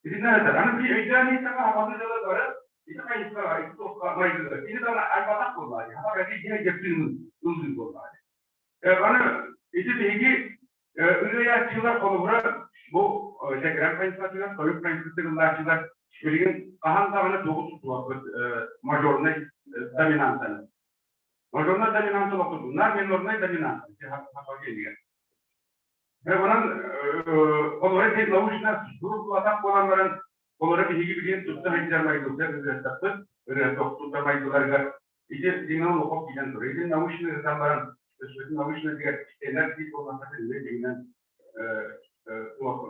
Итиннэ этэр. Аны биир өйдөөн иһиттэххэ хабалыы дьоно бары ити хайысхаҕа, ити туохха майгылар. Кини даҕаны айбатах буоллаҕа дии. Хата кэлии киһи дьэптыынын ыллыыр буоллаҕа дии. Аны ити биһиги ырыайааччылар холобура бу Дэгрэн хайысхатыгар, тойук хайысхатыгар ыллааччылар билигин хаһан даҕаны тугу тутуохпут мажорнай доминантаны. Мажорнай доминанта олохтутуннар, минорнай доминанта. Онон олоро ити научно суруллубатах буолан баран, олоро биһиги билигин тутта сылдьар майгылар ырыаттаппыт, ырыа тохтуута майгыларыгар ити дьиҥинэн олоххо киирэн турар. Ити научно ырытан баран, өскөтүн научно дигэр энергии буоллахха дьиҥинэн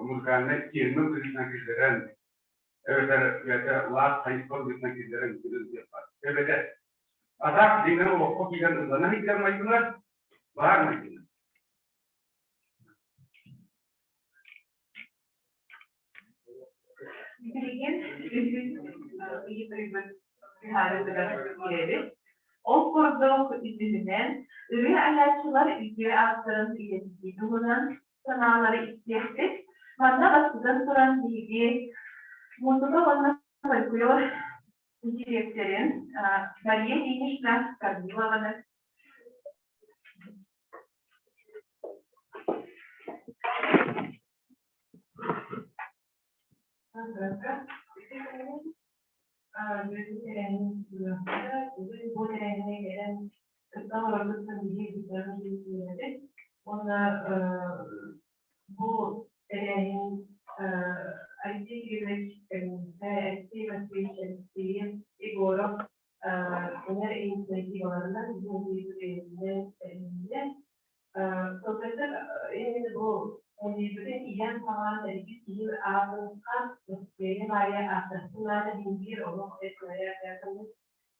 музыкальнай термин быһыытынан киллэрэн, эбэтэр бэйэтэ лаах хайысха быһыытынан киллэрэн диэххэ. Эбэтэр атаах дьиҥинэн олоххо киирэн ыллана сылдьар майгылар баар майгылар. Билигин үһүс ыйытыыбыт быһаарыытыгар киирэбит. Ол курдук үсүһүнэн, ырыа айааччылар үтүө ааттарын үйэтитии туһунан санаалары истиэхпит. Манна бастатан туран биһиги муусука уонна фольклор дириэктэрин Мария Ильинична Корнилованы Бу тэрээһиҥҥэ кэлэн кытта олорбуттан биһиги үөрэбит уонна бу тэрээһин Алексей Кириллович Алексей Васильевич Алексеев Егоров Өнөр инициативаларынан музейбытын тэрилиннэ. Сылгыттар именно бу музейбытын иһэн-хаҥаан тэрийбит киһи аатын хас бэйэм аайы ааттаһытын аата биир олох этнографиятын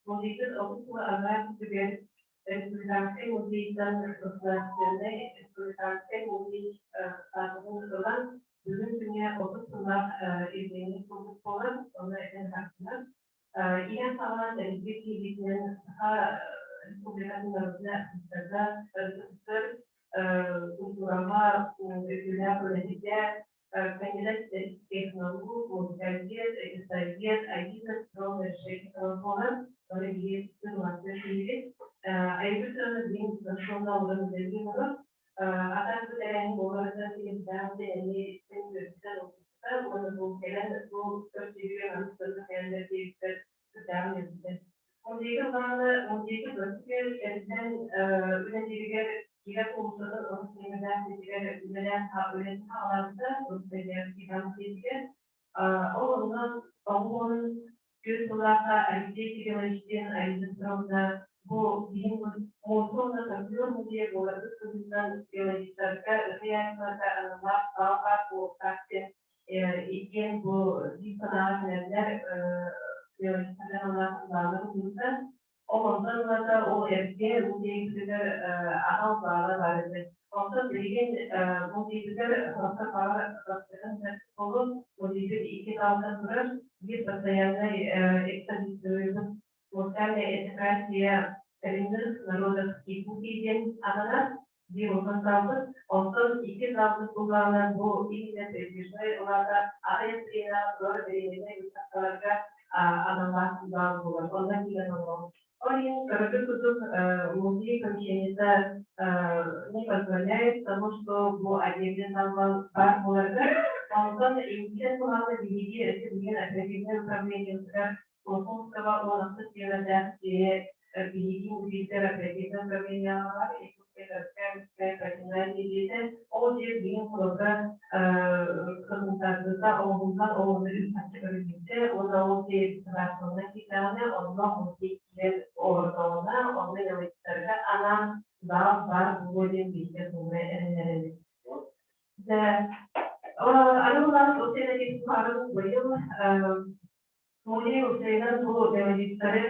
музейбыт 30 сыл анараа өттүгэр Республиканскай музейтан Государственнай Республиканскай музей статуһун ылан бүгүн күҥҥэ 30 сыллаах юбилейный курдук буолан, ону этэн тахсынан Ийэм саҕалаан тэрийбит киһитинэн Саха Республикатын народнай артыыстарга СССР культураҕа үтүөлээх үлэһитэ, кандидат исторических наук, музыкальдет, историк, Аида Петровна Решетникова буолан, бары биһиги сыллаахтар киһибит. Айбыт сыана билигин дистанционно олорон үлэлии олорор. Атаах бу тэрээһин буоларыттан силимтээх эмиэ истэн үөрбүтэ уонна бу кэлэн бу көрсүһүүгэ маннык сырдык кэлэннэр диэбиттэр сүрдээҕин үөрбүтэ. Музейга даҕаны музейга көрсүһүү эрдэн үлэлииригэр киирэр уулуссатын олус сиэмэлээх сиригэр үлэлээн үлэтин саҕалаабыта, Иван Ол онно тоҕуһун түөрт сыллаахха Алексей Кириллович диэн Аида Петровна бу биһин муусука уонна фольклор музейа буоларбыт быһыытынан биологистарга, ырыа аналлаах баал буолуохтаах диэн иккиэн бу биир санааҕа кэлэннэр биологистарга аналлаах бааллары уурда. Ол онтон ылата ол эргэ музейбытыгар анал баала баар этэ. Онтон билигин музейбытыгар сорохтор баала бастакы болу музейбыт икки таалтан турар, биир постояннай экспозициябыт музыкальная этнография коренных народов Якутии диэн ананар. Биир улахан саалбыт. Онтон икки саалбыт буллаҕына бу именно передвижной улаата аҕыйах бириэмэҕэ турар бириэмэни ыыттахтарга аналлаах зал буолар. Онно киирэн олоробут. Ол иһин көрөргүт курдук музей помещениета не позволяет тому, что бу отдельный зал баар буоларыгар. Онтон инникитин туһалыы биһиги өссө билигин оперативнай управлениебытыгар Космонского уонахсыт үөрэхтээх дьиэ биһиги музейдар оперативнай управлениеҕа Якутскай профессиональный дьиэтэ. Ол дьиэ билигин холобура консультацията оҥоһуллан оҕону үп-харчы көрүллүбүтэ уонна ол дьиэ реставрацияланан киирдэҕинэ онно музей киирэн олордоҕуна онно мелодистарга анаан зал баар буолуо диэн биһиги тугу эрэнэрэбит. Да, аны улахан быйыл Музей уопсайынан бу мелодистары,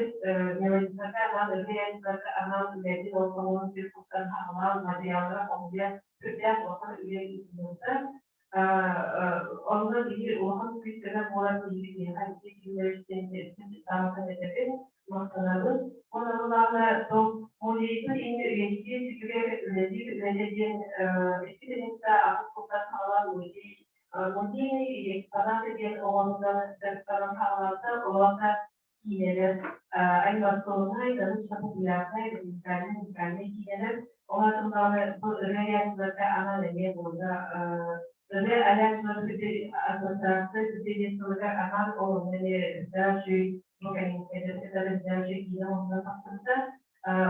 мелодистарга анаан ырыа анаан үлэтин олохтоһуон сир куттан хаалаан материаллара хомуйа сүрдээх улахан үлэ ыытыллыбыта. Онно биһи улахан күүс-көмө буолан биһиги биһиэхэ ити киллэриттэн таһынан этэбин, махтанабын. Уонна былаана сол музейбыт инньэ үйэтитии сүтүгэр үлэлиир үлэтэ диэн икки тыһыынча аҕыс сылтан саҕалаан музей Музейный экспонаты диэн оҕоннор дьарыктанан хаалаата, олоҕо киинэлэр анимационнай, научно-популярнай, документальнай, музыкальнай киинэлэр. Ол аатымнаҕы бу ырыа айааччыларга анаан эмиэ буолла. Ырыа айааччылар ассоциация диэн сылыгар анаан ол онно эмиэ үчүгэй бу кэнниттэн киинэ оҥоһуллан тахсыбыта.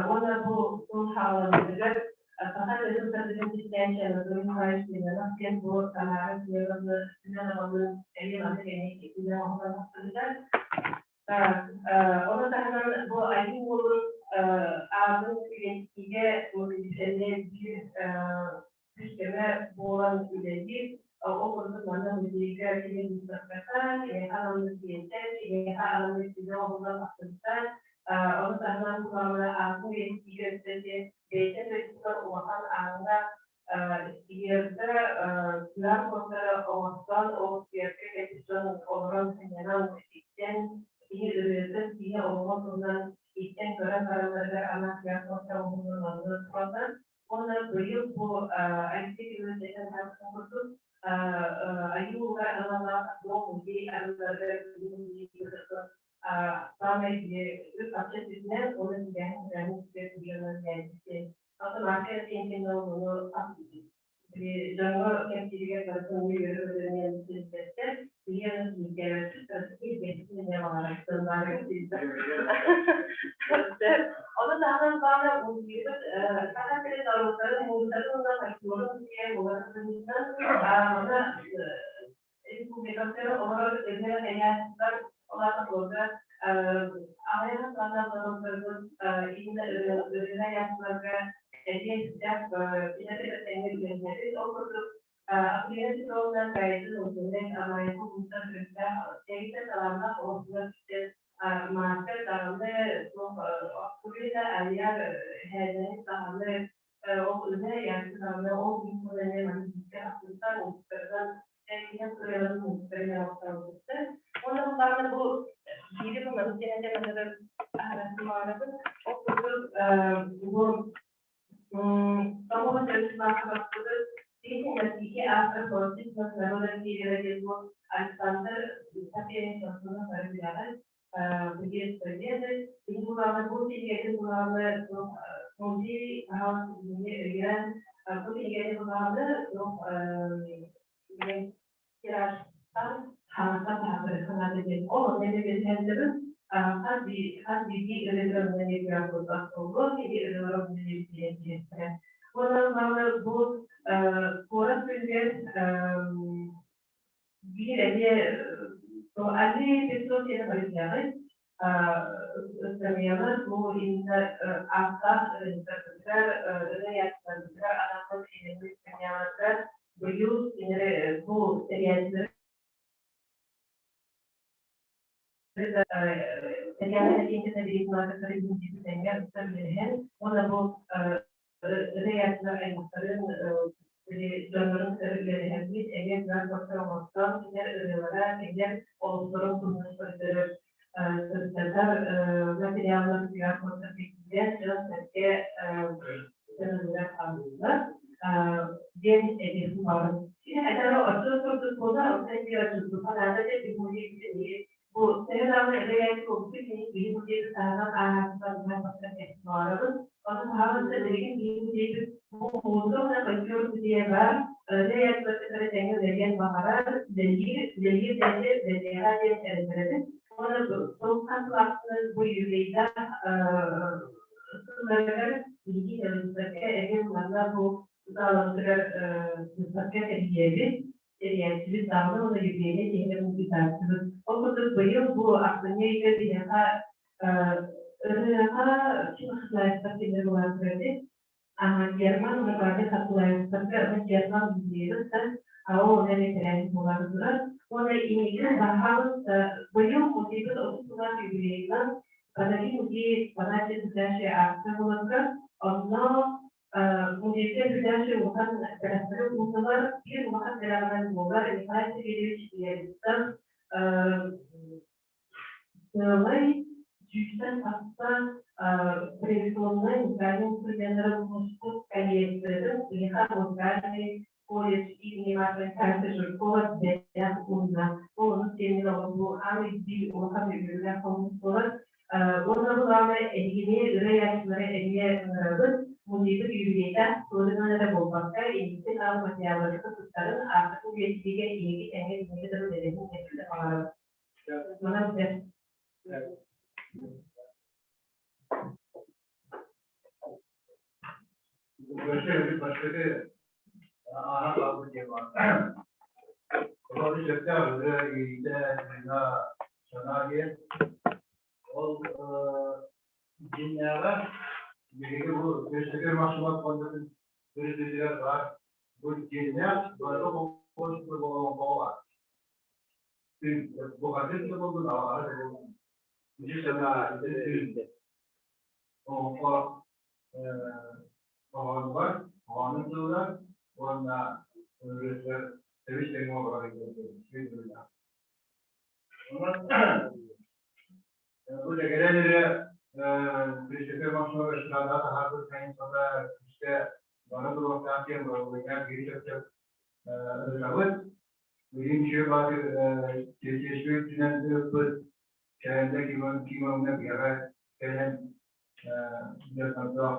Уонна бу сыл хааларыгар Саха төрүт саргытын кистээн Анатолий Николаевич Семенов диэн бу Тамара Семеновна Семеновалыын эмиэ маннык эмиэ үлэ оҥоһуллан тахсыбыта. Ону таһынан бу Айыы Уолун аатын үйэтитиигэ эмиэ биир күүс-көмө буолан үлэлиир. Ол курдук манна музейга кини выставката, киниэхэ анаммыт лиэнтэ, киниэхэ анаммыт киинэ оҥоһуллан тахсыбыта. Ону таһынан кулаана аатын үйэтитиигэ өссө бэйэтэ дойдутугар улахан ааҥҥа сквергэ кыар куоттары оҥостон, ол сквергэ кэлбит дьон олорон сынньанан истэн, киһи ырыатын, киһи олоҕун туһунан истэн көрөн баралларыгар анаан кыар куоттар оҥоһуллан онно тураллар. Уонна быйыл бу Алексей Кириллович этэн аһарбытын курдук, Айыы Уолугар аналлаах дом музей арылларыгар саамай үп-харчы өттүнэн уонна сибээһин сибээһин үтүө Автоматика тиэнтэн ону дьоҥҥо кэпсииригэр барытын үөрэ-үөрэнэн силбэттэр, ийэн Ону таһынан баара музейбыт Саха сирин норуоттарын музыкатын уонна фольклорун музейа буоларын быһыытынан манна республикабытыгар олорор ырыа айааччылар улаатан аҕыйах саҥа норуоттарбыт именно ырыа айааччыларга эмиэ сүрдээх инэтэҥҥэ үөрэнэбит. Ол курдук Акулина Петровна Кайдын Ылдьынай Амаева улуустан төрүттээх дэгиттэр талааннаах оҕотугар киирэн маастар даҕаны суох Акулина айар эһээлэрин даҕаны ол үлэ айааччы даҕаны ол күн эмиэ маннык бииргэ тахсыбыттар улуустарынан киһи ырыаларын муустарын оҥостолбуттар. Уонна былаана бу биири бу маннык диэн этэн аһарасым баҕарабын. Ол курдук бу Того Александр Уонна бу куорат күнүгэр биир эмиэ Али Петро диэн барыйдаҕый ыстамыйалар бу инна ааттаах ырыаһыттарбытыгар ырыа анаммыт инники ыстамыйаларга быйыл бу тэрийээччилэр уонна бу ырыа аймахтарын дьоннорун кытары үлэлэһэрбит эмиэ транспортар оҥостон кинилэр ырыалара кинилэр олохторун туһунан көрдөрөр сырдатар материаллар транспортар киирэн дьон сэргэ сыаналыгар аныыллар диэн этиэхпин баҕарабын. Этэрэ оччо курдук буолар, онтон биир оччотуха наада диэн биһиги бу төһө даҕаны эбээт курдук кини биһи музейбит таһынан ааһааччылар бастан баҕарабын. Онон хаһан билигин биһи музейбит бу музыка уонна фольклор музейа баар. Эбээт кытары тэҥҥэ үлэлиэн баҕарар, үлэлиир, үлэлиир диэни үлэлиэҕэ диэн эрэнэрэбин. Уонна тыл хас бу юбилейдаах сылларыгар биһиги выставка эбин манна бу залабытыгар выставка тэрийэбит, тэрийээччибит даҕаны уонна юбилейнай тиһигэр ыытааччыбыт. Ол курдук быйыл бу ахсынньы ыйга биһиэхэ ырыаҕа Чухлаевтар кинилэр улаатырады. Герман Наталья Хатылаевтарга Герман музейыттан ол эмэ тэрээһин буолаары турар. Уонна инникин баһаалыста быйыл музейбыт 30 сыллаах юбилейынан «Подари музей экспонаты ближайшая акция буоларга, онно музейга ближайший улахан бэлэхтэри ууннулар, биир улахан бэлэҕинэн буолар Николай Сергеевич Левиттан сыалай сүүстэн тахса традиционнай музыкальный инструменнары муспут коллекциятын Лиха музыкальный колледж имени Марта Александровича Жиркова бэлэх уунна. Ол ону сиэнин оҕолуу аан биир улахан үөрүүлээх хомус буолар. Уонна бу главное эһигини ырыа айааччылары эмиэ ыҥырабыт. Музейбыт юбилейдаах туорунан эрэ буолбакка, инниктин аҕа материалларга туттарын, аартык үйэтитиигэ эһиги тэҥэ инники да үлэлэһин диэн баҕарабыт. Манан бэрт. Бастакы ааһан хаалбыт диэн баар. Олору сөптөөх ырыа иитэ, санаа диэн. Ол дьиҥнээҕэ биһиги бу Өстөкөр Максимов фондатын төрүтүтүгэр баар бу дьиҥнээх бары болҕомтоҕо баар. Бухатын да буоллун, аҕаҕа да буоллун. Ити санаа, ити өйүндэ. Олоҥхо хоһоонугар, хоһоонун тылыгар уонна ырыатыгар тэбис-тэҥҥэ олорор өйдөбүллээх. Онон бу дэгэрэн эрэ Christopher Максимов эстрада таһаарбыт хайысхата күүскэ бара туруохтаах диэн бырабылыанньа биир сөптөөх ырытабыт. Билигин үчүгэй баатыр тиэстиэспит үрдүнэн ыыппыт Чээнэ Кимовна биһиэхэ кэлэн дьоннордоох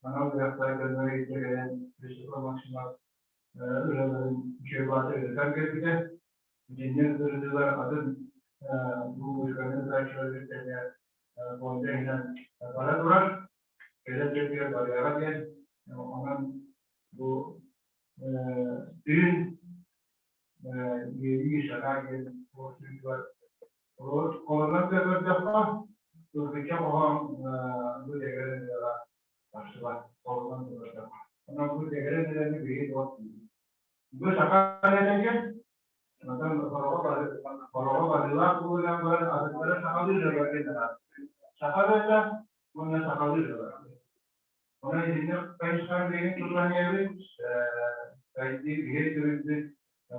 анал үөрэхтээх дьоннору илдьэ кэлэн Christopher Максимов ырыаларын үчүгэй баатыр ырытан кэлбитэ. Итинник ырытыылар атын бу музыканы ытааччылар кытта фонда иһинэн бара турар. Кэлэр дьиэтигэр барыаҕа диэн. Онон бу түүн иэйии саҥа диэн буолсуйугар холонон да көрдөххө, ылгычча хоһоон бу дэгэрэн ырыаҕа тахсыбат, холонон да көрдөххө. Онон бу дэгэрэн ырыаны биһиги туох диибит? Бу саха ырыата онтон хороҕо барыылаах буолан баран атыттара сахалыы ырыалар диэн Саха ырыата уонна сахалыы ырыалар. Онон итинник хайысханы билигин тутуһан иһэбит. Сайдыы биһиги төрүппүт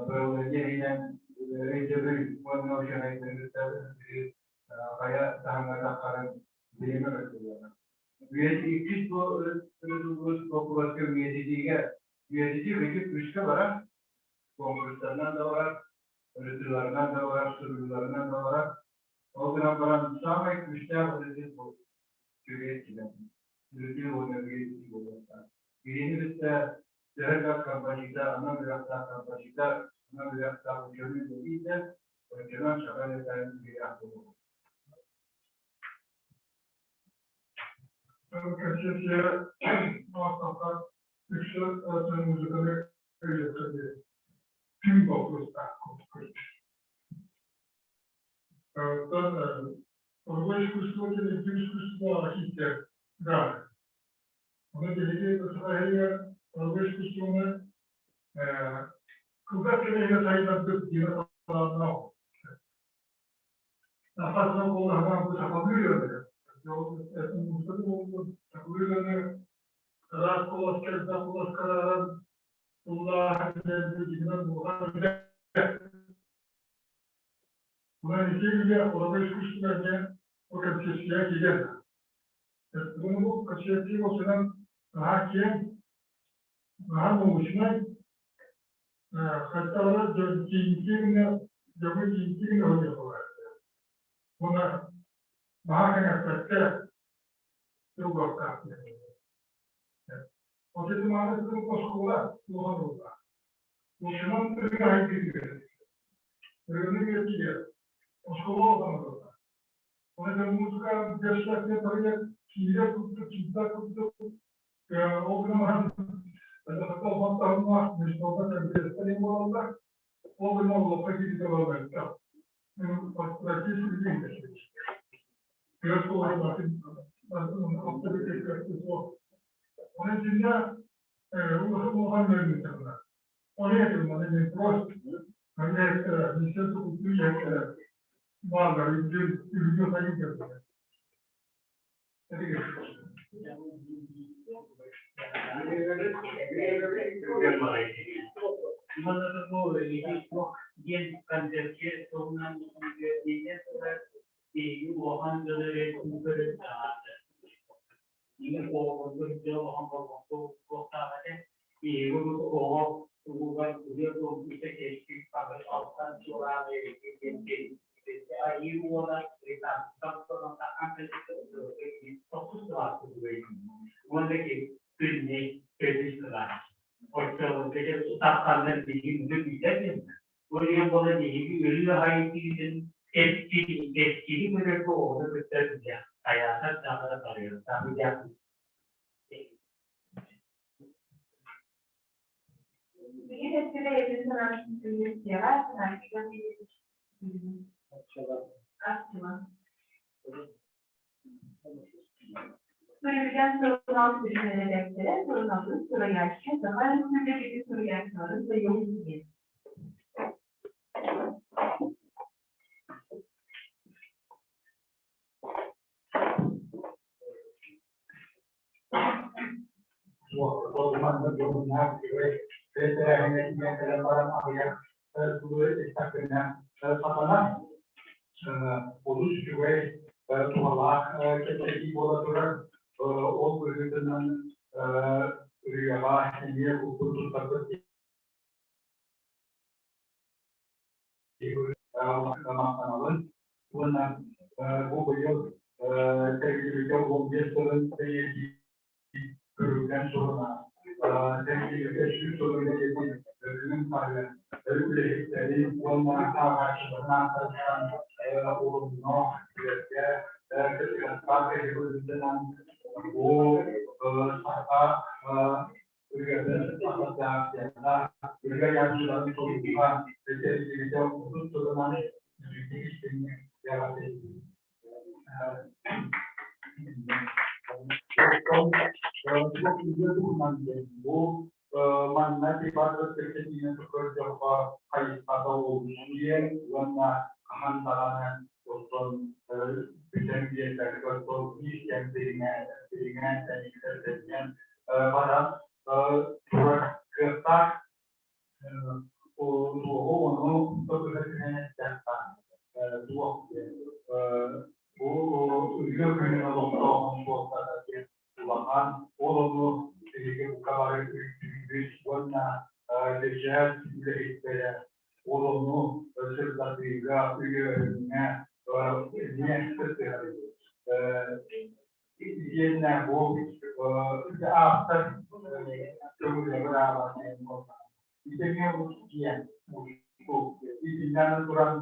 бырабылыанньа иһинэн өйдөбүл уонна учуонайдары кытта хайа таһымҥа таххарын билимэ көрдөрүөҕэ. Иккис бу ырытыллыбыт боппуруоска үйэтитиигэ үйэтитии кырдьык күүскэ барар, конкурстарынан да барар, ырытыыларынан да барар, суруйууларынан да барар. Ол гынан баран саамай күүстээх ырытыы бу үчүгэй килэн ырытыы уонна үйэтитии буолуохтаах. Киһини кытта төһө да композитор, анал үөрэхтээх композитор, анал үөрэхтээх учуонай үлэлиир да, оччонон саха ырытарын үөрэх буолуоҕа. Концепция ааттахха үксэ музыканы өйүөххэ диэри түҥ боппуруостаах курдук көрдө. Оттон Оргой искусство диэн үрдүк искусствоҕа киирдэ гаары. Ону биһиги Саха иһигэр оргой искусствоны кылгас кэм иһигэр сайыннарбыт диэн талааннаах. Саха буоллаҕына бу сахалыы ырыалары, сахалыы ырыаны араас куоласка элбэх куоласкаларынан тыллааһын дьиҥинэн улахан үлэ. Онон ити үлэ ураты искусственнай бу концепция киирэр. Бу концепция уопсайынан Наһаа киэҥ, наһаа научнай, хотя дьон киинтиигинэ, дьону киинтиигинэ уһуйаллар. Уонна наһаа кэҥэппэккэ тыллыахтаах диэн. Отут мааны оскуола улахан буолла. Улахан ырыа айдыытыгар, ырыаны үөрэтигэ оскуола улахан буолла. Оны музыка детская проект киирэ курдук, киирбэт курдук, ол гынан баран международный буолаллар, ол гынан олоххо киирбитэ буолбаттар. Onun içinde улахан Оны просто баалар үрдү хайын Диэн концепция туһунан биһиги улахан дьон эрэ көрөн таһаарда. Ини оҕолорго дьэ улахан болҕомто угуохтаах этэ. Биһиги оҕо туһугар ырыа туолбута кэскил аҕыс алтан чуораан эйэтин диэн айыы уола тохсус кылааска уонна күннэй төрдүс кылаас. Оччолорго дьэ тахханнар билигин үгүс билэр диэн. Ол иһин буола биһиги ырыа айытыытын кэскили кэскили көрөргө оҕону кытта хайаатар даҕаны барыахтаах диэн. Билигин өттүгэр этин санаатын сүрүннүөхтэҕэ, санаатыгар Арчыла. Суруйан сурунаал сүрүн эрэдээктэрэ, суруналыыс, суруйааччы, Саха Өрөспүүбүлүкэтин суруйааччыларын сойууһун диэн. Манна дьоһуннаах үчүгэй тэрээһиҥҥэ тиийэн кэлэн баран аҕыйах тылы истэхпинэ сатанар. Олус үчүгэй туһалаах кэпсэтии буола турар. Ол быһыытынан ырыаҕа эмиэ булгу туттарбыт махтанабын уонна бу быйыл тэриллибитэ 15 сылын бэлиэтии көрүллэн суруна тэриллибитэ 100 сылын бэлиэтии күн хаһыат үлэһиттэрин уонна ааҕааччыларын ааттарыттан олунноох үлэргэ кыттыгастаах киһи быһыытынан бу саха ырыатын ассоциацията ырыа айааччыларын сойууһа тэриллибитэ 30 сылынан үрдүк истиҥник эҕэрдэлиибин. Туһунан диэн бу манна типа кэпсэтиини көрдөххө хайысхата олус диэн уонна хаһан даҕаны оттон бүтэн биэрбэккэ оттон биир кэм дириҥээн тэнийэн баран турар кыахтаах туоҕу ону тутуһа түһэн эттэххэ туох диэн бу ырыа күнүн олохтооһун суолтата диэн улахан ол ону биһиги бука бары өйдүүбүт уонна бэчээт үлэһиттэрэ ол ону сырдатыыга өйөөһүҥҥэ эмиэ кыттыһабыт Итиэннэ бу ааптар көҥүлэ бырааба диэн буолла. Ити эмиэ диэн итиннэн туран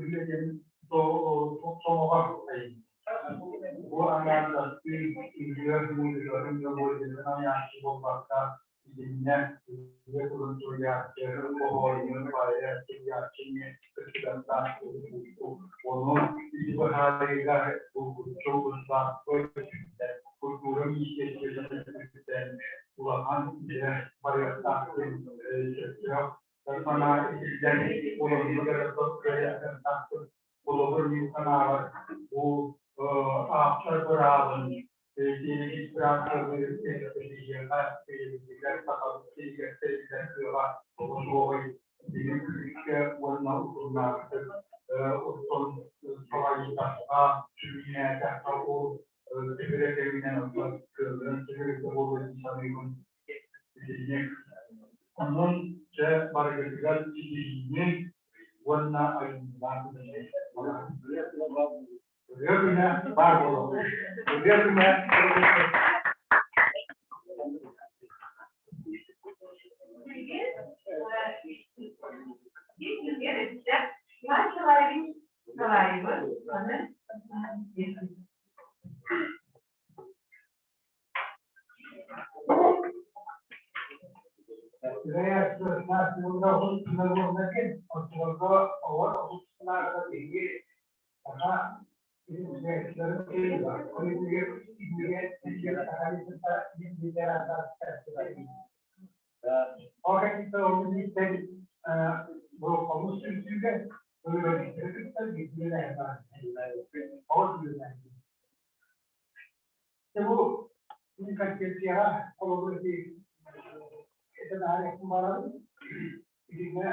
үлэ диэн сомоҕо бу аҥаардастыы ырыа музыкатын мелодиятын айааччы буолбакка итиннэ ырыа тылын суруйааччы, хоһоонун поэт, суруйааччы эмиэ кыттыгастаах ону ити быһаарыыга булгуччу государство өттүттэн, культура министерствотын өттүттэн улахан үлэ барыахтаах диэн сөптөөх санаа этиллэн олорунна Холобур, мин санаабар, бу ааптар быраабын регистрациялыыр эрэстэбииһиэхэ сахалыы сиригэр тэриллэр кыаҕа суоҕуй дьиҥи күүскэ уонна утумнаахтык оттон салайдахха, сүрүннээтэххэ ол тимирэ кэминэн онтон кыаллыан сөбө. билиини уонна айымньылаах үлэни Ырыа күнэ баар буолуо. Ырыа күнэ Иван Николаевич Николаевы аны Дьэ бу концепцияҕа холобур ити этэн ааһыахпын баҕарабын. Итиннэ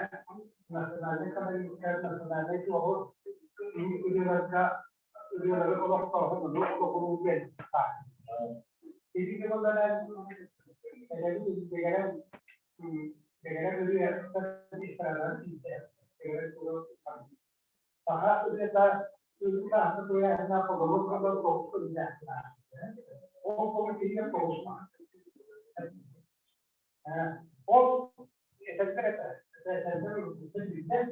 национальнай экономика, национальнай туоһу ырыаларга ырыалары олохтооһун ону олоҕуруу диэн баар. Итини буолларан эрэбил дэгэрэн дэгэрэн ырыаттан эстрадаҕа тиийдэ. Дэгэрэн Саха ырыата ырыа туйааһына холобур кытар тоҕус көрүҥнээхтэр. Ол тоҕус иһигэр тоҕус Ол этэллэр этэ, этэллэр уруккуттан биллэр,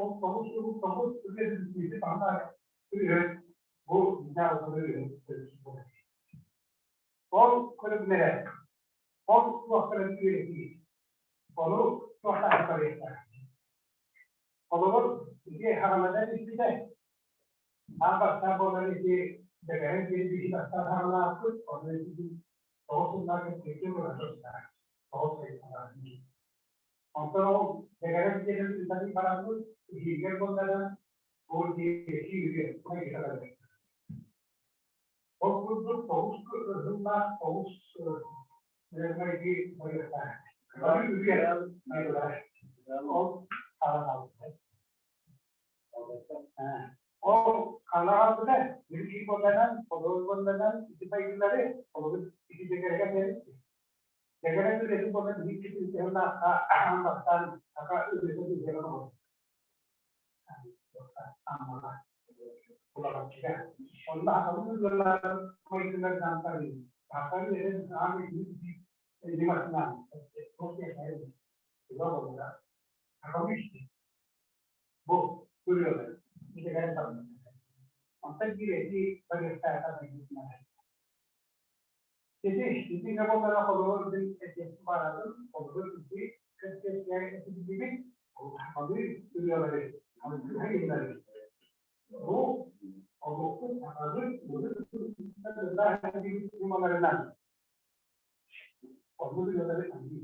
ол тоҕус тоҕус ырыа бүтүүтэ таһына ырыа бу ырыа Ол көрүҥнэрэ, ол туохтарын үөрэтии, ону туохтаах көрүөхтэрэ. Холобур, ити хараҥадан испитэ. Аан бастаан буолан ити дэгэһин диэн биһи бастаан хараҥалаахпыт, онно ити 9 сыллаах кэпсэтии буолан турбута. 9 ыйыталаах. Онтон ол дэгэһин диэн ыытан бараммыт, иһиигэр буоллаҕына, ол диэки үгэ Ол курдук 9 сыллаах 9 майгы барыахтаах. Бары үгэ Ол хараҥалбыта. Ол хараҥалбыта билии буолланан, холобур буолланан ити майгылары холобур ити дэгэргэ бэрит. Дэгэрэ үлэтин буолан биир киһи сыһыаннаахха аан бастаан саха үлэтин үһүөн оҥорбут. Аммаҕа Улаҕаччыга. Онно сахалыы ыаллар майгыларынан тарыйыы. Саха үлэтин аан ньыматынан Бу ырыалар итэҕэл табыллар. Онтон биир эти барыахтаата майгытынан. Ити ити буоллаҕа холобур мин этиэхпин баҕарабын, холобур ити концепция этиллибит сахалыы ырыалары, ырыалары. Бу олохпут сахалыы ырыаларынан ньымаларынан оннук ырыалары аныы.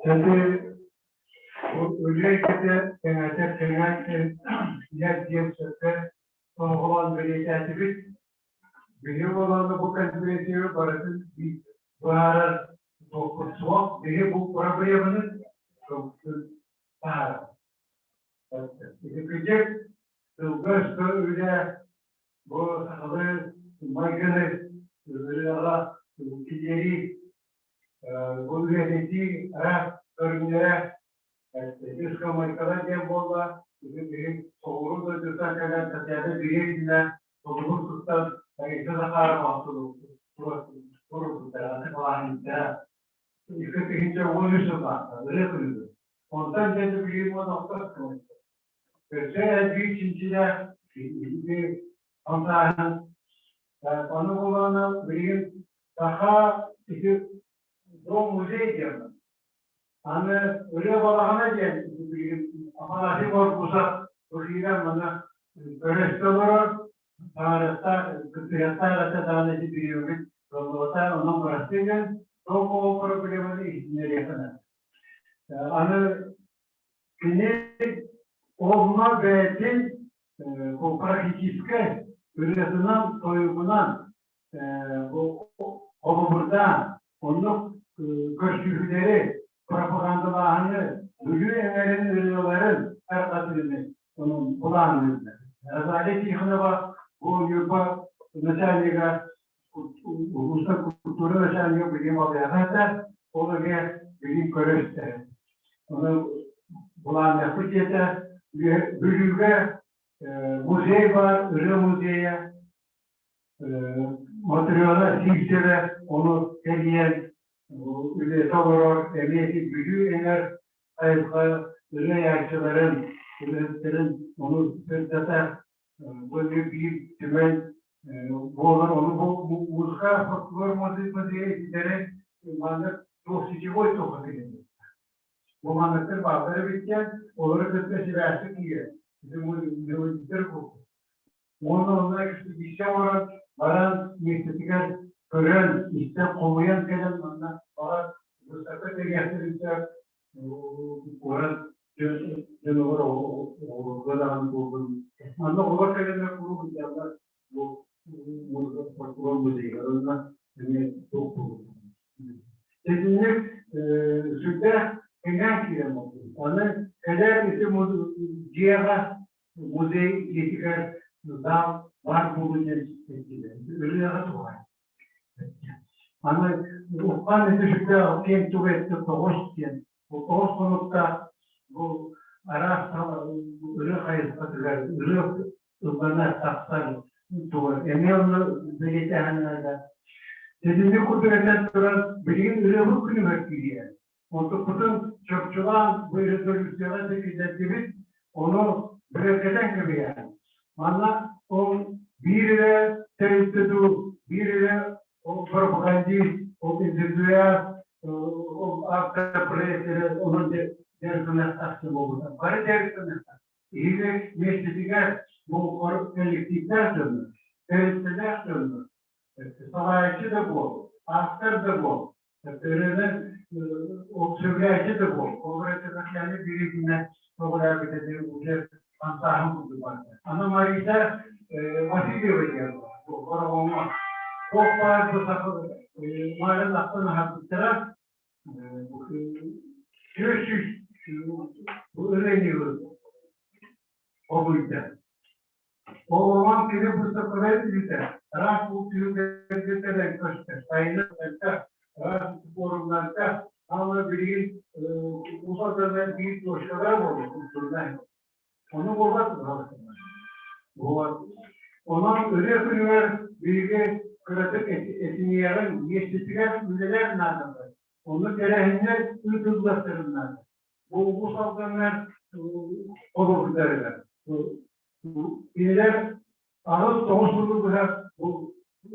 Dedi Өлүөкэтэ кэҥэтэр кэҥээн иһэр диэн сөпкө тоһоҕолоон бэлиэтээтибит. Биһи буолааны бу конференцияҕа барытын быһаарар туохпут суох. Биһи бу проблеманы таһаарар. Ити кырдьык тылга-өскө үлэ бу сахалыы майгыны ырыаҕа киллэрии бу үөрэтии араас көрүҥнэрэ дискомайкалар диэн буолла бүгүн биһи соҕуруу дойдуттан кэлэн Татьяна Березина толугун туттан Раиса Захарова туруорбуттара балаһынньыктара 2013 сыллаахта ырыа күнүгэр онтон дьэ билигин уон алта Өссө элбии чинчилээх хамсааһын. Ону буоллаҕына билигин саха ити дом музей диэн аны ырыа балаҕана диэн билигин Афанасий Корпусов киирэн манна көрөстө олорор таарыахтаах кыттыһыахтаах этэ даҕаны ити бириэмэбит кыаллыбата онон бырастыы диэн тоҕо проблеманы иһитиннэриэххэ наада. Аны Кини онно бэйэтин практическай ырыатынан, тойугунан холобурдаан, оннук көрсүһүүлэри, пропагандалааһыны, Бүлүү эҥэрин ырыаларын тарҕатыыны онон былаанныыллар. Розалия Тихонова бу Ньурба начальнига. Улууска культура начальнига билим алыаҕа этэ, ол эмиэ билим көрө истэ. Ону былаанныахпыт диэтэ. Бүлүүгэ музей баар, ырыа музейа, Матрена Сивцева ону тэрийэн үлэтэ олорор, эмиэ ити Бүлүү эҥэр айылҕа ырыа айааччыларын, ырыаһыттарын ону сырдата бу эмиэ биир түмэн буолар. Ону бу музыка фольклор музейа итилэри маннык туох сетевой туохха кэлин. Бу манныктар бааллар эбит диэн, олору кытта сибээскэ киирэр. Ити мелодиктар курдук. Уонна онно экспедиция оҥорон баран миэстэтигэр көрөн, истэн, хомуйан кэлэн манна баҕар выставка тэриэхтэрин сөп куорат дьонугар оҕолорго даҕаны буоллун. Манна оҕолор кэлэннэр куруук илдьэллэр бу музыка фольклор музейыгар уонна эмиэ туох буолбут. Итинник сүрдээх кэҥээн киирэн буолбут. Аны кэлэр ити дьиэҕэ музей дьиэтигэр зал баар буолуо диэн этилэр. Ырыаҕа туһай. Аны Уххан ити сүрдээх киэҥ тугу эттэ тоҕус диэн. Бу тоҕус хонуктаах бу араас ырыа хайысхатыгар ырыа ыллана тахсар тугу эмиэ онно бэлиэтээһиннэрэ. Итинник курдук этэн туран билигин ырыабыт күнүгэр киириэ. Онтукпутун чопчулаан бу резолюцияҕа киллэрдибит, ону бигэргэтэн кэбиһэн. Манна ол биир эрэ тэрилтэ дуу, биир эрэ ол пропагандист, ол энтузиаст, ол автор проектэрэ онон дьарыктаныахтаах буолбута. Бары дьарыктаныахтаах. Иһиги миэстэтигэр бу коллективтаах дьоннор, тэрилтэлээх дьоннор, салайааччы да буол, автор да буол, Ырыаны сөбүлээччи да буол. Ол эрэ бириитинэ көҕүлээбитэ уже хамсааһын курдук барда. Аны Марита Васильева диэн Бороҕоҥҥо туох баар бу Марин ахтан аһарбыттара 400 бу ырыаны обуйда. Оҕоҕон кини быыстапкалары ыытар, араас бултуйуурга кэлэн көстөр, сайыны элбэх араас форумнарга уонна билигин Уус Алданынан биир точкалара буолла культурнай. Ону буолбат Вот. Онон ырыа күнүгэр биһиги кыратык этиниэҕин, миэстэтигэр үлэлэр наадалар. Ону тэрээһиннэр ыытыллыахтарын наада. Бу Уус Алдаҥҥа холобурдарыгар кинилэр 8-9 сылы быһа бу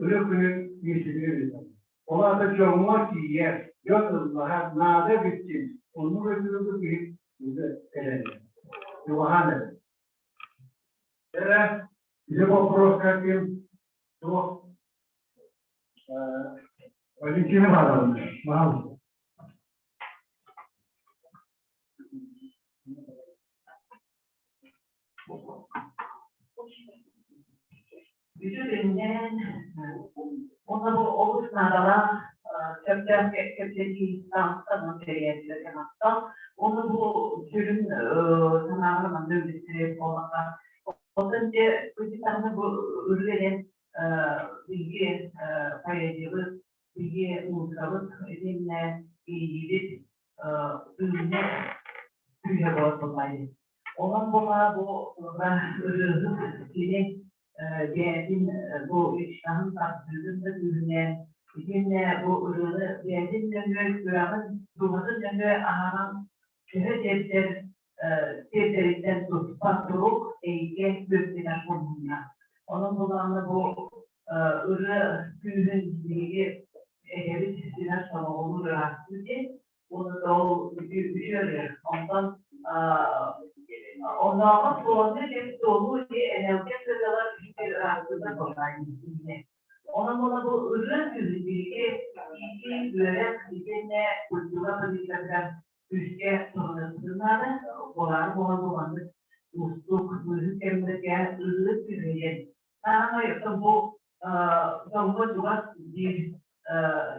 ырыа күнүн миэстэтигэр ыыталлар. Ол аата дьоҥҥо тиийэр, дьон ыллаһар, наада эбит оннук өйдүүргэ киһи кэлэллэр. Чугаһаан эрэр. Эрэ ити боппуруоска ким туох Валентина Ивановна, пожалуйста. Бүтүннээн уонна бу олус наадалаах сөптөөх кэпсэтии таҥастан тэрийээччилэргэ махтал. Уонна бу сүрүн санааҕын манна үллэстэрэр буоллахха, оттон дьэ кырдьык даҕаны бу ырыа диэн биһиги поэзиябыт Биһиги музыкабыт итиэннэ иэйиибит тыыннар күүһэ буолар буоллаҕа. Онон буоллаҕа бу ырыаһыт кини бэйэтин бу личноһын тардыытын да күүһүнэн итиэннэ бу ырыаны бэйэтин нөҥүө сүрэҕин дууһатын нөҥүө аһаран төһө тиэрдэр тиэрдэриттэн туспа турук эйгэ үөскэтэр хомунна. Онон булааны бу ырыа күүһүн биһиги эһэбит синэр сомоҕолуур ыраастыы диэн уонна да ол үтүө ырыа. Онтон оннооҕор суоланы диэн суолу энэлгэ сырыалар үчүгэй ыраастыылар буоллаҕа Онон буола бу ырыа күүһүн биһиги иитии, үөрэх итиэннэ культура политикатыгар күүскэ туһаныахпытын наада. Буолаары буолан бу маннык уустук быыһык кэмнэргэ ырыа күүһэ диэн саамай оттон бу дьоҥҥо чугас биир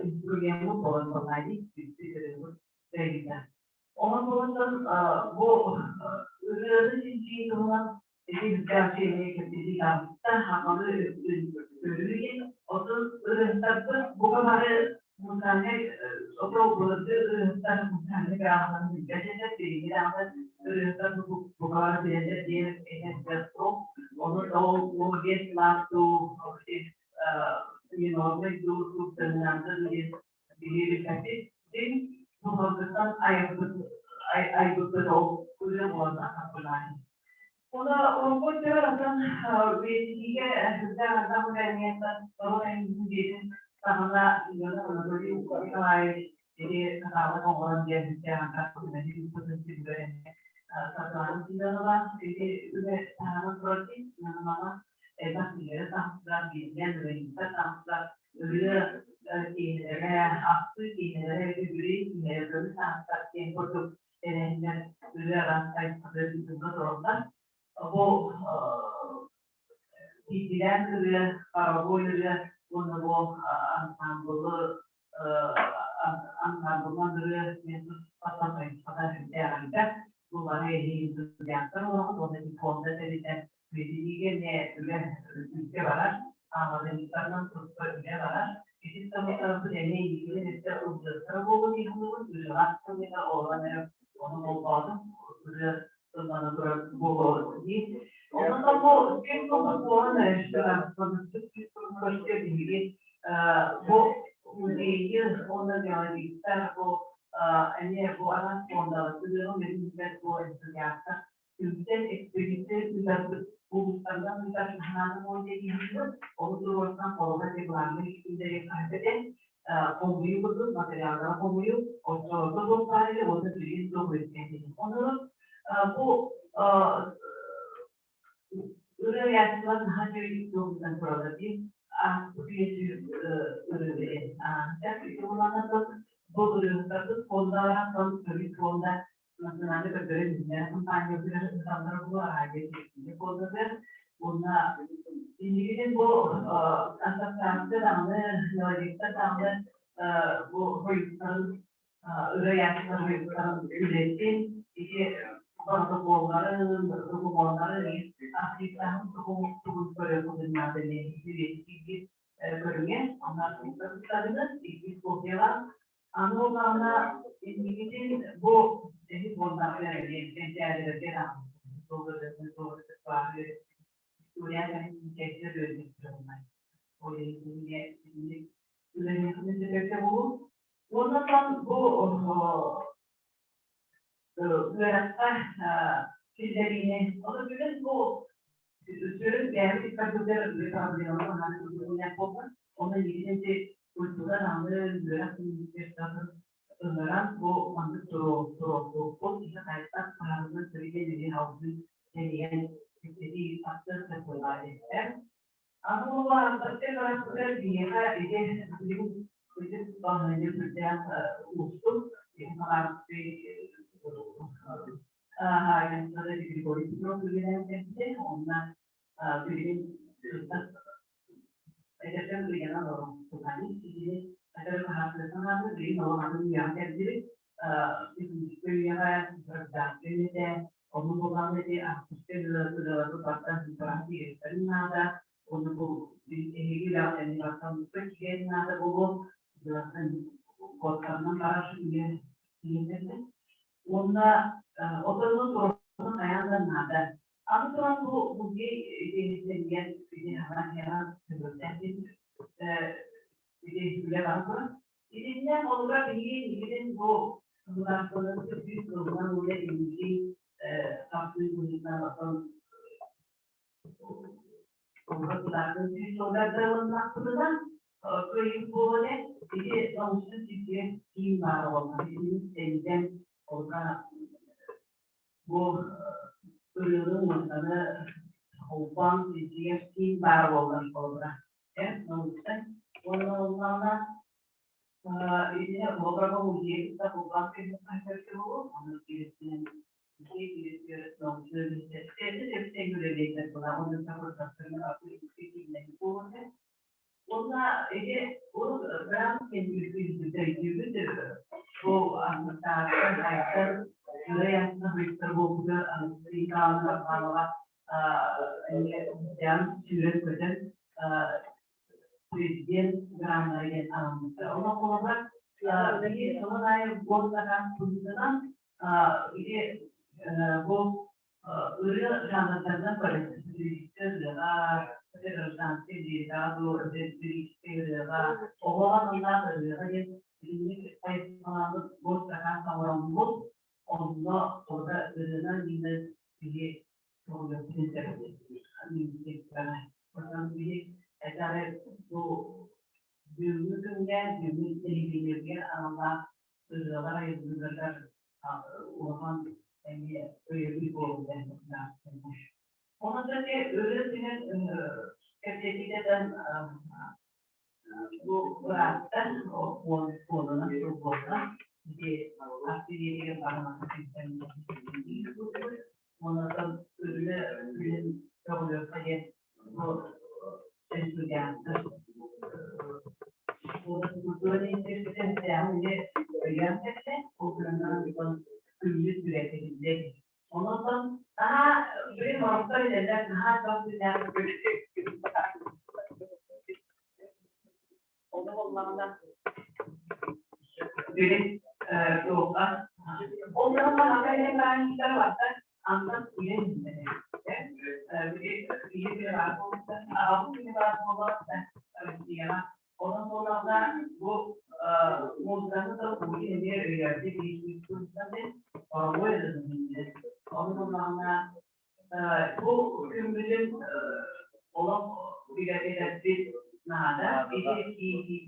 инструмеммут буолан буоллаҕа дии ырыабыт дайыыта. Онон буолан бу ырыаны чинчийии туһунан ити бүтээччи эмиэ кэпсэтии таҕыста, хахалы өрүү диэн. Оттон ырыа ырыһыттарбыт бука бары музыкальнай отол былыргы ырыһыттар музыкальнай грамотаны билбэт этэ, билиҥҥи даҕаны ырыһыттар бука бары билэллэр диэн этэр суох. Ону ол ол биэс сылаас дуу, минорный дуу, субдоминанта дуу диэн биһиги билбэппит. Дин былыргыттан айбыт айбыппыт ол ырыа буолан тахсар. Оны урукку атын үйэтитиигэ сүрдээх элбэх үлэниэттэн норуот айымньытын дьиэтин саҕана Семен Анатолий Николаевич ити сатаабат оҥорон диэн сүрдээх элбэх үлэни ыыппытын түмүгэр эмиэ Сардаана Семенова ити үлэ таһааран турар дии Семеноваҕа элбэх кинигэлэр таҕыстылар, бииринэн ырыаһыттар таҕыстылар, ырыа киинэлэрэ, ахтыы киинэлэрэ, үбүлүөй киинэлэрэ көмүс ааттар диэн курдук тэрээһиннэр ырыа араас хайысхата ыытылла тураллар. Бу биирдиилээн ырыа, хоровой ырыа уонна бу ансаамбылы ансаамбылынан ырыа диэн туспаттан хайысхата сүрдээх элбэх. Бу бары эһиги энтузиастар олоҕут уонна фонда тэриллэн үйэтитиигэ эмиэ үлэ күүскэ барар. Ааматынньыктарынан туспа үлэ барар. Ити сабыттарбыт эмиэ иитилин өттө ылдьыттара буолуо дии саныыбын. Ырыаҕа тылыгар олорон эрэ ону холбоотум. Ырыа тыллана турар буолуо дии. Онон бу күн курдук буолан көрсө биһиги бу музейы уонна галеристар бу эмиэ бу араас фондалар ырыаҕа үөрүүтүгэр бу энтузиастар Үгүстэр экспедиция ыытарбыт, улуустарынан ыытар наһааны буолуо диэбиппит. Ол туруорсан холобура регламент иитиллэри хаһыат хомуйуу курдук материаллары хомуйуу, оччолорго туох баар этэ уонна билигин туох үөскээтэ. Онон бу ырыа айааччылар наһаа үчүгэй туоһунан тураллар дии. Ааспыт үйэ ырыа бу ырыаһыттарбыт фондалара төрүт фонда национальнай көрдөрөр-иһитиннэрэр компаниябытыгар ыыталлара буолуо, радио телевидение буоллатыгар. Уонна инникитин бу ассоциация даҕаны, мелодистар даҕаны бу хойуттарын ырыа хойуттарын үлэтин, ити протоколларын, докумуоннарын архивтааһын тугун көрүөххүтүн наада диэн көрүҥэ. Онно архивтарыттарыгар иккис копиялаах. Аны буоллаҕына, инникитин бу эһи буоллаҕына диэн кэнчээрилэргэ Уонна бу үөрэххэ киллэриини, ону бүгүн бу сүрүн бэйэбит иккардыгар буолла. Онно инникитин культура даҕаны үөрэх министерствотын ыҥыран бу маннык туруохтуохпут киһи хайдах баһаарынан сөрүйэн или алгыы тэрийэн кэпсэтии тахсыах сөп буоллаҕа диэбиттэр. Аны улаатарга барарбытыгар биһиэхэ ити билигин ити балаһыанньа сүрдээх уустук. Киһи харааппый Агентствода Григорий Петров үлэлээн кэлбитэ. Онно билигин эдэрдэр ыйанан олорон итини эдэр хаһаактыттан ааты билигин олох атын үйэҕэ кэллибит. Техническэй үйэҕэ гражданскай үлэтэ, ону буоллаҕына ити авторскай ырыаларбыт бартан сыыппараһан киириэхтэрин наада. Уонна бу эһиги үлэҕит эмиэ бартан киириэн наада буолуо. Куоттарынан барар үйэ тиийэн Уонна отонун туруорсуу хайаан да наада. Аны туран бу музей идиэйэтигэр ити көмөлөөх ити үлэ бара турар. Итиннэ холобура биһиги инникитин бу государствоны сүүс сылынан үлэ инники хапсыы быһыытынан оттон государство сүүс сылга ылыннахпытына кыайыы буолуон ити научнай чинчийэр киин баар буолла. Итини тэнитэн олга бу ырыаны муостаны холбоон чинчийэр киин баар буолла холобура. Научнай уонна оллаана итини олобура музей кытта холбоон кэлбит буолуо. Аны киирестинэн Уонна ити ол грант өйдүүбүт бу аннытааҕы айдар ырыа ыйыттар буолбута Ивановна Варламова эмиэ сүүрэн көтөн. Президент граннары диэн аламмыттар. Онон холобура, биһи сылын аайы госзаказ быһыытынан ити бу ырыа жанрдарынан лирическэй ырыаҕа, гражданскай лирикаҕа дуу, лирическэй ырыаҕа, оҕоҕо аналлаах ырыаҕа диэн итинник хайысхалаабыт госзаказ оҥороммут, онно холобура ырыанан иинэн биһи Онон биһи этары бу бүгүҥҥү күҥҥэ, бүгүҥҥү телевидениегэ аналлаах ырыалар айыллыыларыгар улахан эмиэ өйөбүл буолбута. Онон кстати, ырыа күнүн кэпсэтиитэтэн бу бырааттар уонунан сыл буолла. Ити артиллерия барамата Онон ырыа күнүн көҕүлүөххэ диэн бу энтузиастар культура министерствотын үлэ өйөөн кэллэ. Ол гынан баран күммүт үлэтигиллэ. Онон наһаа үчүгэй мороктор идэлэр наһаа дьон күннээх Ону буоллаҕына дириҥ туохха ол дьонно хата баанньыктар барта антан уйан били били баар буолбута аҕабыт күнү баар буолбут Россияҕа онон буоллаҕына бу музыканы да уйун эмиэ өйөөбүтэ биир оруой ону буоллаҕына бу күммүтүн олох бигэргэтэрбит наада. Ити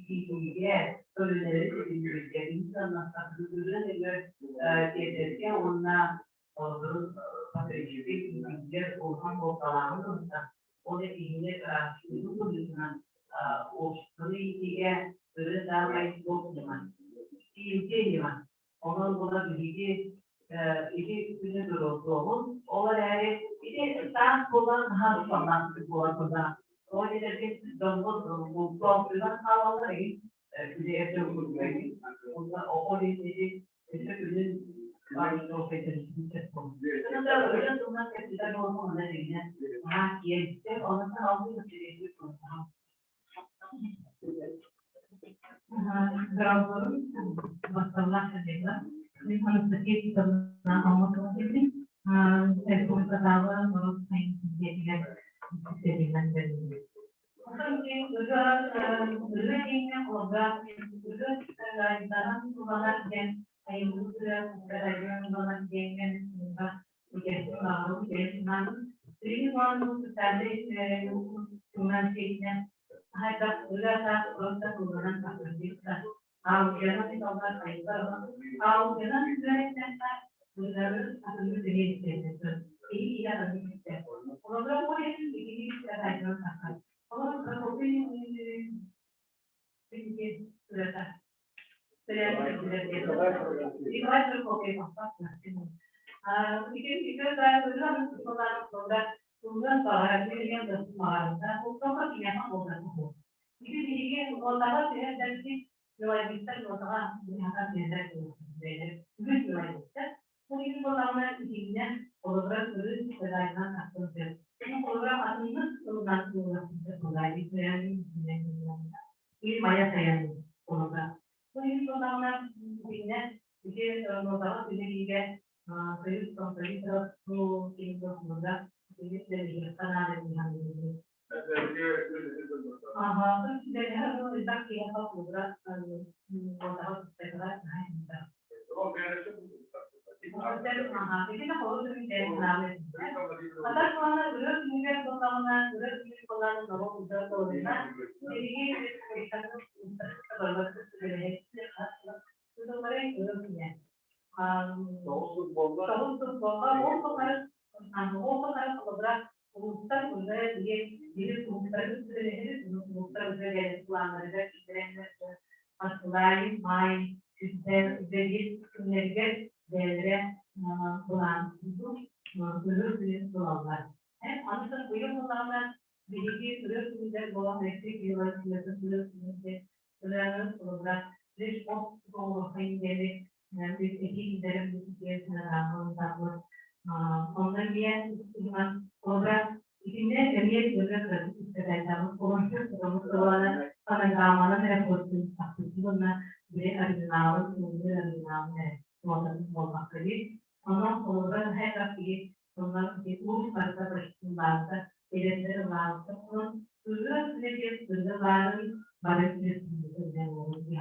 киитиигэ, көлүнэри ситимнэргэ, сыаннастарбытын ыгар тиэрдэргэ уонна олорун патриотическай иитиигэ улахан суолталааҕын туһунан, ол киһини ыраастыырын быһыытынан обществоны иитиигэ ырыа саамай суох ньыма. Тиийимтиэ ньыма. Онон була биһиги ити күнү туруорсуоҕун, ол эрээри ити саас буолан наһаа душаннаахтык буолар быһа. Ол этэргэ дьоммут бултуохтугар хаалаллар игин үлэһэр дьон Онно ол ити өссө күнүн Здравствуй, басталлаах Сергеевна. Мин Анастасия Титовна Алматова Республикатааҕы норуот дьиэтигэр ситэринэн бэриллибит. Ырыа ырыа диэҥҥэ холобура ырыа айдаран туланар диэн айылгы ырыа айдаран туланар диэҥҥэ Фонограмманан эрэ куоттун уонна били оригиналын ыллыыр оригиналын эрэ нотатын буолбакка дии. Онон холобура наһаа элбэх киһи тыллар уус барыта почти ыллаабыта, эдэрдэр ыллаабыттар онон ырыа күнэ диэн ырыа баарын бары республика билэн олорор дии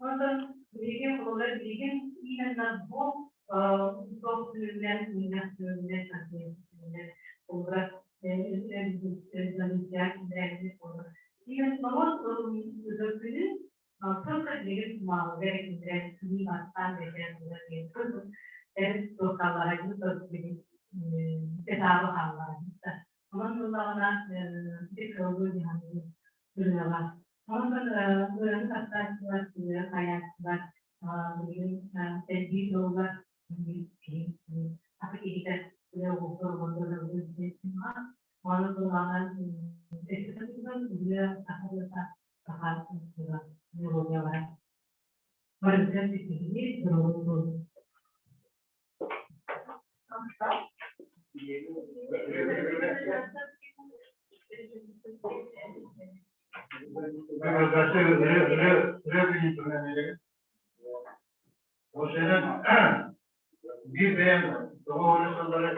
Онтон билигин холобура билигин именно бу туох күнүнэн мунньах күнүнэн конференция холобура Именно норуот күнүн только билигин маалыгар киллэрэн күнү бастаан бэйээн буолар диэн эр туоххаллаһайбыт билигин этабы хаалларабыт Онон буоллаҕына ити кыаллыы дьаһаныы ырыаҕа. Онон ырыаны таптааччылар, ырыа хайааччылар билигин элбии тураллар. Аты киһитэ ырыа уолга Онон буоллаҕына ырыа саха ырыата саха мелодиялара барытыгар ситиһии туруору Биир бэйэм тоҕо сыллары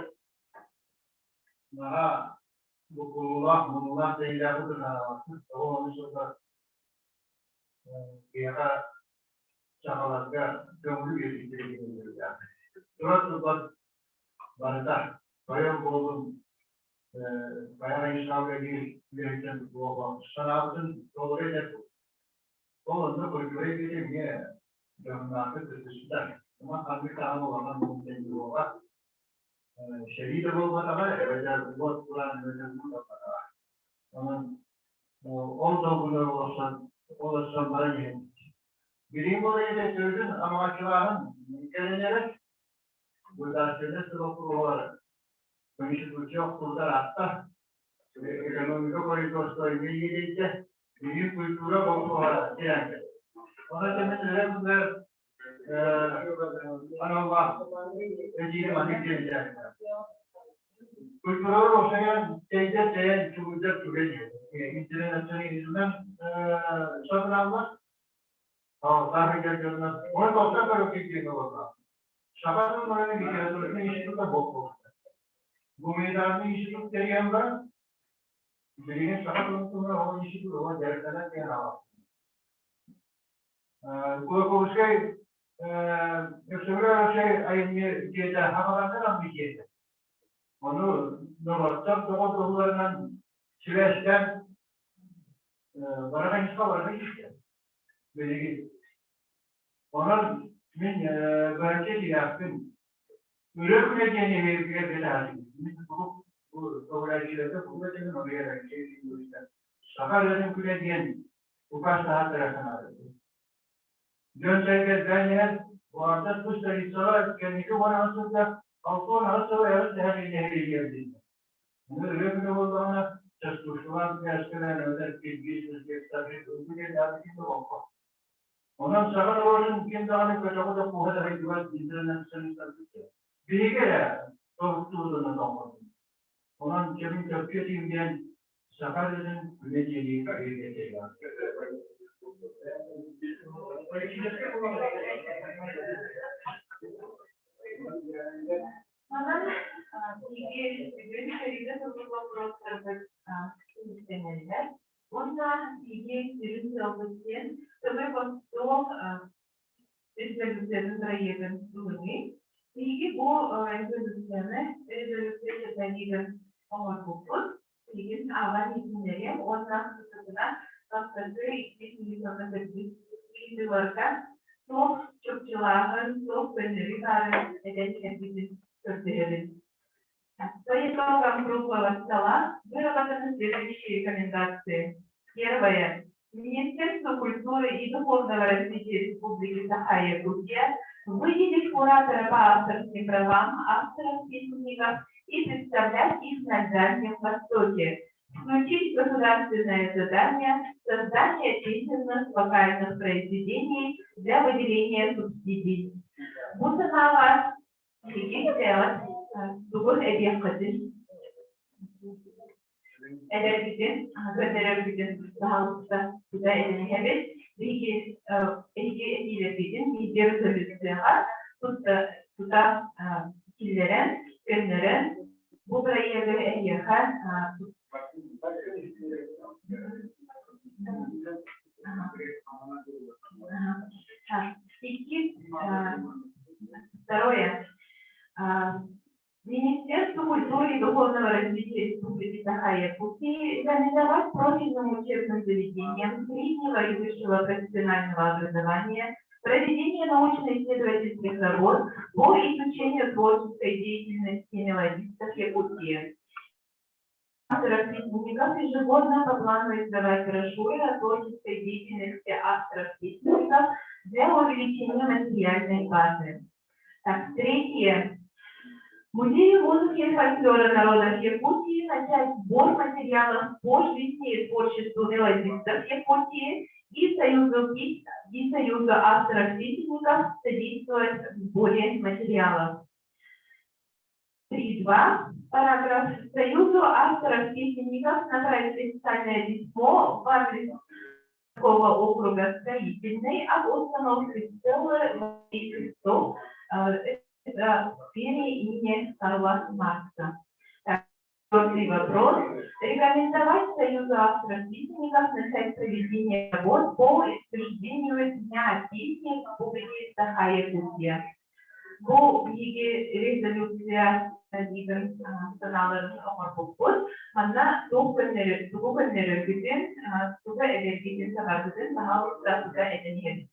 наһаа буккулуулаах, мунулаах дэйилээх ытырнаабаппын. Тоҕо ону сыллар биһиэхэ сахаларга көҥүл биэрбиттэрэ диэн өйдөбүллээх. Турар турбат барыта тойон буоллун баян айысхаалга биир үлэһиттэн буолбат санаабытын толору этэр ол онно культура эйгэтэ эмиэ дьоһуннаахтык кыттыспыта. Онон ханнык даҕаны улахан муҥ буолбат. Сэрии да буолбатаҕа, эбэтэр уот кураан эбэтэр уу буолбатаҕа. Онон ол долгунар олорсон, олорсон баран иһэн Билигин буолан төрүтүн амаҕаччылааһын кэлэн эрэр. Государственность боппуруоһугар Конституция охсуллар аатта. Экономика производство иэдэйдэ. Билигин культура боппуруоһа тирээн кэлэр. Онон кэмин өрө аналлаах эдиини маннык диэн Культуралар уопсайынан тэйдэр тэйэн чугуйдар түгэн интернационализмынан сатаналлар. Таах дьоннор оны тоқсан көрө киирдиэн олорно. Саха тылларын литературатын института буолбуттар. Гуманитарный институт тэрийэн баран, билигин саха тылын туһунан ол институт оҕо дьарыктанар диэн аҕалар. Кулаковскай Өксөкүлээх айымньы дьиэтэ хаҕаларга наммыт дьиэтэ. Ону норуоттар доҕордоһууларынан сибээстээн бараҕа барыта киирдэ. Билигин. Онон мин быһаччы этиилээхпин. Үрэх күнэ диэн эһиилгигэр бэлэһэтим. Мин бу көҕүлээччилэргэ бу этигин ону Саха ырыатын күнэ диэн укаастаһар санаатым. Дьон-сэргэ элбээн иһэн, улаатар тус столицаҕа кэнники уон сылга 68 сыл эҕис дэһэр дииллэр. Ону ырыа күнэ буоллаҕына, частушкалаан пляскалаан эбэтэр киргиз, өзбек, таджик ылбы диэн даҕаны ким да олоххо. Онон саха норуотун ким даҕаны көтөҕө да кууһа да сайдыбат интернационалистарбыт биһиги эрэ тобуктуурунан оҥордум. Онон кэмин сөпкө этиим диэн Саха ырыатын күнэ диэни Манан биһиги бүгүн сэриигэ турбут боппуруостарбыт түмүктэнэллэр. Уонна биһиги сүрүн сыалбыт диэн көмө бостуок резолюциятын проегын ылыныы. Биһиги бу резолюцияны резолюция читаниытын оҥорбуппут. Билигин ааҕан иһитиннэриэм уонна сытытынан бастакы иккис уонна төрдүс ыйытыыларга туох чопчулааһын, туох көннөрүү баарын этэн кэлбитин көрдөһөбүн. По итогам круглого стола выработаны следующие рекомендации. Первое. Министерство культуры и духовного развития Республики Саха-Якутия выделить куратора по авторским правам авторов песенников и представлять их на Дальнем Востоке, включить в государственное задание создание песенных вокальных произведений для выделения субсидий. Бу санаалар билигин тугун эбиэххитин? Эдэрбитин, көрдөрөрбүтүн баһаалыста тута этиниһэбит. Биһиги эһиги этиилэргитин бииргэ резолюцияҕа тута киллэрэн, көннөрөн, бу бырайыагы эһиэхэ Иккис, второе. Министерство культуры и духовного развития Республики Саха-Якутии рекомендовать профильным учебным заведениям среднего и высшего профессионального образования проведение научно-исследовательских работ по изучению творческой деятельности мелодистов Якутии. Авторов песенников ежегодно по плану издавать брошюры о творческой деятельности авторов-песенников для увеличения материальной базы. Так, третье. Музею музыки и фольклора народов Якутии начать сбор материалов по жизни и творчеству мелодистов Якутии и Союзу авторов-песенников содействовать в сборе материалов. 3.2. Параграф. Союзу авторов-песенников направить официальное письмо в адрес городского округа Строительный об установке стелы крестов это в сквере имени Карла Маркса. Так, четвертый вопрос. Рекомендовать Союзу авторов-песенников начать проведение работ по утверждению Дня песни в Республике Саха-Якутия. Бу биһиги резолюция диэн санааларын оҥорбуппут. Манна туох көннөрөр, тугу көннөрөргүтүн, тугу эбэргитин сабаргытын баһаалыста тута этэн иһэбит.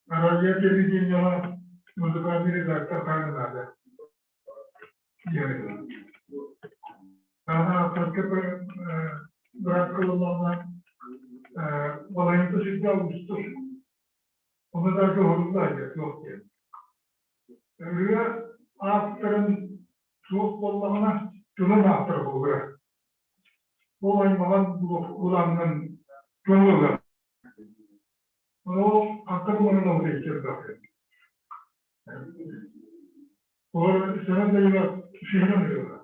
Радио телевидениеҕа музыкальный редактор хаһан наада. Бырааккылалаана балайынта сүрдээх уустук. Ону да дьоһуруллар диэн суох диэн. Ырыа авторын суох буоллаҕына, тылын автора буолара. Ол аймаҕын булаҥҥын көҥүл ылар. Ол хантан булан ол диэки Олор Сэмэн Данилов сиһинэн ыйыллар.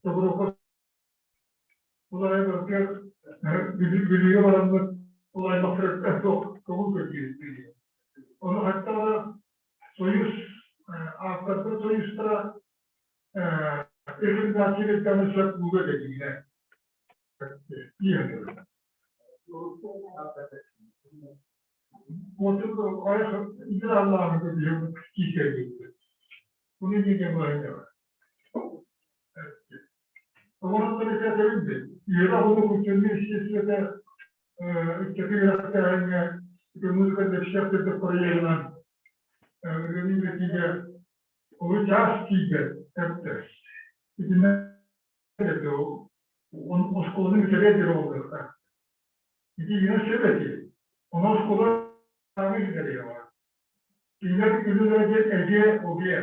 Тобуруокка Уларай барытыгар Бүлүүгэ бараммыт ол аймахтарыттан туох көҥүл көрдүүр. Ону хаттаҕына Союз автордар союзтара рекомендация бердэҕинэ сөп буолуо этэ диинэ. Оскуоланы бүтэрэр диэн буолуохтаах. Ити ийэ сөп этии. Ону оскуола саҥа бүтэрэр. Кинилэр үлэлэрэ диэн эдьиэ, обиэ.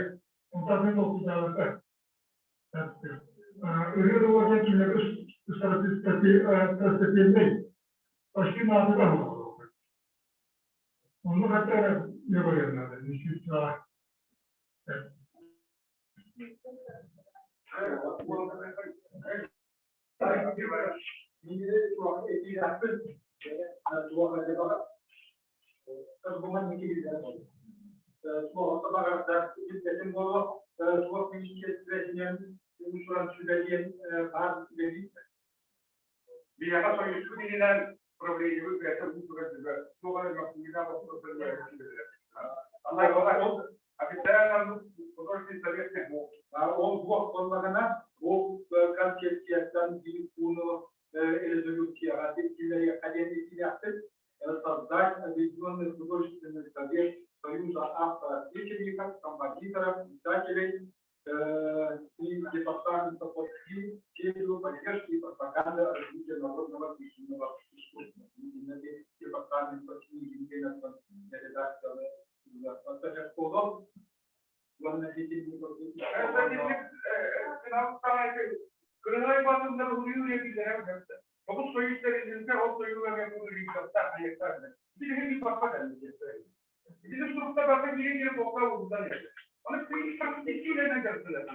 Онтон атын толкуйдаабаттар. Ырыа тыла диэн кинилэр второстепенный, почти наадата буолар. Онно хатта эрэ не барыан наада, институцияҕа. Биһиэхэ Союзпут иһинэн правлениебыт бэйэтэ уутугар сүбэ, туох эрэ мөккүннээх боппуруостары сүбэлэрэ. Официально художественный совет Ол буох буоллаҕына, ол концепцияттан биир пууну резолюцияҕа киллэриэххэ диэн итиилээхпит. Создать Объединенный художественный совет Союза авторов песенников, композиторов, писателей и департамента по целью поддержки и пропаганды развития народного песенного искусства. Департамент по редакция Кырыһай батында уруйуу диэн биллэрэ. Тоҕус союз тэриллибитэ. Ол сойууларга курдук айыктар. Билигин баппа дэннэ. Bizim grupta bakın biri biri bokla vurdular yani. Onu bir yaptılar.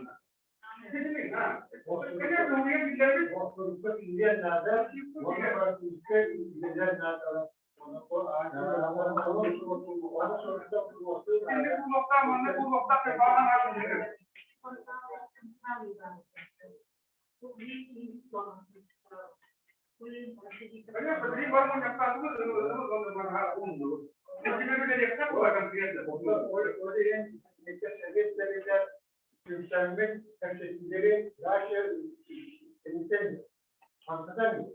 Dedim ha. Ne doğruya birileri Grupta dinleyenlerde, ülke izleyenlerde, Şimdi bu nokta manı bu nokta falan açılıyor. Öyle bir var mı yaptığımız Yükselmek şekilleri Raşya elitemiyor. Anlatamıyor.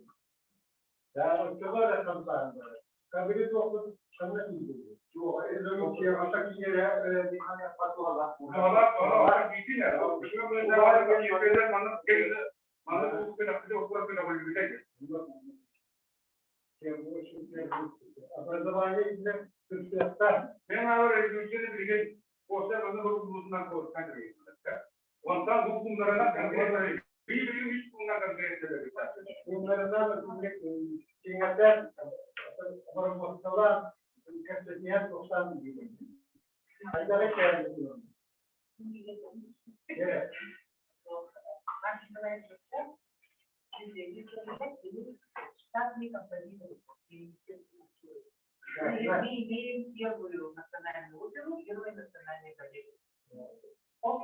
Yani çok da kampanyalar. Kabili toplum sanat ilgili. Şu ezonik atak yere bir hani fatvalar. Valla valla gitti ya. Şuna böyle var ya böyle manı geldi. Manı bu kadar bir okula böyle böyle Образование именно Ben ağır ülkede bir gün poster bana bu bundan korkan Ondan bu bunlarına конкретно bir bir üç bundan конкретно Bunlardan Чингатен Обработкалар Константин 90 gibi. Haydara geldi. Evet. Штатный композитор Мы имеем первую национальную оперу, первый национальный балет. Ол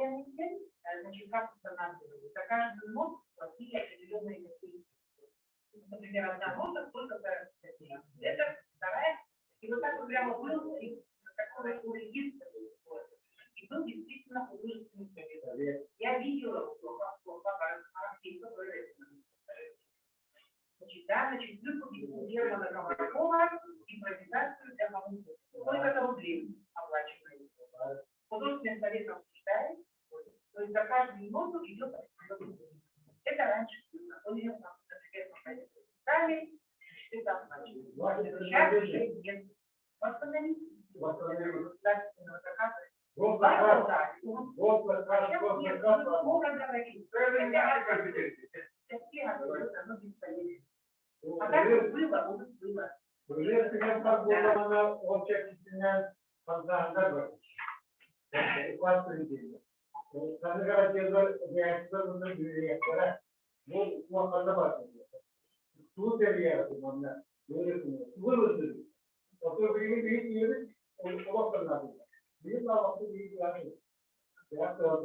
значит, как устанавливали? За каждую ноту платили определенные копейки. Например, одна нота столько-то копеек. Это вторая. И вот так вот прямо был такой регистр. И был действительно художественный совет. Я видела, Значит, да, значит, выполнить у Германа Комаракова импровизацию для коммуны. Сколько-то рублей оплачивали. Художественный совет обсуждает, то есть за каждую ноту идет определенный. Это раньше было. Он идет там, например, ставили, это оплачивали. Сейчас уже нет. Восстановить. Государственного заказа. Госзаказ, Сейчас нет, госзаказ. мы много говорим. Все оно бесполезно. А так вот было, у нас было. Öyle o çekisinden fazla var. Bu muhakkak var. Su seviye bunlar. Böyle su öldürür. Otur bir bir yeri o kadar. Bir daha vakti bir yani. Ya da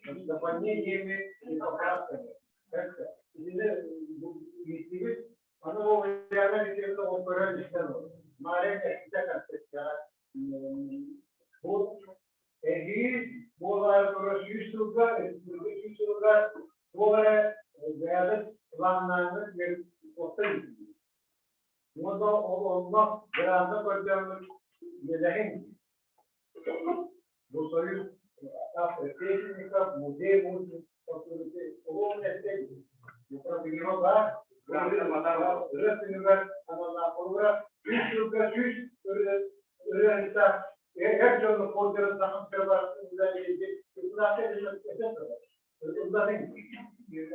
Дополнениями и поправками. Bu ehil bu sүүс сүүс сылга буолар бэйэбит планнарыбыт оттон Bunu онно гранта көрдөммүт үөдэһин. Бу союз техника, музей her canlı kodların takım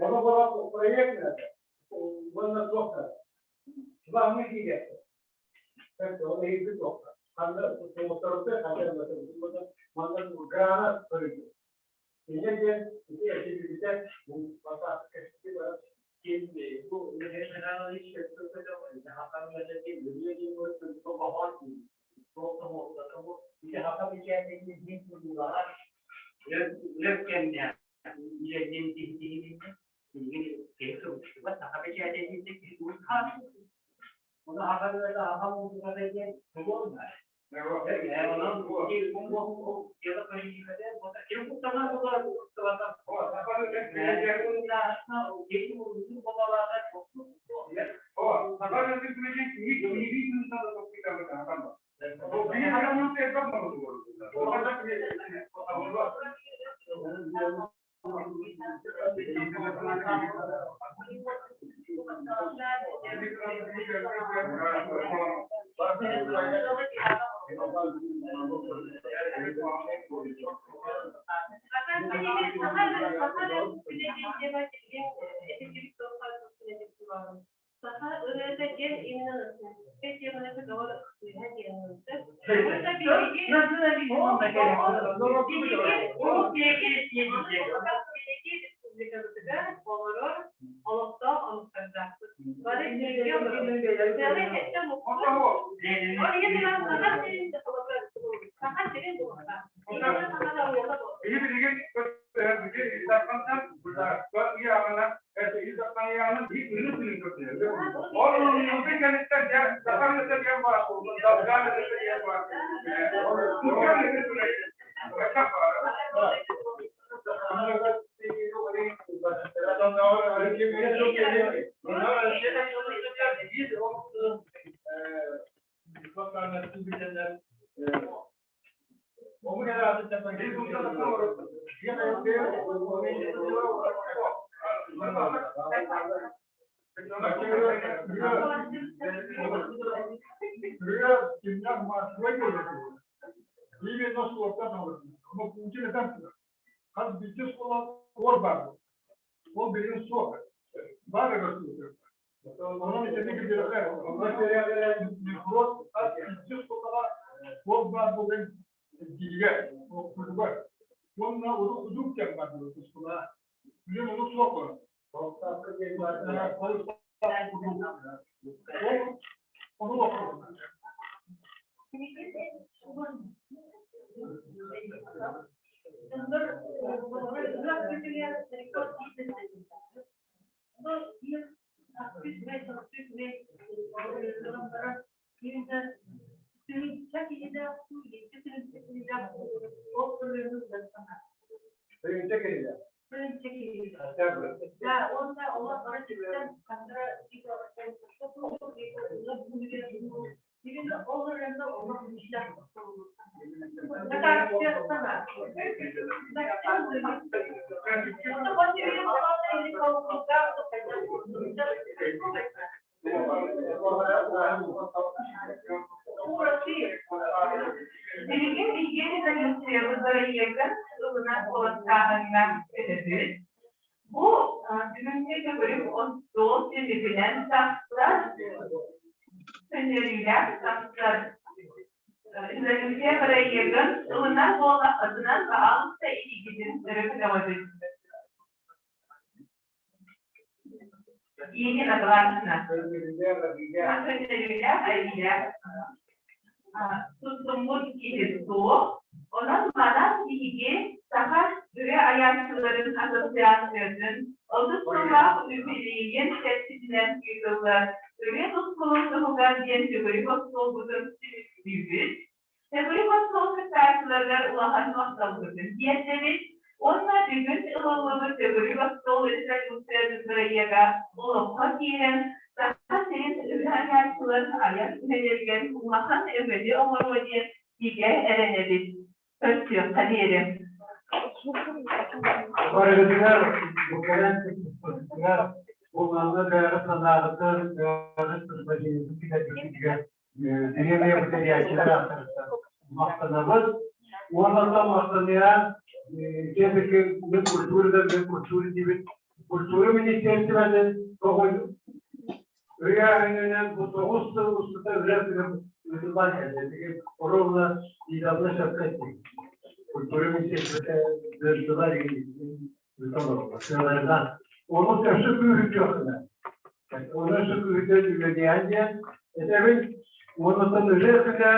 Ona bak proyekt nerede? Bununla çok. Kulağını giyecek. Evet, o eğitim nokta. Ханна тоҕустарыты ханна манна грана көрүллү. Инньэ диэн ити этиллибитэ бу басаакка баран Бу Михаил Михайлович Саха ырыата диэн именно национальнай теманы көтөҕөр сыыһа диэн ылынтыр. Уонна биһиги биһиги республикабытыгар олорор олохтоох омуктардаахпыт. Бары бииргэ олоробут. Сыалай сэттэ омукпут. Ол иһин Саха сирин Саха сирин буолла. Именно саха норуота буолла. Биһи билигин Билигин биһиги резолюциябыт бырайыагын ылынан куоластааһыҥҥа көһөбүт. Бу бүгүҥҥү төгүрүк остуол түмүгүнэн тахсар көннөрүүлээх тахсар резолюция бырайыагын ылынан буоллаххытынан баҕалыста илиигитин өрө көтөҕөбүт. Единогласно. Көннөрүүлээх айыылаах туттуммут киһи суох. Онон манан биһиги Саха Бүрэ айааччыларын ассоциациятын 30 сыллаах үбүлүөйүн чэрчитинэн ыытыллар Ырыа тускулун туһугар диэн төгүрүк остуолбутун түмүктүүбүт. Төгүрүк остуол кыттааччыларыгар улахан махталбытын тиэрдэбит уонна бүгүн ылыллыбыт төгүрүк остуол резолюциятын бырайыага олоххо киирэн, Саха сирин ырыа айааччыларын айар үлэлэригэр улахан өҥөнү оҥоруо диэн бигэ эрэнэбит. Көрсүөххэ диэри. Барыгытыгар бу кэлэн кыттыспытыгар, бу манна бэйэҕит санааҕытын, бэйэҕит предложениетын киллэрбиккитигэр Дэриэбинэ бүтэрээччилэр ааттарыттан махтанабыт. Уонна махтаныа киэбики мин культура мин культура диибит. Культура министерствотын тоҕой ыйааһынынан бу тоҕус сыл устата үлэ ыытыллан кэллэ. Ровно недавно сөпкө эттиҥ. Культура министерствота дырдылар ыытан олороллор. Сыаларынан. Ону өссө күүһүрдүөххүнэ. Ону өссө күүһүрдэн үлэлиэҕин диэн этэбин. Уонна ырыа күнэ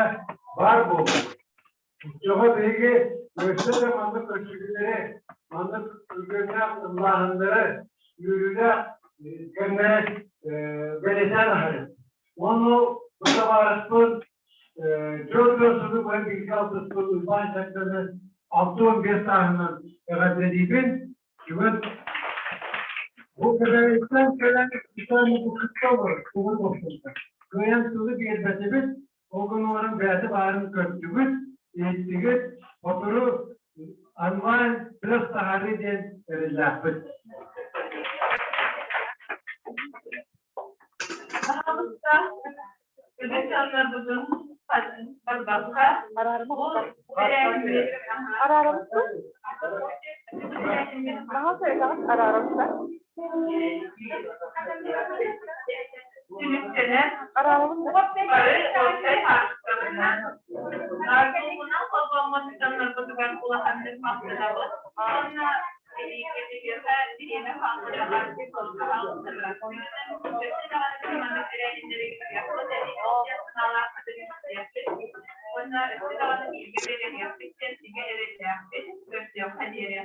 баар буолла. Оччоҕо биһиги өссө да маннык көрсүһүүлэри, маннык үгүөттээх ыллааһыннары, үөрүүлээх кэмҥэ бэлиэтээн аһарым. Уонна бу табаарыспыт Дьон сылы быһа бииргэ алтыспыт Уйбаан Чагданы 65 сааһынан эҕэрдэлиибин. Бүгүн бу Кэбээйиттэн кэлэн кытта олорор, тугу бопсубута. Кыайан тылы биэрбэтибит, Ол гынан баран бэйэтэ баарын көрдүгүт, иһиттигит, сотору онлайн тыас таһаарыы диэн эрэллээхпит. Баһаалыста, үгүс дьоннорбутун барбакка, бу тэрээһиммит Түмүктэнэн, бары уопсай хаартыскабынан Наркомунан холбоммут дьоннорбутугар улаханнык махтанабыт уонна биһиэхэ бириэмэ хааллаҕар маннык тэрээһиннэри ыытыахпыт диэн санаалаахпытын истиэхпит уонна өссө даҕаны бииргэ үлэлэһиэхпит диэн бигэ эрэллээхпит. Көрсүөххэ диэри.